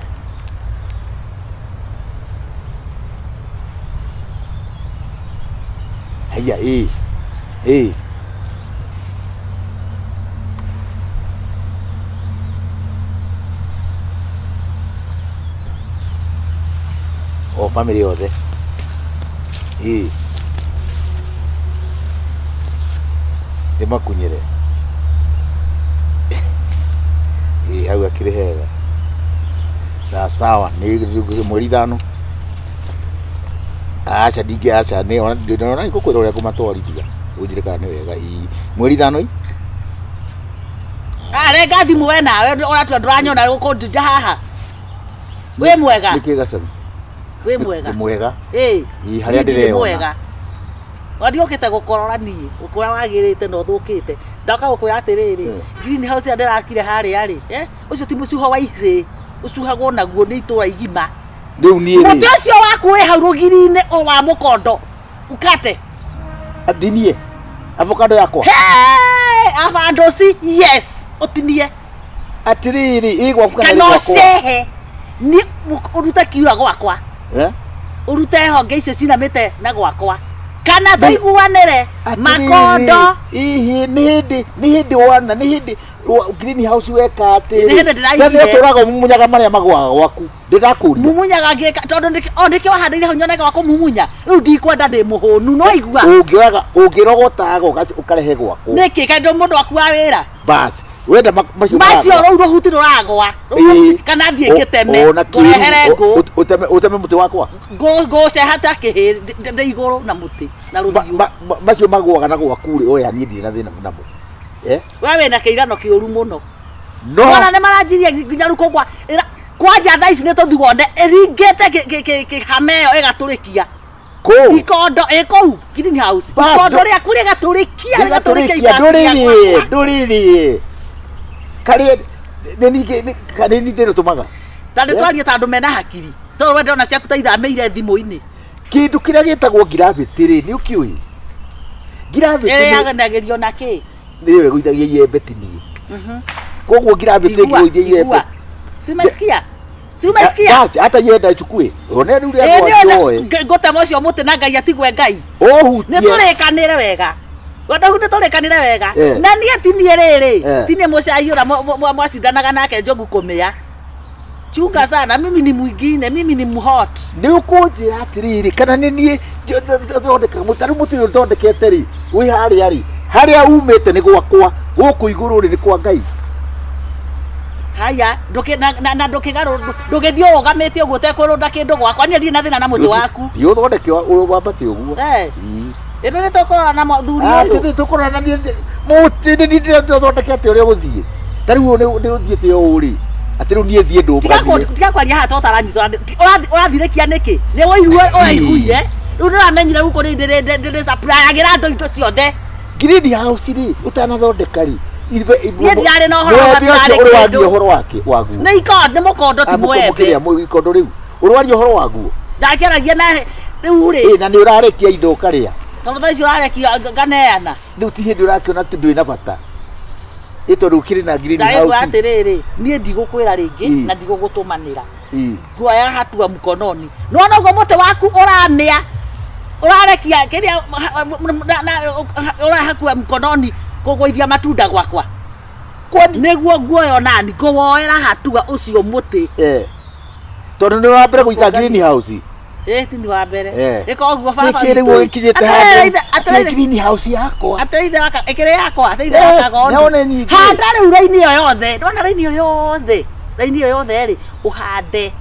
Haya, ĩĩ. Ĩĩ. O family yothe. Ĩĩ. Ndĩmakunyĩre. Ĩĩ hau akĩrĩ hega. Sawa sawa, nĩ mweri 5. Aca ndingĩ aca nĩ ona ndĩrona ngũkwĩra ũrĩa ngũmatwarithia. Ũnjĩre kana nĩ wega. Ĩĩ mweri 5 ĩ. Ah, renga thimũ we nawe ũratua ndũranyona gũkũndinda haha. Wĩ mwega? Nĩkĩ gacau? Wĩ mwega? Nĩ mwega. Ĩĩ. Ĩĩ harĩa Niĩ ndirĩ ndĩreyona. mwega. Wandiũkĩte gũkorora niĩ ũkũrĩa wagĩrĩte na ũthũkĩte. Ndoka gũkwĩra atĩrĩrĩ, green house ĩrĩa ndĩrakire harĩa rĩ, eh, ũcio ti mũcuho wa ihĩĩ, ũcuhagwo naguo nĩ itũra igima. Rĩu niĩ rĩ. Mũtĩ ũcio waku wĩ hau rũgiri-inĩ o wa mũkondo, ukate. Ndinie. Avocado yakwa. Hey, avandoci, yes, ũtinie. Atĩrĩrĩ, ĩ gwaku kana Kana nĩ gwakwa? ũcehe. Ni ũrute kiura gwakwa. Eh? Ũrute honge icio cinamĩte na gwakwa. Kana tũiguanĩre makondo. Ihi nĩ hĩndĩ nĩ hĩndĩ wana nĩ hĩndĩ green house weka atĩrĩ. Nĩ hĩndĩ ndĩraigire. Tene ũtũraga ũmumunyaga marĩa magũaga gwaku. Ndĩrakũria. Mumunyaga ngĩka tondũ o nĩkĩo wahandĩire hau nyoneka wa kũmumunya. Rĩu ndikwenda ndĩ mũhũnu no igua. Ũngĩoyaga ũngĩrogotaga ũkarehe gwakwa. Nĩkĩ kaĩ ndũ mũndũ waku wa wĩra? Bas. Wenda macio Macio maragwa. rũu rũhuti rũragwa. Ĩĩ. Kana thiĩ ngĩteme. Ona kĩĩruru, Ngũrehere ngũ. ũteme mũtĩ wakwa. Ngũceha ta kĩhĩ ndĩ igũrũ na mũtĩ na rũhiũ. Macio magũaga na gwaku rĩ, oya niĩ ndirĩ na thĩna namo. Eh? We wĩna kĩirano kĩũru mũno. No. Ona nĩ maranjirie nginya rĩu kũgwa. Kwanja thaa ici nĩ tũthiĩ wone ĩringĩte kĩhame ĩyo ĩgatũrĩkia. Kũu? Ikondo ĩ kũu green house. Bas, Ikondo rĩaku rĩgatũrĩkia rĩgatũrĩkia Rĩgatũrĩkia ibati ndũrĩrĩe rĩakwa. ndũrĩrĩe. Karĩa nĩ ningĩ nĩ niĩ ndĩrũtũmaga. Ta nĩ Eh? twarie ta andũ mena hakiri. Tondũ we ndona ciaku ta ithamĩire thimũ-inĩ. Kĩndũ kĩrĩa gĩtagwo gravity rĩ, nĩ ũkĩũĩ? Gravity nĩ Ĩrĩanagĩrio na kĩ? nĩyo ĩgũithagia iembe ti niĩ. Koguo gravity Igua, ĩngĩgũithia iembe. igua. Si umesikia? Si umesikia? Basi hata yenda ichukue. One rĩu Ĩ, rĩa nĩ ona njoe. ngũtema ũcio mũtĩ na Ngai atigwe Ngai. Ũhutie. Nĩ tũrĩkanĩre wega. Wenda nĩ tũrĩkanĩre wega. Eh. Na niĩ ti niĩ rĩrĩ, Eh. ti niĩ mũcai ũrĩa mwacindanaga nake njogu kũmĩa. Chunga sana, mimi ni mwingine, mimi ni mhot. Nĩ ũkũnjĩra atĩrĩrĩ, kana nĩ niĩ thondekaga mũtĩ, tarĩu mũtĩ ũyũ thondekete rĩ, wĩ harĩa rĩ, harĩa umĩte nĩ gwakwa, gũkũ igũrũ rĩ nĩ kwa Ngai. Haya, na ndũkĩgarũ ndũgĩthiĩ ũrũgamĩte ũguo ũtekũrũnda kĩndũ gwakwa, niĩ ndirĩ na thĩna na mũtĩ waku. Thiĩ ũthondeke wambate ũguo. Eh. Ii. Ĩno nĩ tũkũrora na mũthuri Ah, ũyũ. tũthiĩ tũkũrora na niĩ mũtĩ nĩ niĩ ndĩrathondekete ũrĩa ũgũthiĩ. Ta rĩu ũyũ nĩ ũthiĩte ũũ rĩ, atĩ rĩu niĩ thiĩ ndũmbanire. Tiga kwaria haha to ũtaranyitwo. Ũrathirĩkia nĩkĩ? Nĩ ũigue ũraiguire. Rĩu ndĩramenyire gũkũ nĩ ndĩrĩ supplyagĩra andũ indo ciothe. Green house rĩ, ũtanathondeka rĩ, Niĩ ndirarĩ na ũhoro wa Mwembe ũcio matirarĩ ũrwaria kĩndũ. ũhoro wake waguo. Nĩ ikondo, nĩ mũkondo ti Ah, mwembe. kĩrĩa, ikondo rĩu. Ũrwaria ũhoro waguo. Ndakĩaragia na rĩu rĩ. Ĩ, na nĩ ũrarekia indo ũkarĩa. Tondũ thaa ici ũrarekia nganeana. Rĩu ti hĩndĩ ũrakĩona atĩ ndũrĩ na bata. Ĩ, tondũ ũkĩrĩ na green Ndagĩkwĩra house. atĩrĩrĩ, niĩ ndigũkwĩra rĩngĩ Ĩ. na ndigũgũtũmanĩra. Ĩ. Nguoya hatua mkononi. Nĩwona ũguo mũtĩ waku ũramĩa, ũrarekia kĩrĩa ũrahakua mkononi kũgũithia matunda gwakwa. Kwani? Nĩguo nguoya onani, ngũwoera hatua ũcio mũtĩ. Eh. Tondũ nĩ wa mbere gũika green house. Ĩ, ti nĩ wa mbere. Eh. Ĩka ũguo baba Nĩkĩ rĩu witũ. ũgĩkinyĩte Atĩrĩrĩ, handũ? atĩrĩrĩ. Nĩ green house yakwa. Atĩrĩrĩ ithe waka, ĩkĩrĩ yakwa, atĩrĩrĩ ithe Yes, waka gondu. nĩwona nyingĩ. Handa rĩu raini ĩyo yothe. Ndona raini ĩyo yothe. Raini ĩyo yothe rĩ, ũhande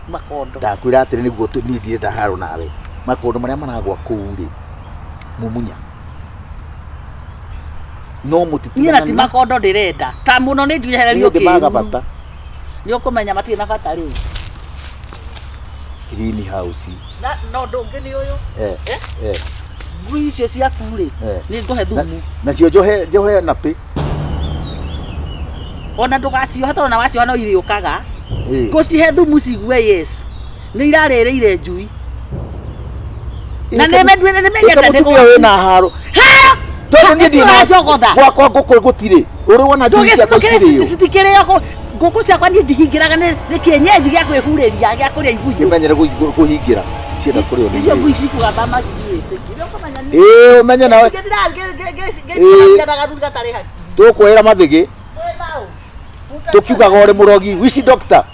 makondo. Ndakwĩra atĩrĩ nĩguo niĩ ndirenda haro nawe. Makondo marĩa maragwa kũu rĩ, mumunya. No mũtĩ Niĩ na ti makondo ndĩrenda. Ta mũno nĩ njehererio Niĩ ndĩmaga kĩruru. bata. Nĩ ũkũmenya matirĩ na bata rĩu. Green house. Na no ũndũ ũngĩ nĩ ũyũ. Eh. Eh? Eh. Ngui icio ciaku rĩ Eh. nĩ ngũhe thumu. Nacio njohe njohe na pĩ. Ona ndũgacioha tondũ ona wacioha no irĩũkaga. Ĩĩ. Ngũcihe thumu cigue yes. Nĩ irarĩrĩire njui. Na nĩ menduĩte nĩ menyete Ĩka nĩ mũtumia wĩna haro. Haro! Tondũ niĩ ndirĩ na Njogotha. Gwakwa ngũkũ gũtirĩ. Ũrĩ wona njui ciakwa ikĩrĩo. Citikĩrĩo ngũkũ ciakwa niĩ ndihingĩraga nĩ kĩenyenji gĩa kwĩhurĩria gĩa kũrĩa igunyũ. Kĩmenyere kũhingĩra. Cienda kũrĩo nĩ Icio ngui. ngui cikũgamba magithiĩte. Ĩĩ ũmenye nawe. Ngĩciragia na gathuri gatarĩ haki. Tũkwĩra mathĩgĩ. Tukiugaga ũrĩ mũrogi. Wici doctor.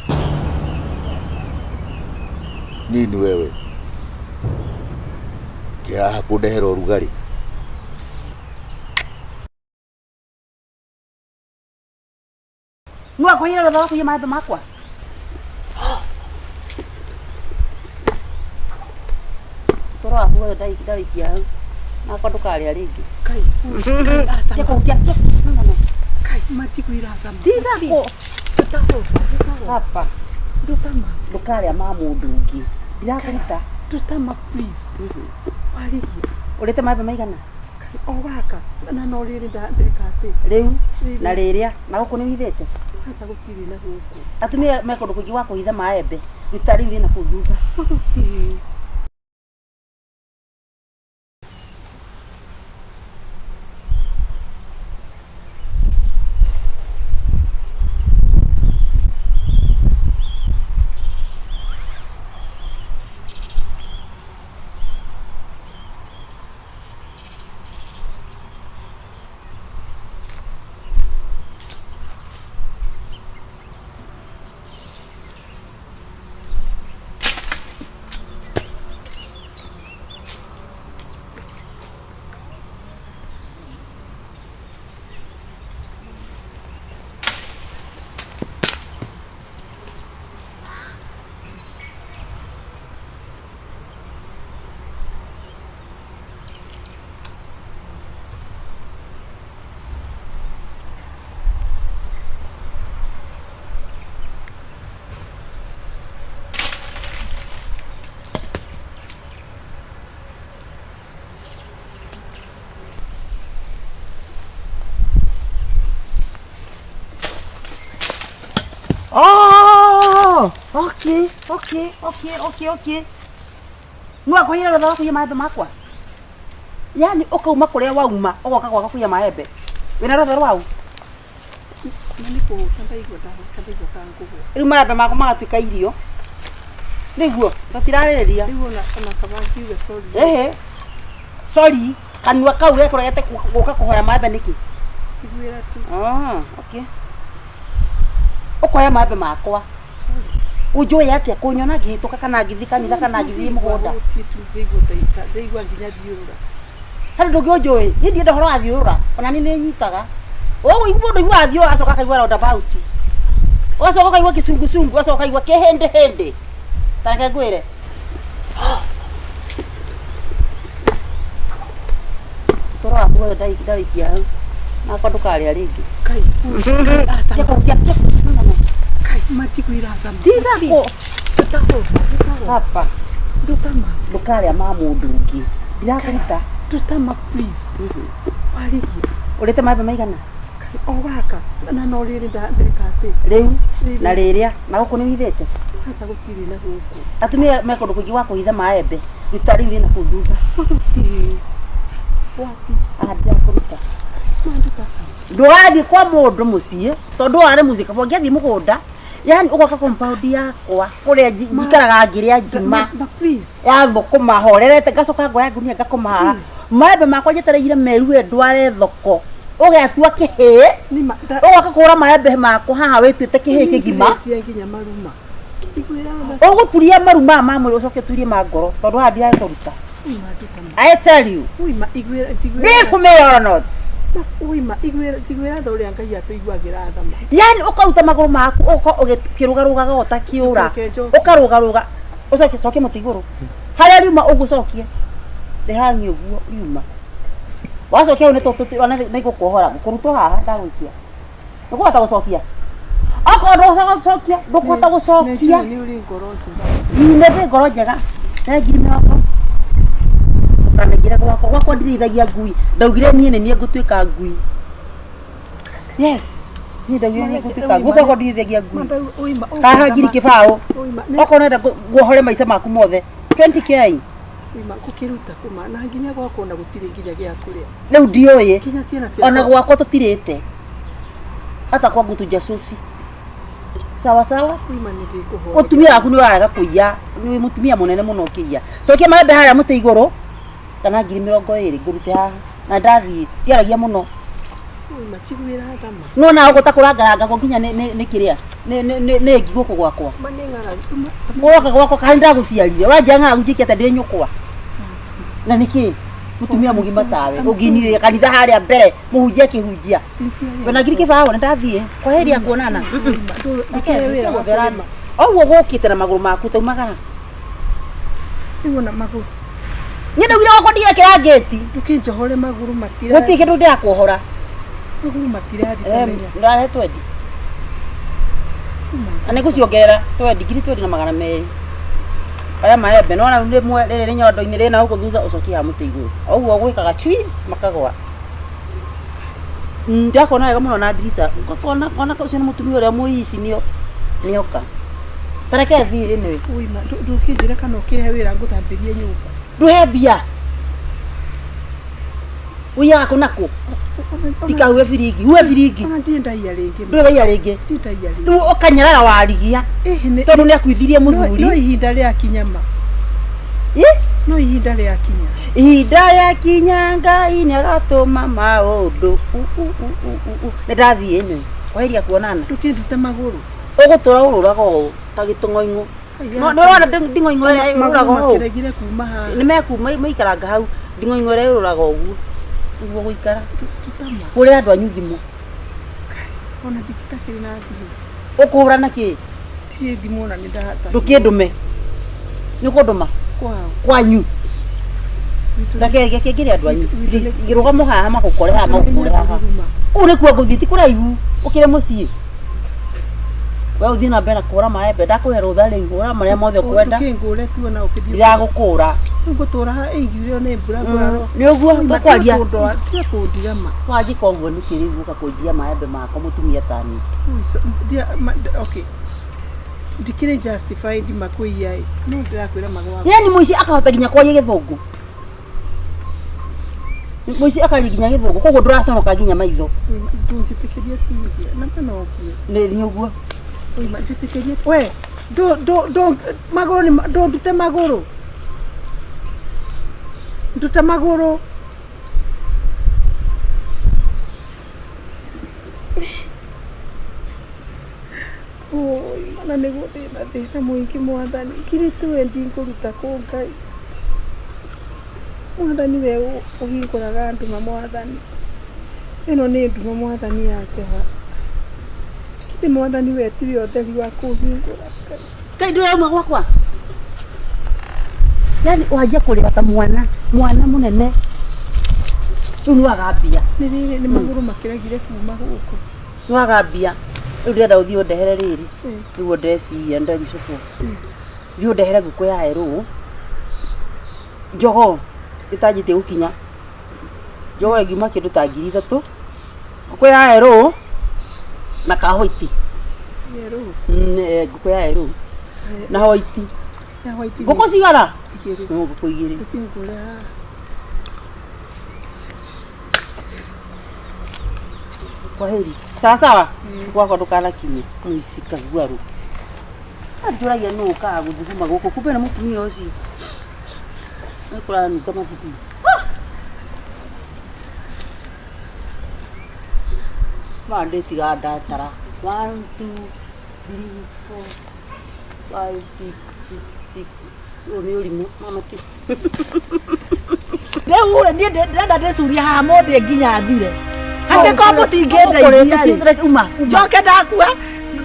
Nini wewe? Kĩhaha kũndehera ũrugarĩ. Nĩ wakũiyĩra rũtha wa kũiya maembe makwa? Toro waku wothe ndawĩikia hau. Nakwa ndũkarĩa rĩngĩ. Tiga kũhutia. No, no, no. Tiga kũ. Hapa. Ndũkarĩa ma mũndũ ũngĩ. Ndirakũruta. Ndutama please. Warĩria. Ũrĩte maembe maigana? O gaka na no rĩrĩ ndeka atĩ. Rĩu na rĩrĩa na gũkũ nĩ ũhithĩte? Aca gũtirĩ na gũkũ. Atumia me kũndũ kũingĩ gwa kũhitha maembe. Ruta rĩu rĩna kũu thutha. Gũtirĩ. Oh, okay, okay, okay, okay, okay. Nĩ wakũiyĩra rũtha wa kũiya maembe makwa? Yaani ũkauma kũrĩa wauma ũgoka gwakwa kũiya maembe. Wĩna rũtha rwau? Na nĩ kũhũta ndaigua ndahũta ndaigua ta ngũgwa. Rĩu maembe makwa magatuĩka irio. Nĩguo, tũtirarĩrĩria. Rĩu ona kaba ngiuge sorry. Ehe. Sorry, kanua kau gekũregete gũka kũhoya maembe nĩkĩ? Njiguĩra tu. Ah, okay. Ũkoya maembe makwa. Ũnjũĩ atĩa kũnyona ngĩhĩtũka kana ngĩthiĩ kanitha kana ngĩthiĩ mũgũnda? Ndaigua nginya thiũrũra. Harĩ ũndũ ũngĩ ũnjũĩ? Niĩ ndienda ũhoro wa thiũrũra, ona niĩ nĩ nyitaga. Ũguo mũndũ aiguaga thiũrũra agacoka akaigua roundabout. Ũgacoka ũkaigua kĩcungucungu, ũgacoka ũkaigua kĩhĩndĩhĩndĩ. Ta reke ngwĩre. Toro waku wothe ndawĩikia hau. Nakwa ndũkarĩa rĩngĩ. Tiga kũhutia. No, no, no. Tiga kũ. Hapa. Ndũkarĩa ma mũndũ ũngĩ. Ndirakũruta. Ndutama please. Warĩria. Ũrĩte maembe maigana? O gaka na no rĩrĩ ndeka atĩ. Rĩu na rĩrĩa na gũkũ nĩ ũhithĩte? Aca gũtirĩ na gũkũ. Atumia me kũndũ kũingĩ gwa kũhitha maembe. Ruta rĩu rĩna kũu thutha. Gũtirĩ. Wapi? Ah, ndirakũruta. Ndũgathiĩ kwa mũndũ mũciĩ tondũ warĩ mũciĩ kaba ũngĩathiĩ mũgũnda yani ũgoka compound yakwa kũrĩa njikaraga ngĩrĩa ngima ya thũkũma horerete ngacoka ngoya ngunia ngakoma haha maembe makwa njetereire merue ndware thoko ũgetua kĩhĩĩ ũgoka kũgũra maembe makwa haha wĩtuĩte kĩhĩĩ kĩgima nginya maruma. ũgũturia maru maya ma mwĩrĩ ũcoke ũturie ma ngoro tondũ haha ndiragĩkũruta I tell you believe me or not Njiguĩra tha ũrĩa Ngai atũiguagĩra tha ma. yani ũkaruta magũrũ maku ũgoka ũkĩrũgarũgaga o ta kĩũra ũkarũgarũga ũcoke cokie mũtĩ igũrũ harĩa riuma ũguo cokie rĩhangi ũguo riuma wacokia hau nĩ igũkuohora ngũkũrutwo haha ndagũikia ndũkũhota gũcokia okorwo ndũkũhota gũcokia ndũkũhota gũcokia Nĩ ũrĩ ngoro njega. Ii nĩ ndĩ ngoro njega he 20,000. Ndũkanaingĩre gwakwa. Gwakwa ndirĩithagia ngui. Ndaugire niĩ nĩ niĩ ngũtuĩka ngui. Yes. Niĩ ndaugire nĩ ngũtuĩka ngui. Gwakwa ndirĩithagia ngui. Haha ngiri kĩbaũ. Okorwo ũrenda nguohore maica maku mothe. 20K. Ima gũkĩruta kuma na nginya gwakwa ona gũtirĩ nginya gĩa kũrĩa. Rĩu ndiũĩ. Nginya ciana ciakwa. Ona gwakwa tũtirĩte. Hata kwangu tujasusi. Sawa sawa. Ima nĩ ndĩkũhoya. Mũtumia waku nĩ ũrarega kũiya. Nĩ mũtumia mũnene mũno ũkĩiya. Cokia maembe harĩa mũtĩ igũrũ kana 20,000 ngũrute haha. Na ndathiĩ. Ndiaragia mũno. Ima njiguĩra tha ma. Nĩwona ũguo ta kũrangarangagwo nginya nĩ kĩrĩa nĩ ngi gũkũ gwakwa. Ma nĩ ng'aragu. Ũroka gwakwa kana nĩndagũciarire. Ũranjĩra ng'aragu njĩke atĩa ndĩ nyũkwa? Na nĩkĩ? Mũtumia mũgima tawe ũngĩinire kanitha harĩa mbere mũhunjia akĩhunjia. Wĩna 20,000 nĩndathiĩ. Kwa heri ya kuonana. Ndũkĩhe wĩra wa kũrĩma. Ũguo gũkĩte na magũrũ maku taumagara. Rĩu ona magũrũ. Niĩ ndaugire gwakwa ndigekĩra ngĩti. Ndũkĩnjohore magũrũ matira. Gũtirĩ kĩndũ ndĩrakuohora. Magũrũ matirathi menya. Ndĩrarehe twendi. Na nĩngũciongerera twendi, 20,200. Aya maembe nĩwona rĩu rĩmwe rĩrĩ rĩ nyondo-inĩ rĩna gũkũ thutha ũcokie haha mũtĩ igũrũ. O ũguo ũgwĩkaga cui makagwa. Ndĩrakuona wega mũno na ndirica. Ngakona ona ũcio nĩ mũtumia ũrĩa mũici nĩoka. Ta reke thiĩ anyway. Ũima ndũkĩnjĩre kana ũkĩhe wĩra ngũthambĩrie nyũmba. Ndũhe mbia. Ũiyaga kũ na kũ? Ndikahuhe biringi. Huhe biringi. Ona ndirĩ ndaiya rĩngĩ. Ndũrĩ waiya rĩngĩ. Ndirĩ ndaiya rĩngĩ. Rĩu ũkanyarara warigia. Tondũ nĩ akuithirie mũthuri. No ihinda rĩakinya ma. No ihinda rĩakinya. Ihinda rĩakinya Ngai nĩagatũma maũndũ. Nĩ ndathiĩ anyway. Kwaheria kuonana. Ndũkĩndute magũrũ. Ũgũtũra ũrũraga ũũ ta gĩtũng'oing'o. Nĩ ũrona nding'oing'o ĩrĩa ĩrũraga ũũ? Makĩregire kuma haha. Nĩ mekuma maikaranga hau. Nding'oing'o ĩrĩa ĩrũraga ũguo. Nĩguo gũikara. Hũrĩra andũ anyu thimũ. Ona nditakĩrĩ na thimũ. Ũkũhũra na kĩ? Ndirĩ thimũ ona nĩ ndahata. Ndũkĩndũme. Nĩ ũkũndũma? Kwao. Kwanyu. Reke reke ngĩre andũ anyu. Rũgamo haha magũkore haha magũkore haha. Kũu nĩkuo ngũthiĩ ti kũraihu. Ũkĩre mũciĩ. We ũthiĩ na mbere na kũhũra maembe. Ndakũhe rũtha rĩu. Hũra marĩa mothe ũkwenda. Ndũkĩngũre tu ona ũkĩthiĩ. Ndiragũkũra. Rĩu ngũtũra haha ĩngiurio nĩ mbura ngũraro. Nĩ ũguo tũkwaria. Tiga kũndiga ma. Wanjĩka ũguo nĩkĩ rĩu ũka kũnjia maembe makwa mũtumia tani. Okay. Ndikĩrĩ justified makũiya ĩ. No ndĩrakwĩra magwa. Yani mũici akahota nginya kwaria gĩthũngũ. Mũici akaria nginya gĩthũngũ koguo ndũraconoka nginya maitho. Ndũnjĩtĩkĩrie tindia. Na ma no ngue. Nĩ ũguo. Ũima njĩtĩkĩrie. We ndũ magũrũ nĩ ndũndute magũrũ. Nduta magũrũ. Oi, mana nĩguo ndĩna thĩna mũingĩ mwathani. 20,000 ngũruta kũ Ngai. Mwathani we ũhingũraga nduma mwathani. Ĩno nĩ nduma mwathani ya njoha. Githĩ mwathani we tiwe ũtheri wa kũhingũra Ngai. Ngai ndũrauma gwakwa. Yani wanjia kũrĩra ta mwana, mwana mũnene. Rĩu nĩwaga mbia. Nĩ rĩrĩ nĩ magũrũ makĩregire kuma gũkũ. Nĩwaga mbia. Rĩu ndĩrenda ũthiĩ ũndehere rĩrĩ. Rĩu ndeciria ndericũkwo. Thiĩ ũndehere ngũkũ ya erũ. Jogoo ĩtanjĩtie gũkinya. Jogoo ĩngiuma kĩndũ ta 3,000. Ngũkũ ya erũ na ka white. Yerũ. Ngũkũ ya erũ na white. Ya white. Ngũkũ cigana? Igĩrĩ. Ngũkũ igĩrĩ. Ndũkĩngũre haha. Kwa heri. Sawa sawa. Gwakwa ndũkanakinye. Mũici kaguarũ. Anjũragia nũ ũkaga gũthuguma gũkũ. Kumbe nĩ mũtumia ũcio. Nĩ kũranunga mathugumo. Ma ndĩtigaga ndatara. 1 2 3 4 5 6 6 6. Ũyũ nĩ ũrimũ. Mama ti. Rĩu rĩ niĩ ndĩrenda ndĩcurie haha mũndĩ nginya thire. Angĩkorwo mũtingĩndeithia rĩ. Njoke ndakua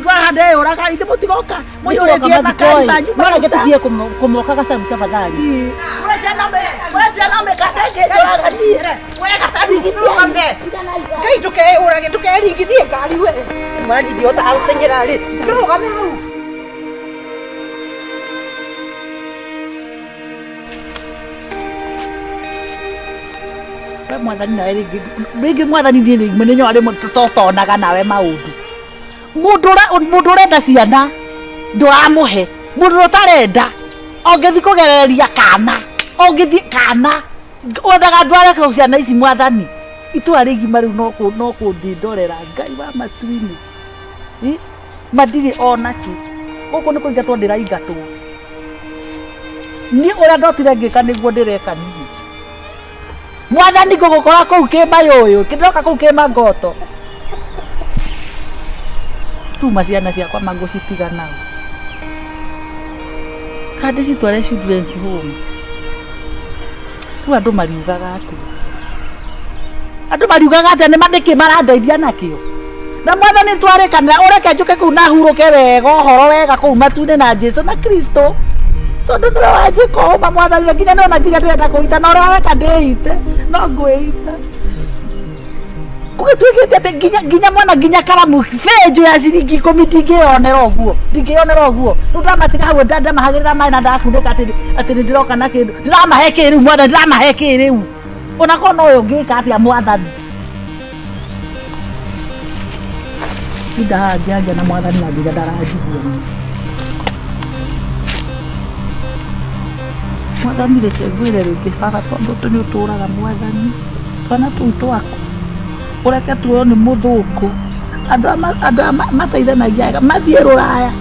twaha ndeyũraga ithe mũtigoka mũiyũrĩtie makari manyu. No reke tũthiĩ kũmoka gacaru tafadhali. Kũrĩ ciana mĩkate ĩngĩnjũraga niĩ. We gacaru ndũgame. Ngai ndũkeũrage ndũkeringithie ngari we. Mwana ndingĩhota gũteng'era rĩ. Ndũrũgame hau. We mwathani nawe rĩngĩ rĩngĩ mwathani niĩ rĩmwe nĩ nyonaga rĩmwe totonaga nawe maũndũ. Mũndũ ũrenda ciana ndũramũhe, mũndũ ũrĩa ũtarenda ũngĩthiĩ kũgereria kana, ũngĩthiĩ kana wendaga ndware kũ ciana ici mwathani. Itũra rĩgima rĩu no kũndĩndorera Ngai wa matu-inĩ. Matirĩ ona kĩ. Gũkũ nĩ kũingatwo ndĩraingatwo. Niĩ ũrĩa ndotire ngĩka nĩguo ndĩreka niĩ. Mwathani ngũgũkora kũu kĩmayũyũ, ndĩroka kũu kĩmangoto. Tuma ciana ciakwa mangũcitiga nao. Kana ndĩcitware children's home. Rĩu andũ mariugaga atĩa? Andũ mariugaga atĩa nĩ nĩkĩ marandeithia nakĩo? Na mwathani twarĩkanĩra ũreke njũke kũu na hurũke wega ũhoro wega kũu matu-inĩ na Jesu na Kristo. Tondũ nĩwe wanjĩka ũma mwathani na nginya nĩwona nginya ndĩrenda kũita na ũrĩa weka ndĩite no ngwĩita. Gũgĩtuĩkĩte atĩ nginya mwana nginya karamu benjũ ya ciringi 10 ndingĩyonera ũguo, ndingĩyonera ũguo. Rĩu ndamatiga hau ndamahagĩrĩra maĩ na ndakunĩka atĩ nĩ ndĩroka na kĩndũ. Ndĩramahe kĩ rĩu mwathani, ndĩramahe kĩ rĩu. Ona korwo no ũyũ ngĩka atĩa mwathani. Tinda haha ngĩaria na mwathani na nginya ndaranjigua. Mwathani reke ngwĩre rĩngĩ baba tondũ nĩ ũtũraga mwathani. Twana tũu twaku ũreke tuoywo nĩ mũthũngũ. Andũ aya mateithanagia wega mathiĩ rũraya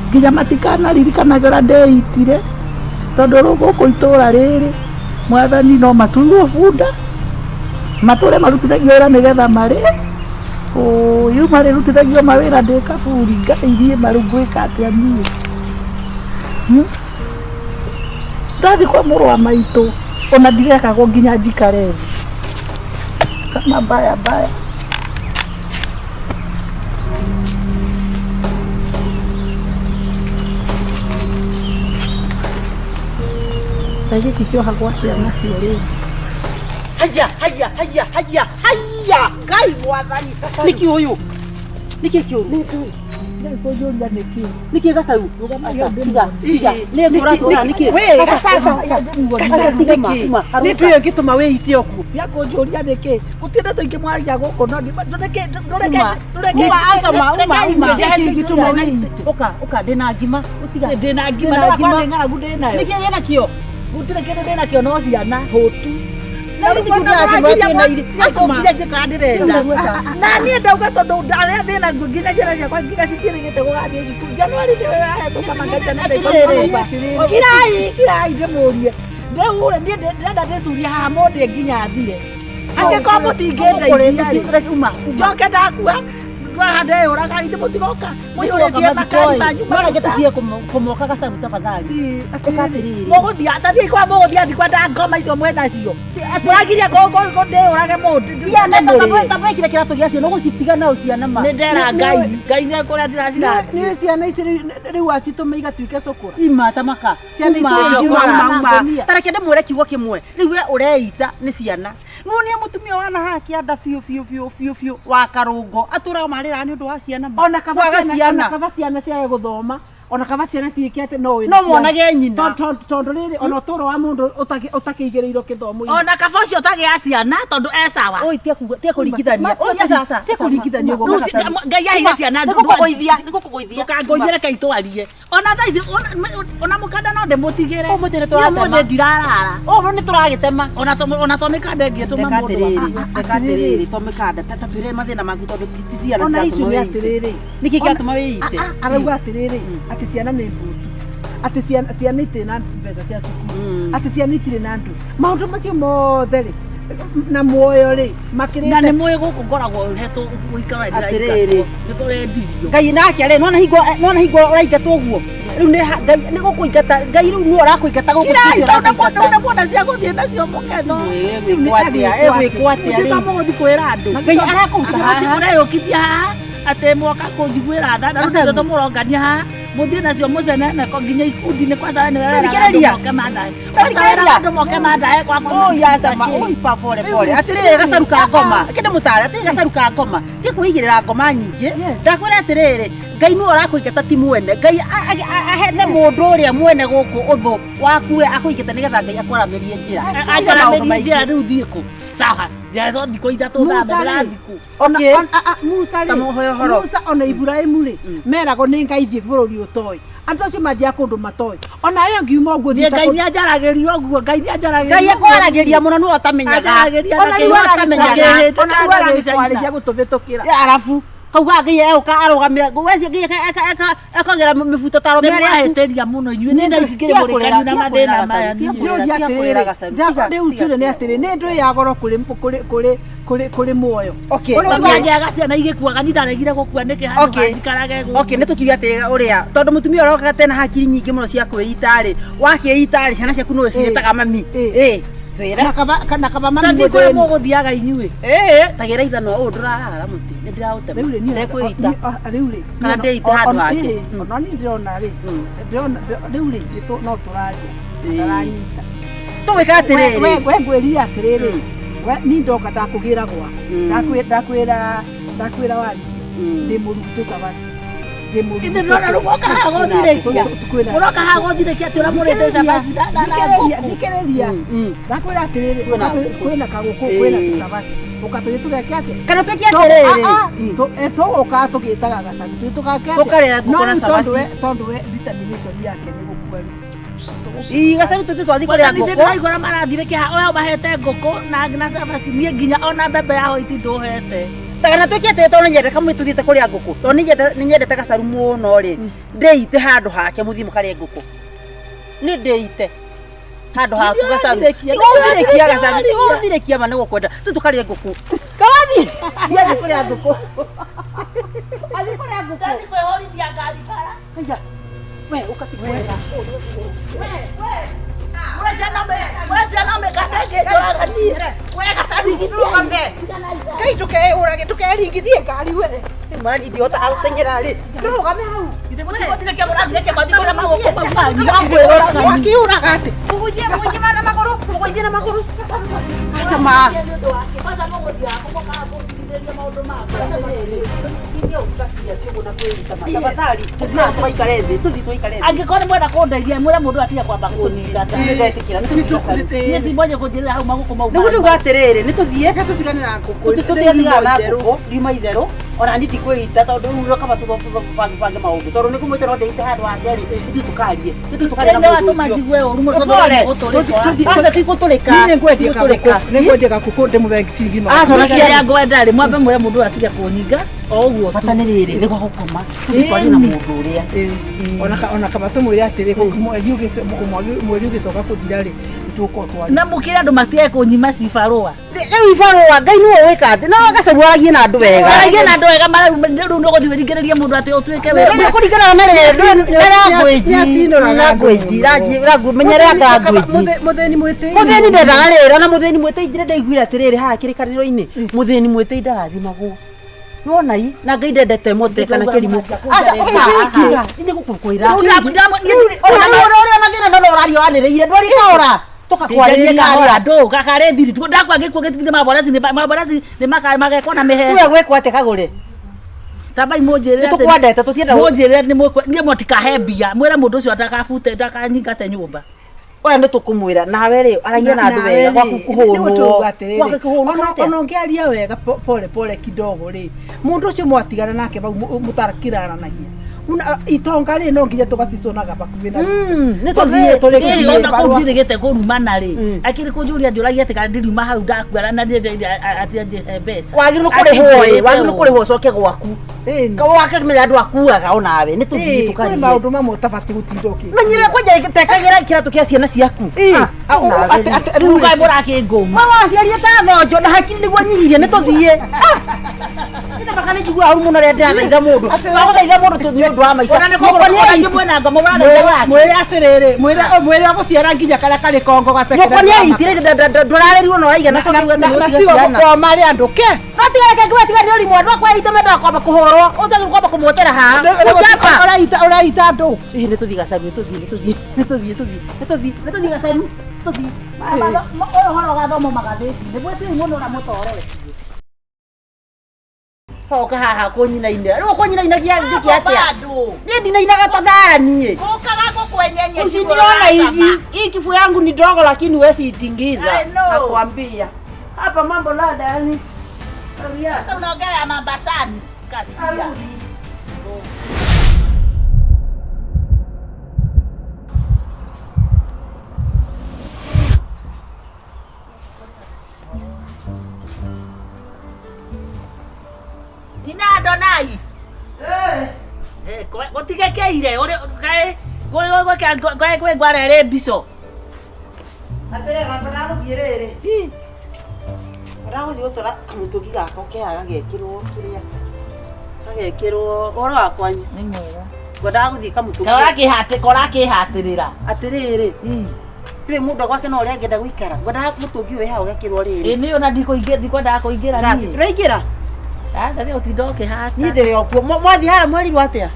nginya matikanaririkanage ũrĩa ndeitire. Tondũ rĩu gũkũ itũra rĩrĩ mwathani no matuirwo bunda matũre marutithagio wĩra nĩgetha marĩe. Rĩu marĩrutithagio mawĩra ndĩ kaburi Ngai niĩ ma rĩu ngwĩka atĩa niĩ? Ndathiĩ kwa mũrũ wa maitũ ona ndirekagwo nginya njikare thĩ. Kama mbaya mbaya. Ta gĩkĩ kĩohagwo atĩa nakĩo rĩu? Haya haya haya haya haya Ngai mwathani. Nĩkĩ ũyũ? Nĩkĩ kĩũru? Kũnjũria nĩkĩ? Nĩkĩ gacaru? Tiga. Nĩ ngũratũra nĩkĩ? We gacaru. Gacaru nĩkĩ? Nĩ ndũĩ ũngĩtũma wĩite ũguo. Ya kũnjũria nĩkĩ? Gũtirĩ ndeto ingĩ mwaragia gũkũ no ndũreke ndũreke Uma uma uma. Nĩkĩ ingĩtũma wĩite? Ũka ũka ndĩna ngima. Ũtiga. Ndĩna ngima na kwa nĩ ng'aragu ndĩnayo. Nĩkĩ wĩna kĩo? Gũtirĩ kĩndũ ndĩna kĩo no ciana hũtu. Na githĩ ti ndĩra ngima twĩna iri. Acokire njĩkaga ndĩrenda. Na niĩ ndauga tondũ ndarĩa thĩna nginya ciana ciakwa nginya citiĩrĩgĩte gũgathiĩ cukuru. Januari nĩwe yahetũka manga ciana ciakwa. Kirai kirai ndĩmũrie. Rĩu rĩ niĩ ndĩrenda ndĩcurie haha mũndĩ nginya thire. Angĩkorwo mũtingĩndeithia rĩ, njoke ndakua twaha ndeyũraga ithe mũtigoka mũiyũrĩtie makari manyu. No reke tũtige kũmoka gacaru tafadhali. Ũka atĩrĩrĩ. Mũgũthiĩ tathiĩ kwa mũgũthiĩ ati kwenda ngoma icio mwenacio. Mũragiria ndĩyũrage mũndũ. Ciana tabwekire kĩratũ gĩa ciana ũgũcitiga nao ciana ma. Nĩ ndera Ngai Ngai nĩ kũrĩa ndĩracirathie. Nĩ ciana icio rĩu acitũma igatuĩke cũkũra. Ima tamaka. Ciana Uma, itũma uma, uma. ngũnia. Ta reke ndĩmwĩre kiugo kĩmwe. Rĩu we ũreita nĩ ciana. Nuonia mũtumia wana haha kĩanda biũ biũ biũ biũ biũ wa karũngo atũraga marĩraga nĩ ũndũ wa ciana ma. Ona kaba Kwaga ciana ona ciana. kaba ciana ciage gũthoma ona kaba ciana ciĩke atĩ no wĩna No ciana. monage nyina. Tondũ rĩrĩ ona ũtũũro wa mũndũ ũtakĩigĩrĩirwo gĩthomo-inĩ. Ona kaba ũcio ũtagĩa ciana tondũ e sawa. Oi tia kuga tia kũringithania. Oi aca aca. Tia kũringithania ũguo. Rĩu Ngai aheire ciana Nĩ gũkũgũithia, nĩ gũkũgũithia. Ndũkangũithie reke itwarie. Ona thaa ici ona mũkanda no ndĩmũtigĩre. Ũmũthĩ nĩ Niĩ tũratema. ũmũthĩ ndirarara. Ũmũthĩ nĩ tũragĩtema. Ona to mĩkanda ĩngĩtũma Reka mũndũ atĩrĩrĩ, reka atĩrĩrĩ, to mĩkanda ta twĩre mathĩna maku tondũ ti ciana Ona icio ciratũma nĩ wĩite. atĩrĩrĩ. Nĩkĩ kĩratũma wĩite? Arauga atĩrĩrĩ atĩ ciana nĩ mbutu. Atĩ ciana itirĩ na mbeca cia cukuru. Atĩ ciana itirĩ na ndũ. Maũndũ macio mothe rĩ na muoyo rĩ makĩrĩte. Na nĩ mũĩ gũkũ ngoragwo hetwo gũikara Atĩrĩrĩ. nĩ kũrendirio. Ngai nake rĩ nona hingo nona hingo ũraingatwo ũguo rĩu nĩ Ngai nĩ gũkũingata Ngai rĩu nĩwe ũrakũingata gũkũ Kirai ti tondũ ũrakũingata. ndona muona cia gũthiĩ nacio mũketho. Ĩgwĩkwo atĩa? Ĩgwĩkwo atĩa rĩu? Mũtĩ mũgũthiĩ kwĩra andũ. Ngai arakũruta haha. Ũreyũkithia haha atĩ mwoka kũnjiguĩra tha na rĩu nĩtũ mũrongania haha mũthiĩ nacio mũcenene ko nginya ikundi-inĩ kwanza we nĩwe weraga andũ Tathikĩrĩria. moke mandahe. Kwanza weraga andũ moke mandahe kwakwa. Oi acama, oi pa pole pole. Atĩrĩrĩ gacaru ka ngoma. Reke ndĩmũtare, atĩrĩrĩ gacaru ka ngoma. Tiga kwĩigĩrĩra ngoma nyingĩ. Ndakwĩra atĩrĩrĩ, Ngai nĩwe ũrakũingata ti mwene. Ngai ahete mũndũ ũrĩa mwene gũkũ ũthũ waku we akũingate nĩgetha Ngai akwaramĩrie njĩra. Tiga maũndũ Anjaramĩrie maingĩ. njĩra rĩu thiĩ kũ. Sawa. Ndiahetwo thikũ ithatũ thambe ndĩrathikũ. Okay. Musa rĩ Ta mũhoe ũhoro. Musa ona Iburahĩmu rĩ meragwo nĩ Ngai thiĩ bũrũri ũtoĩ andũ acio mathiaga kũndũ matoĩ ona ĩyo ngiuma ũguo Niĩ thiĩte Ngai kũndũ- nĩ anjaragĩria ũguo, Ngai nĩ anjaragĩria. Ngai akwaragĩria mũno nĩwe ũtamenyaga. Anjaragĩria ona rĩu Nĩwe ũtamenyaga. ona rĩu aragĩkwarĩria gũtũbĩtũkĩra. Ya, arabu kauga Ngai egũka arũgamĩra wecio Ngai ekagĩra mĩbuto ta arũme Nĩ arĩa aku. mwahĩtĩria mũno inyuĩ nĩ thaa ici ngĩrĩ Tiga kũrĩra, mũrĩkanio na tiga mathĩna kũrĩra maya Gacaru, tiga niĩ. kũrĩra, Njũria tiga kũrĩra atĩrĩrĩ, Gacaru, tiga, rĩu tiga, tũrĩ nĩ tiga. atĩrĩ nĩ ndũĩ ya goro kũrĩ kũrĩ kũrĩ kũrĩ kũrĩ muoyo. Okay, Ũrĩa okay. ugaga- Ngĩaga ciana igĩkuaga niĩ ndaregire gũkua nĩkĩ handũ Okay. hanjikarage gũkũ. Okay, nĩ tũkiuge atĩ ũrĩa tondũ mũtumia ũrĩa okĩra tena hakiri nyingĩ mũno cia kwĩita rĩ wakĩita rĩ ciana ciaku nĩwe cigĩtaga mami ĩ twĩre Na kaba na kaba mami Ta thiĩ kũrĩa mũthĩni. mũgũthiaga inyuĩ. ĩ tagĩra ithanwa ũũ ndũrarara mũtĩ nĩ ndĩraũtema Rĩu rĩ niĩ ndekwĩita rĩu rĩ Kana ndĩite handũ hake. Ona niĩ ndĩrona rĩ ndĩrona rĩu rĩ no tũraria ndaranyita. tũgwĩka atĩrĩrĩ We ngwĩrire atĩrĩrĩ we niĩ ndoka ndakũgĩra gwaku ndakwĩra ndakwĩra wari ndĩ mũrutũ cabaci ndĩ mũrutũ Ithe ndĩrona rĩu mũroka haha gũthirĩkia. Mũroka haha gũthirĩkia atĩ ũrĩa mũrĩte cabaci na ngũkũ. Thikĩrĩria ndakwĩra atĩrĩrĩ Kwĩna ngũkũ. kwĩna kagũkũ kwĩna tũcabaci ũka tũthiĩ tũgeke atĩa Kana twĩke atĩrĩrĩ. Tũgũkaga tũgĩtaga gacabi tũthiĩ tũgake atĩa Tũkarĩa ngũkũ na No rĩu cabaci. tondũ we determination yake nĩ gũkua rĩ Ii gacaru tũthiĩ twathiĩ kũrĩa Mwathani, ngũkũ ndĩraigua ũrĩa marathirĩkia haha, ũyũ mahete ngũkũ na cabaci niĩ nginya ona mbembe ya hoiti ndũhete. Ta kana twĩke atĩrĩ tondũ nĩnyendete kamwe tũthiĩte kũrĩa ngũkũ tondũ nĩnyendete gacaru mũno rĩ ndĩite handũ hake mũthiĩ mũkarĩe ngũkũ nĩ ndĩite handũ haku gacaru Nĩũrathirĩkia, tiga ũthirĩkia gacaru tiga nĩũrathirĩkia. ũthirĩkia ma nĩgũkwenda tũ tũkarĩe ngũkũ kawathi thiĩ kũrĩa ngũkũ athiĩ kũrĩa ngũkũ Ndathi kwĩhũrithia ngari bara. Haiya, we ũkatigwega Mũrĩ ciana mĩkate ĩngĩnjũraga niĩ. we gacaru ndũrũgame Ngai ndũkeũrage ndũkeringithie ngari we mani ingĩhota gũteng'era rĩ ndũrũgame hau Ithe mũtigũthirĩkia mũrathirĩkia mwathiĩ kũrĩa magũkũ mau manyu. Wakiũraga atĩ mũgũithie mũgũithie na magũrũ mũgũithie na magũrũ acama Nĩ ũndũ wake. Kwanza mũgũthiaga kũ mũkaga kũndigithĩria maũndũ makwa. tafadhali tũthiĩ tũgaikare thĩ tũthiĩ tũgaikare thĩ Angĩkorwo nĩ mwenda kũndeithia mwĩre mũndũ atige kwamba kũnyingata. Nĩndetĩkĩra, nĩ tũthiĩ gacaru. Niĩ ti mwenye kũnjĩrĩra hau magũkũ mau nĩguo manyu. ndauga atĩrĩrĩ nĩ tũthiĩ tũtigane na ngũkũ tũtigatigana na ngũkũ riuma itherũ ona niĩ ndikwĩita tondũ rĩu kaba tũbange maũndũ tondũ nĩngũmwĩte no ndĩite handũ hake rĩ ithuĩ tũkarie ithuĩ tũkarie na Nĩ mũndũ watũma ũcio njigue ũru mũno tondũ Pole. nĩ gũtũrĩka. Aca ti gũtũrĩka Niĩ nĩngwendia Ti gũtũrĩka. kagũkũ nĩngwendia gakũkũ ndĩmũhe ciringi magana Aca, ona Kĩrĩa ciana. ngwenda rĩ mwambe mwĩre mũndũ ũyũ atige kũnyinga o ũguo tu. bata nĩ rĩrĩ nĩ gwa gũkoma tũthiĩ twarie na mũndũ ũrĩa ona kaba tũmwĩre atĩrĩ mweri ũgĩcoka kũthira rĩ nĩtũgũkorwo twaria Na mũkĩre andũ matige kũnyima cibarũa. Rĩu ibarũa Ngai nĩwe wĩka atĩ no gacaru aragie na andũ wega Aragia na andũ wega rĩu nĩ ũgũthiĩ wĩringĩrĩrie mũndũ atĩ ũtuĩke Nĩ wĩ kũringana na language menyerera language Mũthĩni mwĩtĩi muthĩni ndendaga rĩrĩ ona mũthĩni mwĩtĩi njĩra ndaiguire atĩrĩrĩ haha kĩrĩkanĩro-inĩ mũthĩni mwĩtĩi ndarathimagwo nĩwona i na ngai ndendete mote kana kĩrimũ aca ũka nĩ gũkũkwĩra ona rĩu ona ũrĩa na thĩna no ũraria wanĩrĩire ndwari kahora tũkakwarĩrĩria harĩa ndå gakarä thiri ndakwa gä kuo gä tigithä maboraci nä magekwo na mä he uya gwĩkwo atĩ kagũre tambai må njä re Nĩ tũkwendete, tũtienda må njä re niä mũtikahe mbia mwä re må ndå å cio ndakabute ndakanyingate nyå ũrĩa nĩ tũkũmwĩra nawe rĩ aragia na andũ wega gwaku kũhũnwo gwaku kũhũnwo kana atĩa? ona ũngĩaria wega pole pole kidogo rĩ mũndũ ũcio mwatigana nake bau mũtarakĩraranagia itonga rĩ no nginya tũgaciconaga bakuhĩ na nĩ tũthiĩ tũrĩkie ona kå ndirä gä te kå rumana rä akĩrĩ kå njå ria njå ragia atä kana ndiriuma hau ndakuara na atä anjä mbeca wagĩrĩirwo kũrĩhwo ĩ wagĩrĩirwo kũrĩhwo ũcoke gwaku wakĩmenya andũ akuaga onawe nĩ tũthiĩ kũrĩ tũkarie maũndũ mamwe ũtabatiĩ gũtinda ũkĩ menyerera kwanja tekagĩra kĩratũ kĩa ciana ciaku rä må rakä ngå we waciarire ta thonjo na hakiri nĩguo nyihirie nĩ tũthiĩ nĩtambaka nĩ njiguaga ũru mũno rĩrĩa ndĩrathaitha mũndũ twagũthaitha mũndũ nĩ ũndũ wa maica Ona nĩ kũgũrũ kũrĩa mwena ngoma mũrathaitha wake. Mwĩre atĩrĩrĩ mwĩre agũciara nginya karĩa karĩ kongo gaceke Mũkwa nĩ aitire ndũrarĩrirwo na ũraiga na coke uge atĩ nĩ ũtiga ciana gũkoma marĩ andũ ke no tiga reke ngiuge tiga nĩ ũrimũ andũ akwa aitĩ mendaga kwamba kũhũrwo ũtagĩrĩirwo kwamba kũmwotera haha ũnjamba ũraita andũ ĩĩ nĩ tũthiĩ gacaru nĩ tũthiĩ nĩ tũthiĩ nĩ tũthiĩ tũthiĩ nĩ tũthiĩ nĩ tũthiĩ gacaru tũthiĩ Ũyũ ũhoro ũgathomwo magathĩti-inĩ mwĩtĩi mũno ũrĩa mũtoretie. Hoka haha kũnyinainĩra rĩu ũkũnyinainagia njĩke atĩa Bado. niĩ ndinainaga ta thara niĩ Gũkaga gũkwenyenye Usiniona hivi, hii kifua yangu ni ndogo lakini huwezi itingiza. I know. Nakwambia. Hapa mambo lada yani. Sasa unaongea ya Mambasani kasia. Ina Adonai. Eh. Eh, gũtigekeire kaĩ kwĩ ngwara ĩrĩ mbico. Atĩrĩ ndagũthiĩ rĩrĩ. Ndagũthiĩ gũtwara kamũtũngi gakwa keha gagekĩrwo kĩrĩa. Gagekĩrwo ũhoro wa kwanyu. Nĩ mwega. Ngwendaga gũthiĩ kamũtũngi. Korakĩhatĩrĩra. Atĩrĩrĩ. Rĩu mũndũ gwake no ũrĩa angĩenda gũikara. Ngwendaga mũtũngi ũyũ haha ũgekĩrwo rĩrĩ. Ĩ nĩ ona ndikwendaga kũingĩra niĩ. Ndũraingĩra? Aca nĩ ũtinda ũkĩhata. Niĩ ndĩrĩ o kuo. Mwathiĩ harĩa mwerirwo atĩa?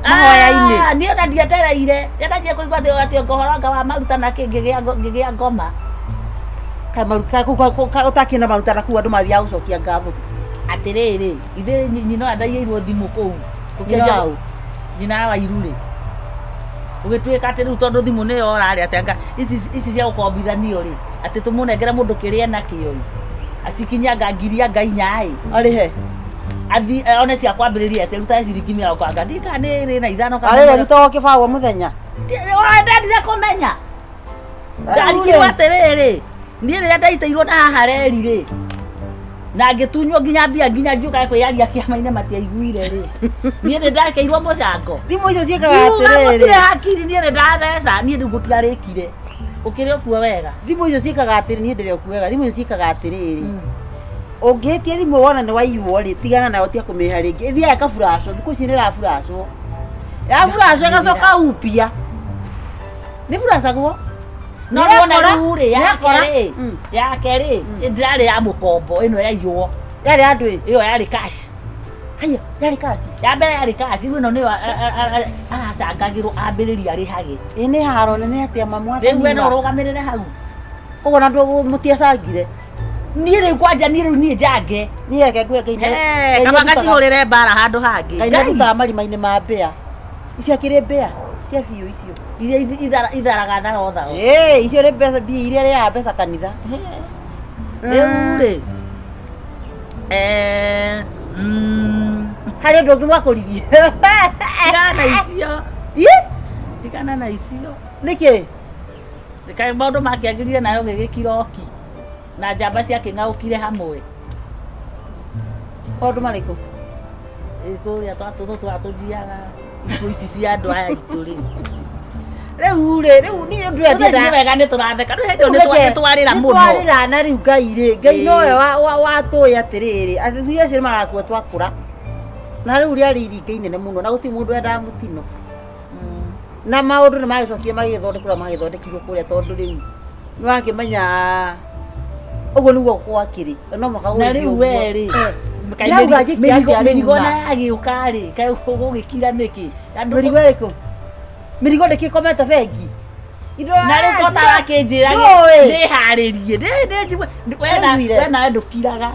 Mahoya-inĩ. Niĩ ona ndietereire. Ndanjia kũigua atĩ ũhoro wa maruta na kĩ ngĩgĩa ngoma. Ũtakĩrĩ na maruta na kũu andũ mathiaga gũcokia ngatho. Atĩrĩrĩ, ithe nyina ũrĩa ndaiyĩirwo thimũ kũu. Nyina waũ? Nyina wa Iru rĩ. Gũgĩtuĩka atĩ rĩu tondũ thimũ nĩyo orarĩ atĩ anga ici cia gũkombithanio rĩ, atĩ tũmũnengere mũndũ kĩrĩa enakĩo rĩ. Acikinyanga ngiri anga inya ĩ. Arĩhe. Athi one cia kwambĩrĩria atĩ ruta ciringi mĩrongo anga ndiũĩ kana nĩ ĩrĩ na ithano kana. Arĩre rutagwo kĩbaũ o mũthenya. Ndendire kũmenya. Ndarigirwo atĩrĩrĩ, niĩ rĩrĩa ndaitĩirwo na haha reri rĩ, na ngĩtunywo nginya mbia nginya ngiũka kwĩyaria kĩama-inĩ matiaiguire rĩ. Niĩ nĩ ndakĩirwo mũcango. Thimũ icio ciĩkaga atĩrĩrĩ. Gũtirĩ hakiri niĩ nĩ ndatheca, niĩ rĩu gũtiarĩkire. Ũkĩrĩ ũkuo wega. Thimũ icio ciĩkaga atĩrĩ, niĩ ndĩrĩ okuo wega. Thimũ icio ciĩkaga atĩrĩrĩ. Ũngĩhĩtia thimũ wona nĩ waiywo rĩ, tigana nayo tiga kũmĩrĩha rĩngĩ. Ĩthiaga ĩkaburacwo, thikũ ici nĩ ĩraburacwo. Yaburacwo ĩgacoka upya. Nĩ buracagwo. No nĩwona rĩu rĩ, yake rĩ, ndĩrarĩ ya mũkombo, ĩno yaiywo. Yarĩ ya ndũĩ? Ĩyo yarĩ cash. Haiya, yarĩ cash? Ya mbere yarĩ cash, rĩu ĩno nĩyo aracangagĩrwo ambĩrĩrie arĩhage. Ĩ nĩ haro nene atĩa mamu Rĩu we no ũrũgamĩrĩre hau. Koguo na andũ mũtiacangire? Niĩ rĩu kwanja niĩ rĩu niĩ njange. Niĩ reke ngwĩre Ngai nĩ. Kaba ngacihũrĩre mbara handũ hangĩ. Ngai nĩ arutaga marima-inĩ ma mbĩa. Icio akĩrĩ mbĩa cia biũ icio. Iria itharaga tharo tharo. Ĩĩ icio nĩ mbeca mbia iria arĩaga mbeca kanitha. Rĩu rĩ. Harĩ ũndũ ũngĩ mwakũririe. Tigana na icio. Ĩ? Tigana na icio. Nĩkĩ? Kaĩ maũndũ makĩagĩrire nayo gĩgĩkiroki na njamba ciakĩng'aũkire hamwe. Maũndũ marĩkũ? Kũrĩa twatũthiaga ikuũ ici cia andũ aya aitũ rĩ. Rĩu rĩ, rĩu niĩ ndĩrenda. Rĩu wega nĩ tũratheka, rĩu hĩndĩ ĩyo nĩ twarĩra mũno. Nĩ twarĩra na rĩu Ngai rĩ, Ngai nowe watũĩ atĩrĩrĩ, athuri acio nĩ magakua twakũra. Na rĩu rĩarĩ iringa inene mũno na gũtirĩ mũndũ wendaga mũtino. Na maũndũ nĩ magĩcokire magĩthondekwo ũrĩa magĩthondekirwo kũrĩa tondũ rĩu nĩ wakĩmenya ũguo nĩguo gwakĩrĩ. No mũhaka Na gũgĩthiĩ rĩu ũguo. we rĩ, Ndĩrauga njĩke atĩa rĩu mĩrigo ma? na yagĩũka rĩ, kaĩ gũgĩkira nĩkĩ? Mĩrigo ĩrĩkũ? Mĩrigo ndĩkĩkomete bengi. Na rĩu ko tarakĩnjĩra Ndũĩ. ndĩharĩrie, Ndaiguire. we nawe ndũkiraga.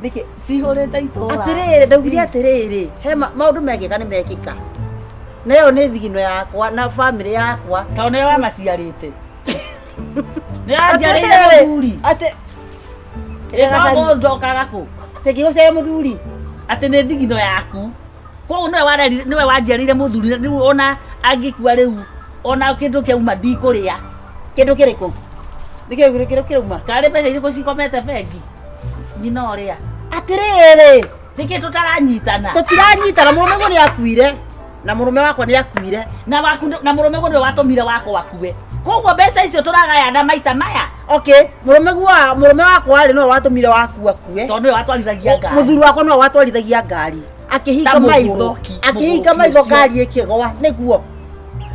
Nĩkĩ? Cihũrĩte itũra. Atĩrĩrĩ, ndaugire atĩrĩrĩ, he maũndũ mekĩka nĩ mekĩka. Na ĩyo nĩ thigino yakwa na bamĩrĩ yakwa. Tondũ nĩwe wamaciarĩte. Nĩ wanjiarĩire mũthuri. Atĩ Ĩkoragwo njokaga kũ? Tĩngĩgũciarĩra mũthuri. Atĩ nĩ thigino yaku. Koguo nĩwe wanjiarĩire mũthuri rĩu ona angĩkua rĩu ona kĩndũ kĩauma ndikũrĩa. Kĩndũ kĩrĩkũ? Nĩ kĩndũ kĩrĩkũ kĩrauma? Karĩ mbeca irĩkũ cikomete bengi? Nyina ũrĩa. Atĩrĩrĩ. Nĩkĩ tũtaranyitana? Tũtiranyitana, mũrũme guo nĩ akuire. Na mũrũme wakwa nĩ akuire. Na waku na mũrũme guo nĩwe watũmire wakwa akue. Koguo mbeca icio tũragayana maita maya. Okay, mũrũme guo mũrũme wakwa rĩ nĩwe watũmire waku akue. Tondũ nĩwe watwarithagia ngari. Mũthuri wakwa nĩwe watwarithagia ngari. Akĩhinga maitho, akĩhinga maitho ngari ĩkĩgwa nĩguo.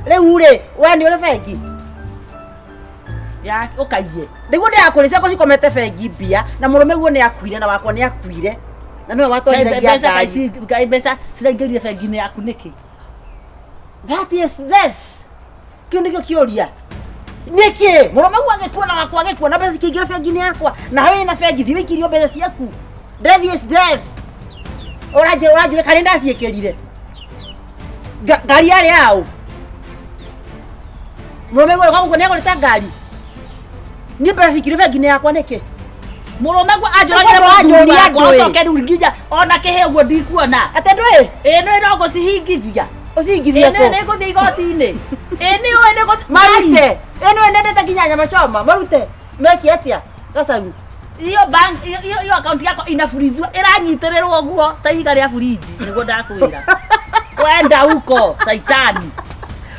Rĩu rĩ, we nĩ ũrĩ bengi? Ya ũkaiye. Nĩguo ndĩrakũrĩ ciakwa cikomete bengi mbia na mũrũme guo nĩ akuire na wakwa nĩ akuire. Na nĩwe watwarithagia ngari. Kaĩ mbeca ciraingĩrire bengi-inĩ yaku nĩkĩ? That is this. Kĩu nĩkĩo kĩũria. Nĩkĩ? Mũrũme guo agĩkua na wakwa agĩkua na mbeca cikĩingĩra bengi-inĩ yakwa. Na wĩna bengi thiĩ wĩikĩrio mbeca ciaku. Death is death. Ũranjũria kana nĩndaciĩkĩrire. Ngari yarĩ yaũ? Mũrũme guo gũkũ nĩagũrĩte ngari. Niĩ mbeca cikire bengi-inĩ yakwa nĩkĩ? Mũrũme guo anjũragĩre mũthuri wakwa ũcoke rĩu nginya ona kĩhĩ ũguo ndikuona. Atĩ ndũĩ? Ĩĩ nĩũĩ no ngũcihingithia. Ũcihingithie kũ? Ĩĩ nĩ ngũthiĩ igoti-inĩ. Ĩĩ nĩũĩ nĩ ngũthiĩ. Marute. Ĩĩ nĩũĩ nendete nginya nyama choma. Marute. Meke atĩa? Gacaru. Iyo bank iyo iyo account yakwa inafuriziwa ĩranyitĩrĩrwo ũguo ta ihiga rĩa furiji nĩguo ndakwĩra. Wenda huko saitani.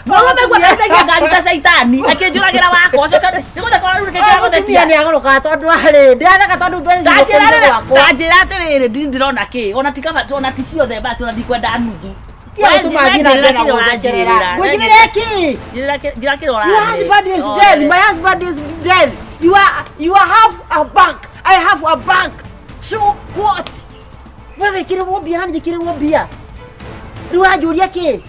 Mũrũme guo ateithagia ngari ta saitani akĩnjũragĩra wakwa ũcoke nĩguo ndakora rĩu nĩkĩo Mũtumia nĩ agũrũkaga tondũ arĩ ndĩratheka tondũ mbeca ciĩ gwakwa. Tanjĩra atĩrĩrĩ ndini ndĩrona kĩ ona ti kaba ona ti ciothe basi ona ndikwenda nuthu. Tiga gũtũma thiĩ na mbere na gũnjekerera. Ngũnjĩrĩre kĩ? Njĩra kĩrĩa ũrarĩ. Your husband is dead. My husband is dead. You have a bank. I have a bank. So what? Wewe wĩkĩrĩrwo mbia na njĩkĩrĩrwo mbia. Rĩu ũranjũria kĩ?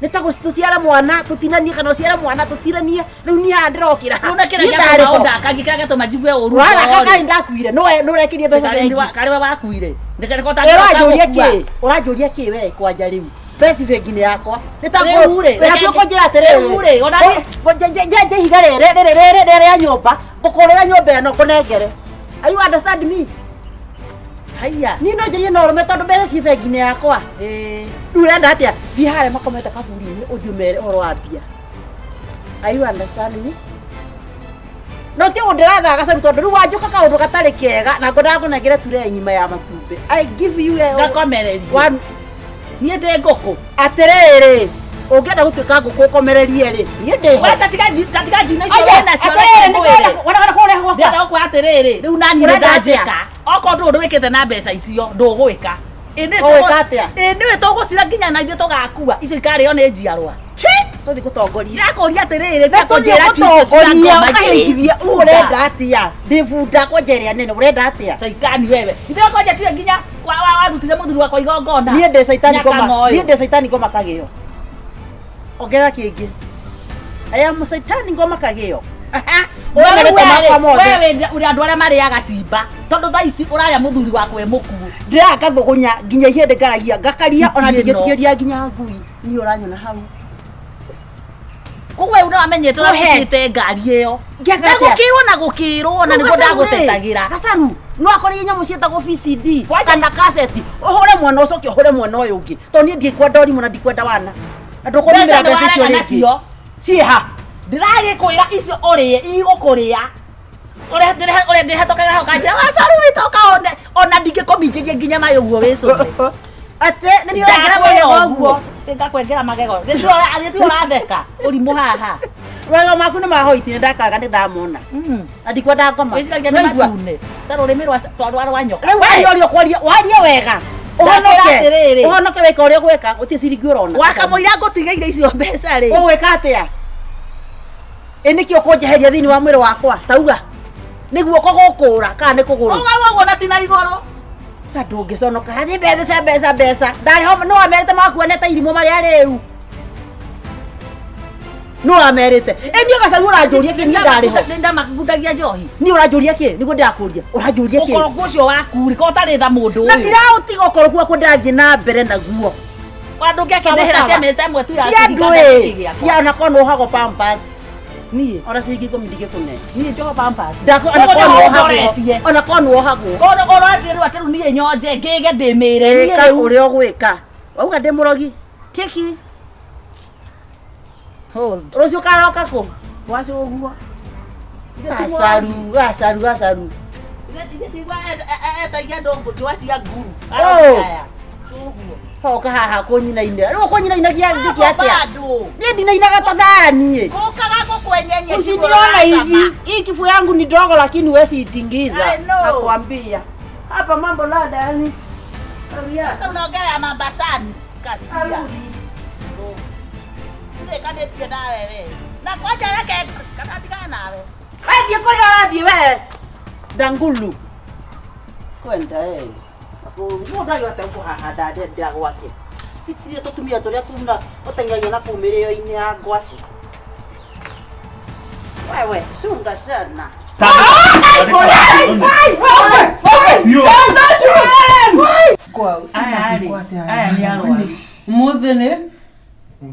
Nĩ ta tũciare mwana tũtinanie kana ũciare mwana tũtinanie rĩu niĩ haha ndĩrokĩra. Rĩu na kĩrĩa gĩatũma ũndakagie kĩrĩa gĩatũma njigue ũru. Ũraraka karĩ ndakuire no ũrekĩrie mbeca bengi. Karĩ we wakuire. Ũranjũria kĩ? Ũranjũria kĩ we kwanja rĩu? Mbeca bengi-inĩ yakwa. Nĩ ta hakuhĩ kũnjĩra atĩrĩrĩ. Njenje ihiga rĩrĩ rĩrĩ rĩa nyũmba ngũkũrĩra nyũmba ĩno ngũnengere. Are you understand me? Haiya. Niĩ no njarie na ũrũme tondũ mbeca ciĩ bengi-inĩ yakwa. Rĩu ũrenda atĩa? Thiĩ harĩa makomete kaburi-inĩ ũthiĩ ũmere ũhoro wa mbia. Are you understand me? No ti ũguo ndĩrathaga Gacaru tondũ rĩu wanjũka kaũndũ gatarĩ kega na ngwendaga ngũnengere ture ng'ima ya matumbĩ. I give you a Ngakomererie. Niĩ ndĩ ngũkũ. Atĩrĩrĩ, ũngĩenda gũtuĩka ngũkũ ũkomererie rĩ, niĩ ndĩho. We tatiga njino icio wĩna cio. Atĩrĩrĩ, nĩkĩĩ kũrehe gwakwa? Ndĩrenda gũkwĩra atĩrĩrĩ, rĩu naniĩ nĩ ndanjĩka. Okorwo ndũrĩ ũndũ wĩkĩte na mbeca icio, ndũgwĩka. Ũgwĩka atĩa? Ĩĩ nĩwe tũgũcira nginya na ithuĩ tũgakua. Icio ikarĩo nĩ njiarwa. Tũthiĩ gũtongoria. Ndĩrakũria atĩrĩrĩ, Na tũthiĩ gũtongoria ũkahingithia ũrenda atĩa? Ndĩ bunda kwanja ĩrĩa nene ũrenda atĩa? Caitani wewe. Ithe kwanja tiwe nginya warutire mũthuri wakwa igongona. Niĩ ndĩ caitani ngoma. Niĩ ndĩ caitani ngoma kagĩo. Ongerera kĩngĩ. I am caitani ngoma kagĩo. Wewe ũrĩ andũ arĩa marĩaga cimba tondũ thaa ici ũrarĩa mũthuri wakwa e mũkuũ. Ndĩraga ngathũgũnya nginya ihĩndĩ ngaragia ngakaria ona ndingĩtigĩria nginya ngui. Niĩ ũranyona hau. Koguo we nĩwamenyete ũrĩa wĩkĩte ngari ĩyo. Na gũkĩrwo na gũkĩrwo na nĩguo ndagũtetagĩra. Gacaru no akorwo nyamũ ciĩtagwo VCD kana kaseti ũhũre mwana ũcoke ũhũre mwana ũyũ ũngĩ tondũ niĩ ndikwenda ũrimũ na ndikwenda wana na ndũkũnumĩra mbeca icio rĩngĩ. Ciĩha? Ndĩragĩkwĩra icio ũrĩe igũkũrĩa. Ũrĩa ndĩhetũkagĩra hau kanjĩra Gacaru witũ ũka ona ndingĩkũminjĩria nginya maĩ ũguo wĩcũme. Atĩ nĩ niĩ ũrengera magego ũguo. Ngakwengera magego. Gĩtirĩ ũratheka ũrimũ haha. Magego maku nĩ ma hoiti nĩ ndakaga nĩ ndamona. Na ndikwenda ngoma. Wĩciragia nĩ matune. Ta rũrĩmĩ rwa nyoka. Rĩu waria ũrĩa ũkwaria, warie wega. Ũhonoke. Ũhonoke wĩka ũrĩa ũgwĩka, gũtirĩ ciringi ũrona. Wakamũira ngũtigĩire icio mbeca rĩ. Ũgwĩka atĩa? Ĩ nĩkĩ ũkũnjeheria thĩinĩ wa mwĩrĩ wakwa? Tauga. Nĩ guoko gũkũra kana nĩ kũgũrũ? Ũguo ũguo na ti na igũrũ. Na ndũngĩconoka hathi mbeca mbeca mbeca. Ndarĩ ho no wamerĩte makuone ta irimũ marĩa rĩu. No wamerĩte. Ĩ niĩ Gacaru ũranjũria kĩ niĩ ndarĩ ho. Ndamakundagia njohi. Niĩ ũranjũria kĩ? Nĩguo ndĩrakũria. Ũranjũria kĩ? Ũkoroku ũcio waku rĩ, korwo ũtarĩ tha mũndũ ũyũ. Na ndiraũtiga ũkoroku wakwa ndĩrathiĩ na mbere naguo. Andũ ngĩakĩndĩhĩra cia mĩta ĩmwe tu ya Cia andũ ĩ. Cia ona korwo nĩ wohagwo Pampers. Niĩ. Ona ciringi 10 ndingĩkũne. Niĩ njoho Pampers. Ona korwo nĩ wohagwo. Korwo ũrathiĩ atĩ rĩu niĩ nyonje ngĩge ndĩmĩre. Ĩka ũrĩa ũgwĩka. Wauga ndĩ mũrogi. Tiki. Hold. Rũciũ karoka kũ? Gwacu ũguo. Gacaru, gacaru, gacaru. Ithe etagia andũ njũa cia nguru. Hoka haha kũnyinainĩra. Rĩu ũkũnyinainagia njĩke atĩa? Niĩ ndinainaga ta thara niĩ. Gũkaga gũkwenyenye. Usiniona hivi. Hii kifua yangu ni ndogo lakini huwezi itingiza. Nakwambia. Hapa mambo lada yani. Sasa unaongea mambasani. Kasia. Ndirekanĩtie nawe we. Na kwanja reke kana nawe. Thiĩ kũrĩa ũrathiĩ we. Ndangulu. Kwenda eh. Mũndũ agĩhota kũhahanda ndendera gwake. Titirie tũtumia tũrĩa tuna ũteng'eragia na kũu mĩrĩo-inĩ ya ngwacĩ. Wewe, chunga sana. Aya nĩ arwaru. Ũmũthĩ nĩ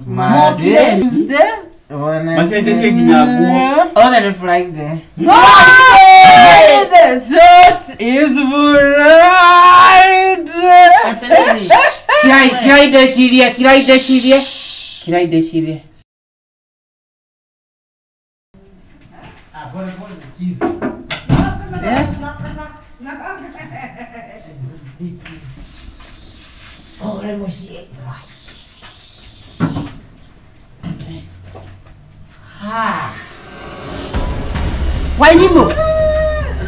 Monday, Tuesday, Macenjetie nginya nguo. Othe nĩ Friday. Friday. Short is Friday. Kirai, kirai ndecirie, kirai ndecirie. Kirai ndecirie. Yes. Ore muciĩ. Ha. Wairimu.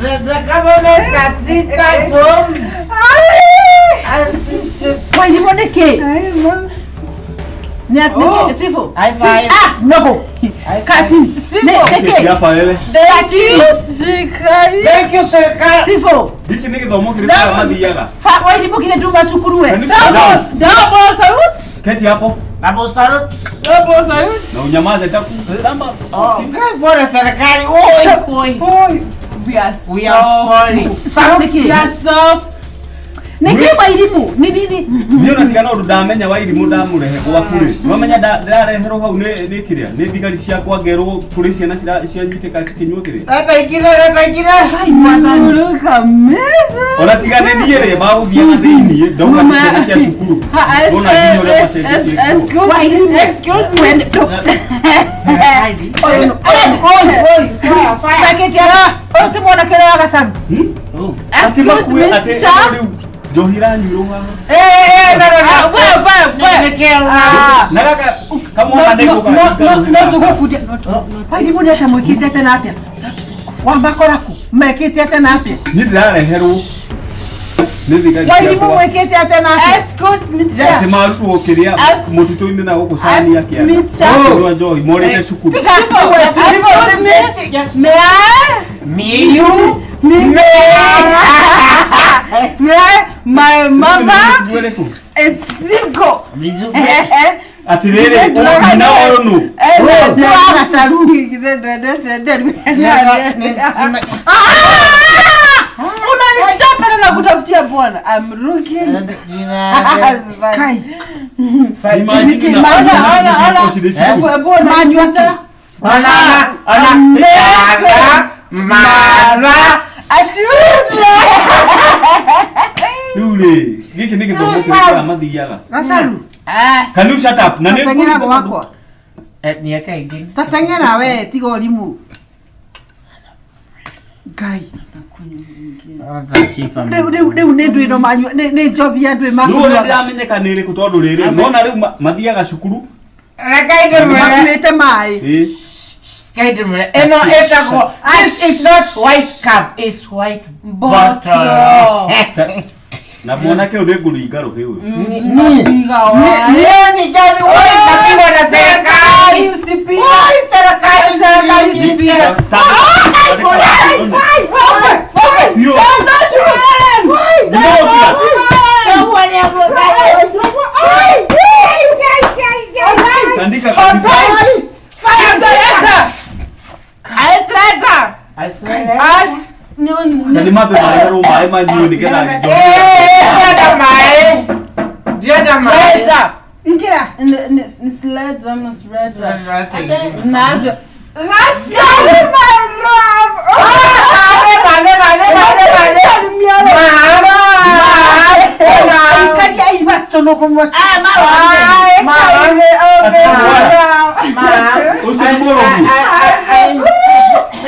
The government assist us home. Wairimu nĩ kĩ? Nĩ nĩ Sifo. High five. Ah, no. Kati. Nĩ Keti kĩ? hapa wewe. Kati. Serikali. Thank you serikali. Sifo. Gĩkĩ nĩ gĩthomo kĩrĩkũ arĩa mathiaga? Fa Wairimu kile nduma cukuru we. Can you sit down? Double salute. Keti hapo Double salute. Double salute. na unyamaze taku. Oh, bora serikali. Oi, oi. Oi. We are We are sorry. Salute We kĩ? are soft. Nĩ kĩ Wairimu? Nĩ nini? Niĩ ona tiga na ũndũ ndamenya Wairimu ndamũrehe gwaku rĩ. Nĩwamenya ndĩrareherwo hau nĩ kĩrĩa? Nĩ thigari ciakwa ngerwo kũrĩ ciana cianyitĩka cikĩnyua kĩrĩa. Leta ingine, leta ingine. You look amazing. Ona tiga nĩ niĩ rĩ magũthiaga thĩiniĩ ndauga nĩ ciana cia cukuru. Ndona nginya ũrĩa macenjetie nguo. Excuse me. Excuse me. Serikali. Oi, oi, oi. Paketi ya. Ũyũ ti mwanake ũrĩa wa Gacaru. Atĩ Excuse makue me, atĩ teacher. rĩu njohi iranyuĩrwo haha. Eh, eh, no, no, no. Wewe, wewe, wewe. Ah. Na gaka kamwana No, ndegũka no, no, no tũgũkunja. Wairimu nĩ atĩa mwĩkĩte atĩa na atĩa? Wambakora kũ? Mekĩte atĩa na atĩa? Niĩ ndĩrareherwo nĩ thigari Wairimu ciakwa. mwĩkĩte atĩa na atĩa? Excuse me, teacher. Atĩ marutwo kĩrĩa mũtitũ-inĩ na gũkũ cania Ask kĩanda. me, teacher. Kũnyua njohi morĩte cukuru. Tiga Excuse me. May I? Me, you. Me. May I? My mother Nĩ ĩrĩkũ? is single. Atĩrĩrĩ, ũyũ nyina wa ũyũ nũ? Nĩ wa Gacaru. Unanichapa na kutafutia bwana. I'm looking. Husband. Kai. Imagine na- Ona, ona, ona. Cirĩ cukuru. Bwana Manyua kĩ? Ona, ona. Mara, mara. Ashuja. Rĩu rĩ, gĩkĩ nĩ gĩthomo kĩrĩkũ arĩa mathiaga? Gacaru. Can you shut up? Na nĩ Tateng'era gwakwa. Eh, miaka ingine. Tateng'era we tiga ũrimũ. Ngai. Rĩu rĩu rĩu nĩ ndwĩ ĩno manyua nĩ njobi ya ndwĩ Rĩu ũrĩa makuaga. ndĩramenyeka nĩ ĩrĩkũ tondũ rĩrĩ, nona rĩu mathiaga cukuru. Reke ndĩmwĩre. Makuĩte maĩ. Ĩ. Reke ndĩmwĩre. Ĩno ĩtagwo, this is not white cup, it's white bottle. Na mwanake ũyũ nĩ ngũringa rũhĩ ũyũ. Niĩ ningeni, oi, napigwa na serikali. Usipige. Oi, serikali, serikali, usipige. Yo. Tandika kabisa. Na nĩ mambe mareherwo maĩ manyue nĩgetha njohi. Ndĩrenda maĩ. Ndĩrenda maĩ. Ingĩra. Nazo. Ikaria ibato no kũmwe. Ũcio nĩ mũrogi.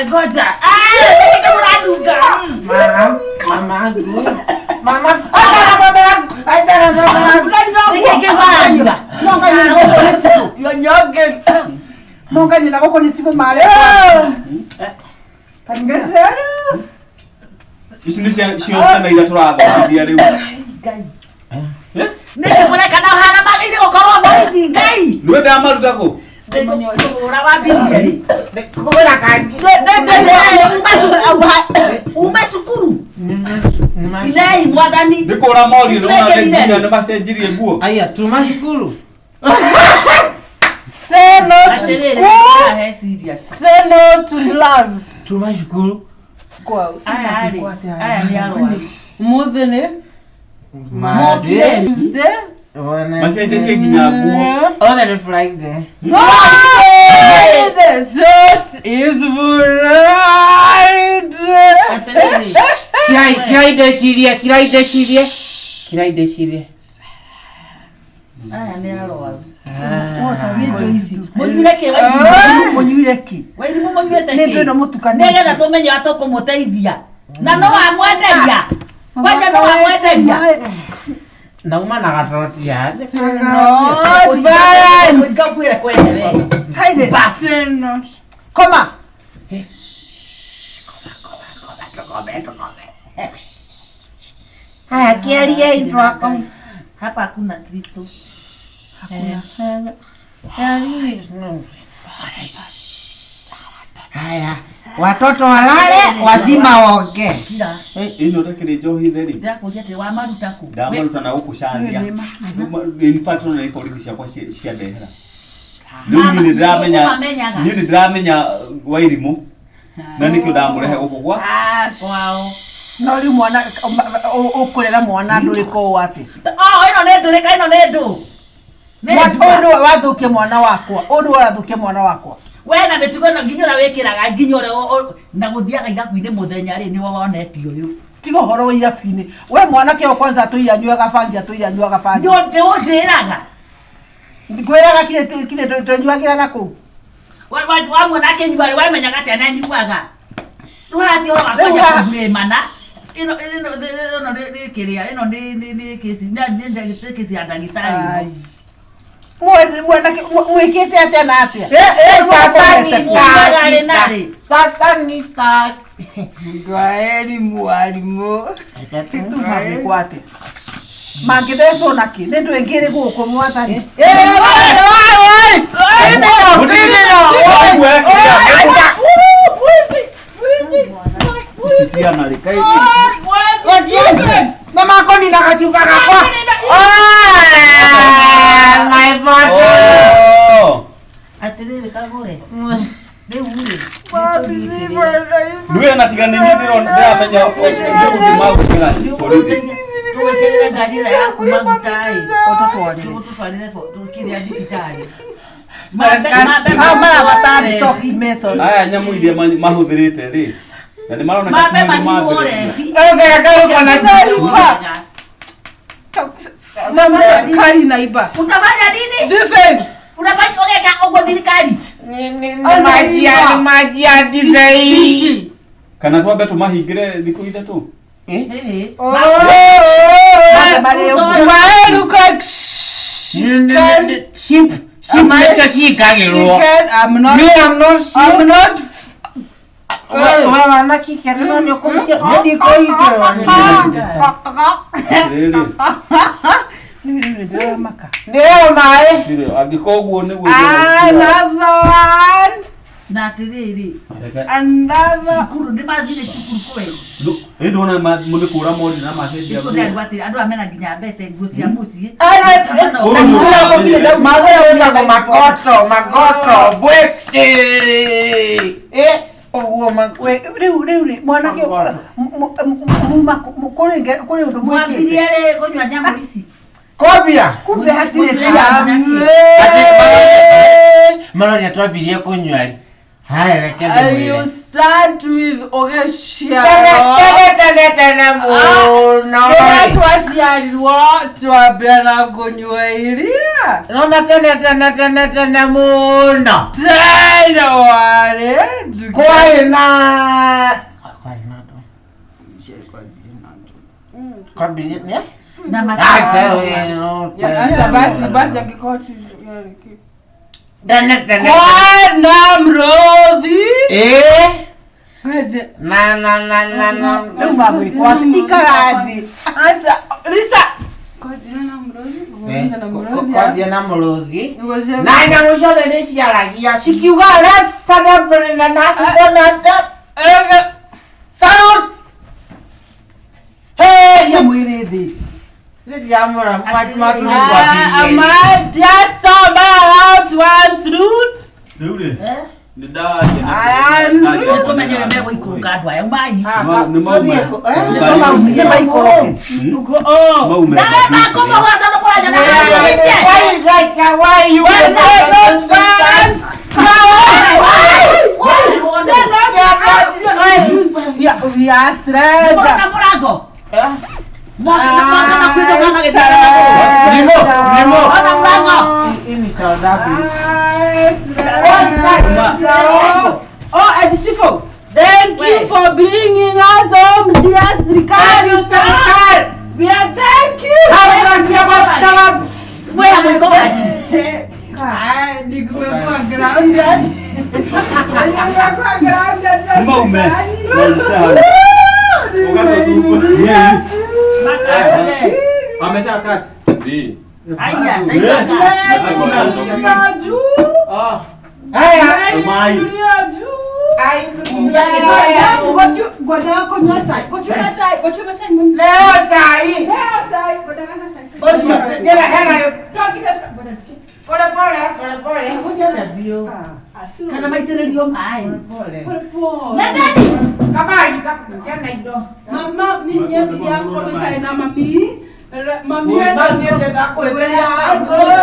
Ngoja. Ah, nĩ ũranunga. Monganye na gũkũ nĩ cibũ marĩ. Ici nĩ cio ciana iria tũrathomithia rĩu. Nĩkĩ mũreka na ũhana magĩrĩire gũkorwo borithi Ngai. Nĩwe ndamaruta kũ? Ũra wambirie rĩ. Kũgũra kangi. Ume cukuru. Inei mwathani. Nĩ kũra morio nĩ wona Icwekerire. nginya nĩ macenjirie nguo. Aya, tuma cukuru. Say no to Atĩrĩrĩ, school. he serious. Say no to drugs. Tuma cukuru. Kwa Aya rĩ, aya nĩ arwaru. Mũthĩ nĩ Monday. Tuesday. Macenjetie nginya nguo. Othe nĩ Friday. Friday. is right. Kirai, kirai ndecirie, kirai ndecirie. Kirai ndecirie. Aya nĩ arwaru. Wota Nĩ ici. Mũnyuire kĩ Wairimũ? Mũnyuire kĩ? Wairimũ mũnyuĩte Nĩ kĩ? ndũ ĩno mũtukanĩtie. Nĩgetha tũmenye ũrĩa tũkũmũteithia. Na no wamwenderia. Kwanja no wamwenderia. Nauma na gatotia. Not violence. Ngakwĩra kwene we. Silence. Say not. Koma. Haya, kiarie twako. Hapa hakuna Kristo. Hakuna. Haya, watoto walale, wazima waongee. Kira. Ĩno takĩrĩ njohi theri. Ndĩrakũria atĩrĩ wamaruta kũ? Ndamaruta na gũkũ candia. In fact ona nĩ borithi ciakwa ciandehera. Rĩu niĩ nĩ ndĩramenya Ũmamenyaga. niĩ nĩ ndĩramenya Wairimũ na nĩkĩo ndamũrehe gũkũ gwa Kwao. No rĩu mwana ũkũrera mwana ndũrĩka ũũ atĩ. Oh, ĩno nĩ ndũrĩka, ĩno nĩ ndũ. Nĩ Mwana ndua. ũyũ nĩwe wathũkia mwana wakwa. Ũyũ nĩwe ũrathũkia mwana wakwa. We na mĩtugo ĩno nginya ũrĩa wĩkĩraga nginya ũrĩa na gũthiaga irabu-inĩ mũthenya rĩ nĩwe wonete ũyũ. Tiga ũhoro wa irabu-inĩ. We mwanake ũyũ kwanza atũire anyuaga bangi, atũire anyuaga bangi. Nĩ ũnjĩraga. Ngwĩraga kirĩ twenyuagĩra na kũu. Wamwona akĩnyua rĩ wamenyaga atĩa nĩ anyuaga. Rĩu haha ti ũhoro wa Rĩu kwanja haha- kũmũrĩmana. Ĩno ĩno ĩno nĩ kĩrĩa ĩno nĩ kesi nĩ kesi ya ndagĩtarĩ. Mwanake mwĩkĩte atĩa na atĩa? Sasa ni Ugaga saa rĩ? Sasa ni saa Ngwaeri mwalimu. Rĩu mangĩkwo atĩa? Mangĩthecwo na kĩ? Nĩ ndũ ĩngĩ ĩrĩ gũkũ mwathani. Ici ciana rĩ kaĩ Na makonina gacuba gakwa. Ah, my bottle. Oh. Atĩrĩrĩ kagũre. Rĩu rĩ. Nĩwe na tiga nĩ niĩ ndĩramenya nĩgũthiĩ magũkĩra borithi. Tũgwĩkĩrĩre ngari ĩrĩa yaku maguta ĩ. Ũtũtwarĩre. Tũgũtwarĩre kĩrĩa thibitarĩ. Hao marabatara detox mason. Aya nyamũ iria mahũthĩrĩte rĩ na nĩ maroneka Mambe ti nĩ manyuo mambĩrĩria. rebi. Serikali naiba. Utafanya nini? Defend. Unafanya ũgeka ũguo thirikari? Maji ya maji ya divei. Kana twambe tũmahingĩre thikũ ithatũ. Ship ship nicio ciĩkagĩrwo. I'm not. Me, I'm not I'm not. We wana cikĩrĩrwo nĩ ũkũhingĩrwo ndikũhingĩrwo. Atĩrĩrĩ, Rĩu ndĩramaka. Nĩyo maĩ. rĩrĩ, angĩkorwo ũguo nĩguo Another one. Na atĩrĩrĩ. Another. Cukuru nĩ mathire cukuru kweli. Ĩ ndona nĩ kũra mori na macenjia Cukuru nĩ andũ atĩrĩ andũ aya mena nginya mbete nguo cia mũciĩ. Wĩtagwo magoto magoto bwĩksi. Eh, ũguo Rĩu rĩu rĩ mwanake muma kũrĩ ũndũ mwĩkĩte. Mwambirie rĩ kũnyua nyamũ ici. Kobia. Kumbe hatirĩ tia. Maroria twambirie kũnyua rĩ. Haya reke You ndĩmwĩre. start with Tene ũgĩciarwo. tene tene tene mũno. Rĩrĩa twaciarirwo twambia na kũnyua iria. Nona tene tene tene tene mũno. Tene warĩ. Kwarĩ na kwarĩ na andũ. Kwambirie nĩ? Na Acha basi basi angĩkorwo tu Tene tene. Kwana mrothi. Eh. Weje. Na na na na na. Rĩu magwĩkwo atĩ ikara thĩ. Acha Lisa. Kwanjia na mrothi. Kwanjia na mrothi. Kwanjia na mũrũthi. Nĩguo Na nyamũ ciothe nĩ ciaragia cikiuga let's celebrate na na na Salute. Hey, Ria mwĩrĩ thĩ. Am I just about one root? Rĩu rĩ nĩ ndaria I am Nĩ tũmenye ũrĩa megũikũrũka andũ aya umai. nĩ maume Nĩ maikũrũke. Maume. Nawe makũmũhũra tondũ mũranyona haha nje. Why you Why not fast? We are surrender. Mũrona mũrango. Mwaka mwaka na kwitũ kana gĩtara. Nimo, nimo. Ona mũrango. Oh, and Shifo, thank you for bringing us home, dear Sirikari. Sirikari. We are thank you. Wewe mũiko wanyu. Nimekuwa grounded. Nimekuwa grounded. Maume. Amesha cut. Zi. Aya, ndaigua. Juu. Haya. Mai. Leo chai. Pole pole, pole pole. Kana maitĩrĩrio maĩ. Nendeni. Kabagi kana indo. Mama, mimi nyendiria na mami. Mami, oh,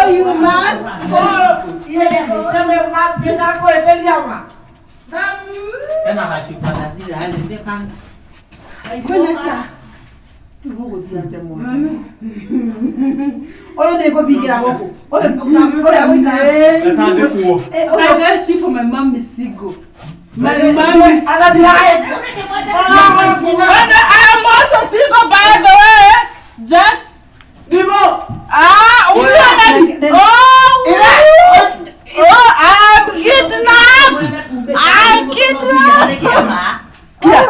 you must go. Ũyũ nĩ ngũbingĩra gũkũ. Ũyũ ũrĩa gũikara. Asante kuo. I never see for my mom is single. My mom is single. And I am also single, by the way. Just ah, oh, oh, I'm kidnapped. I'm kidnapped. Kira. Kira,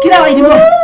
kira Wairimũ.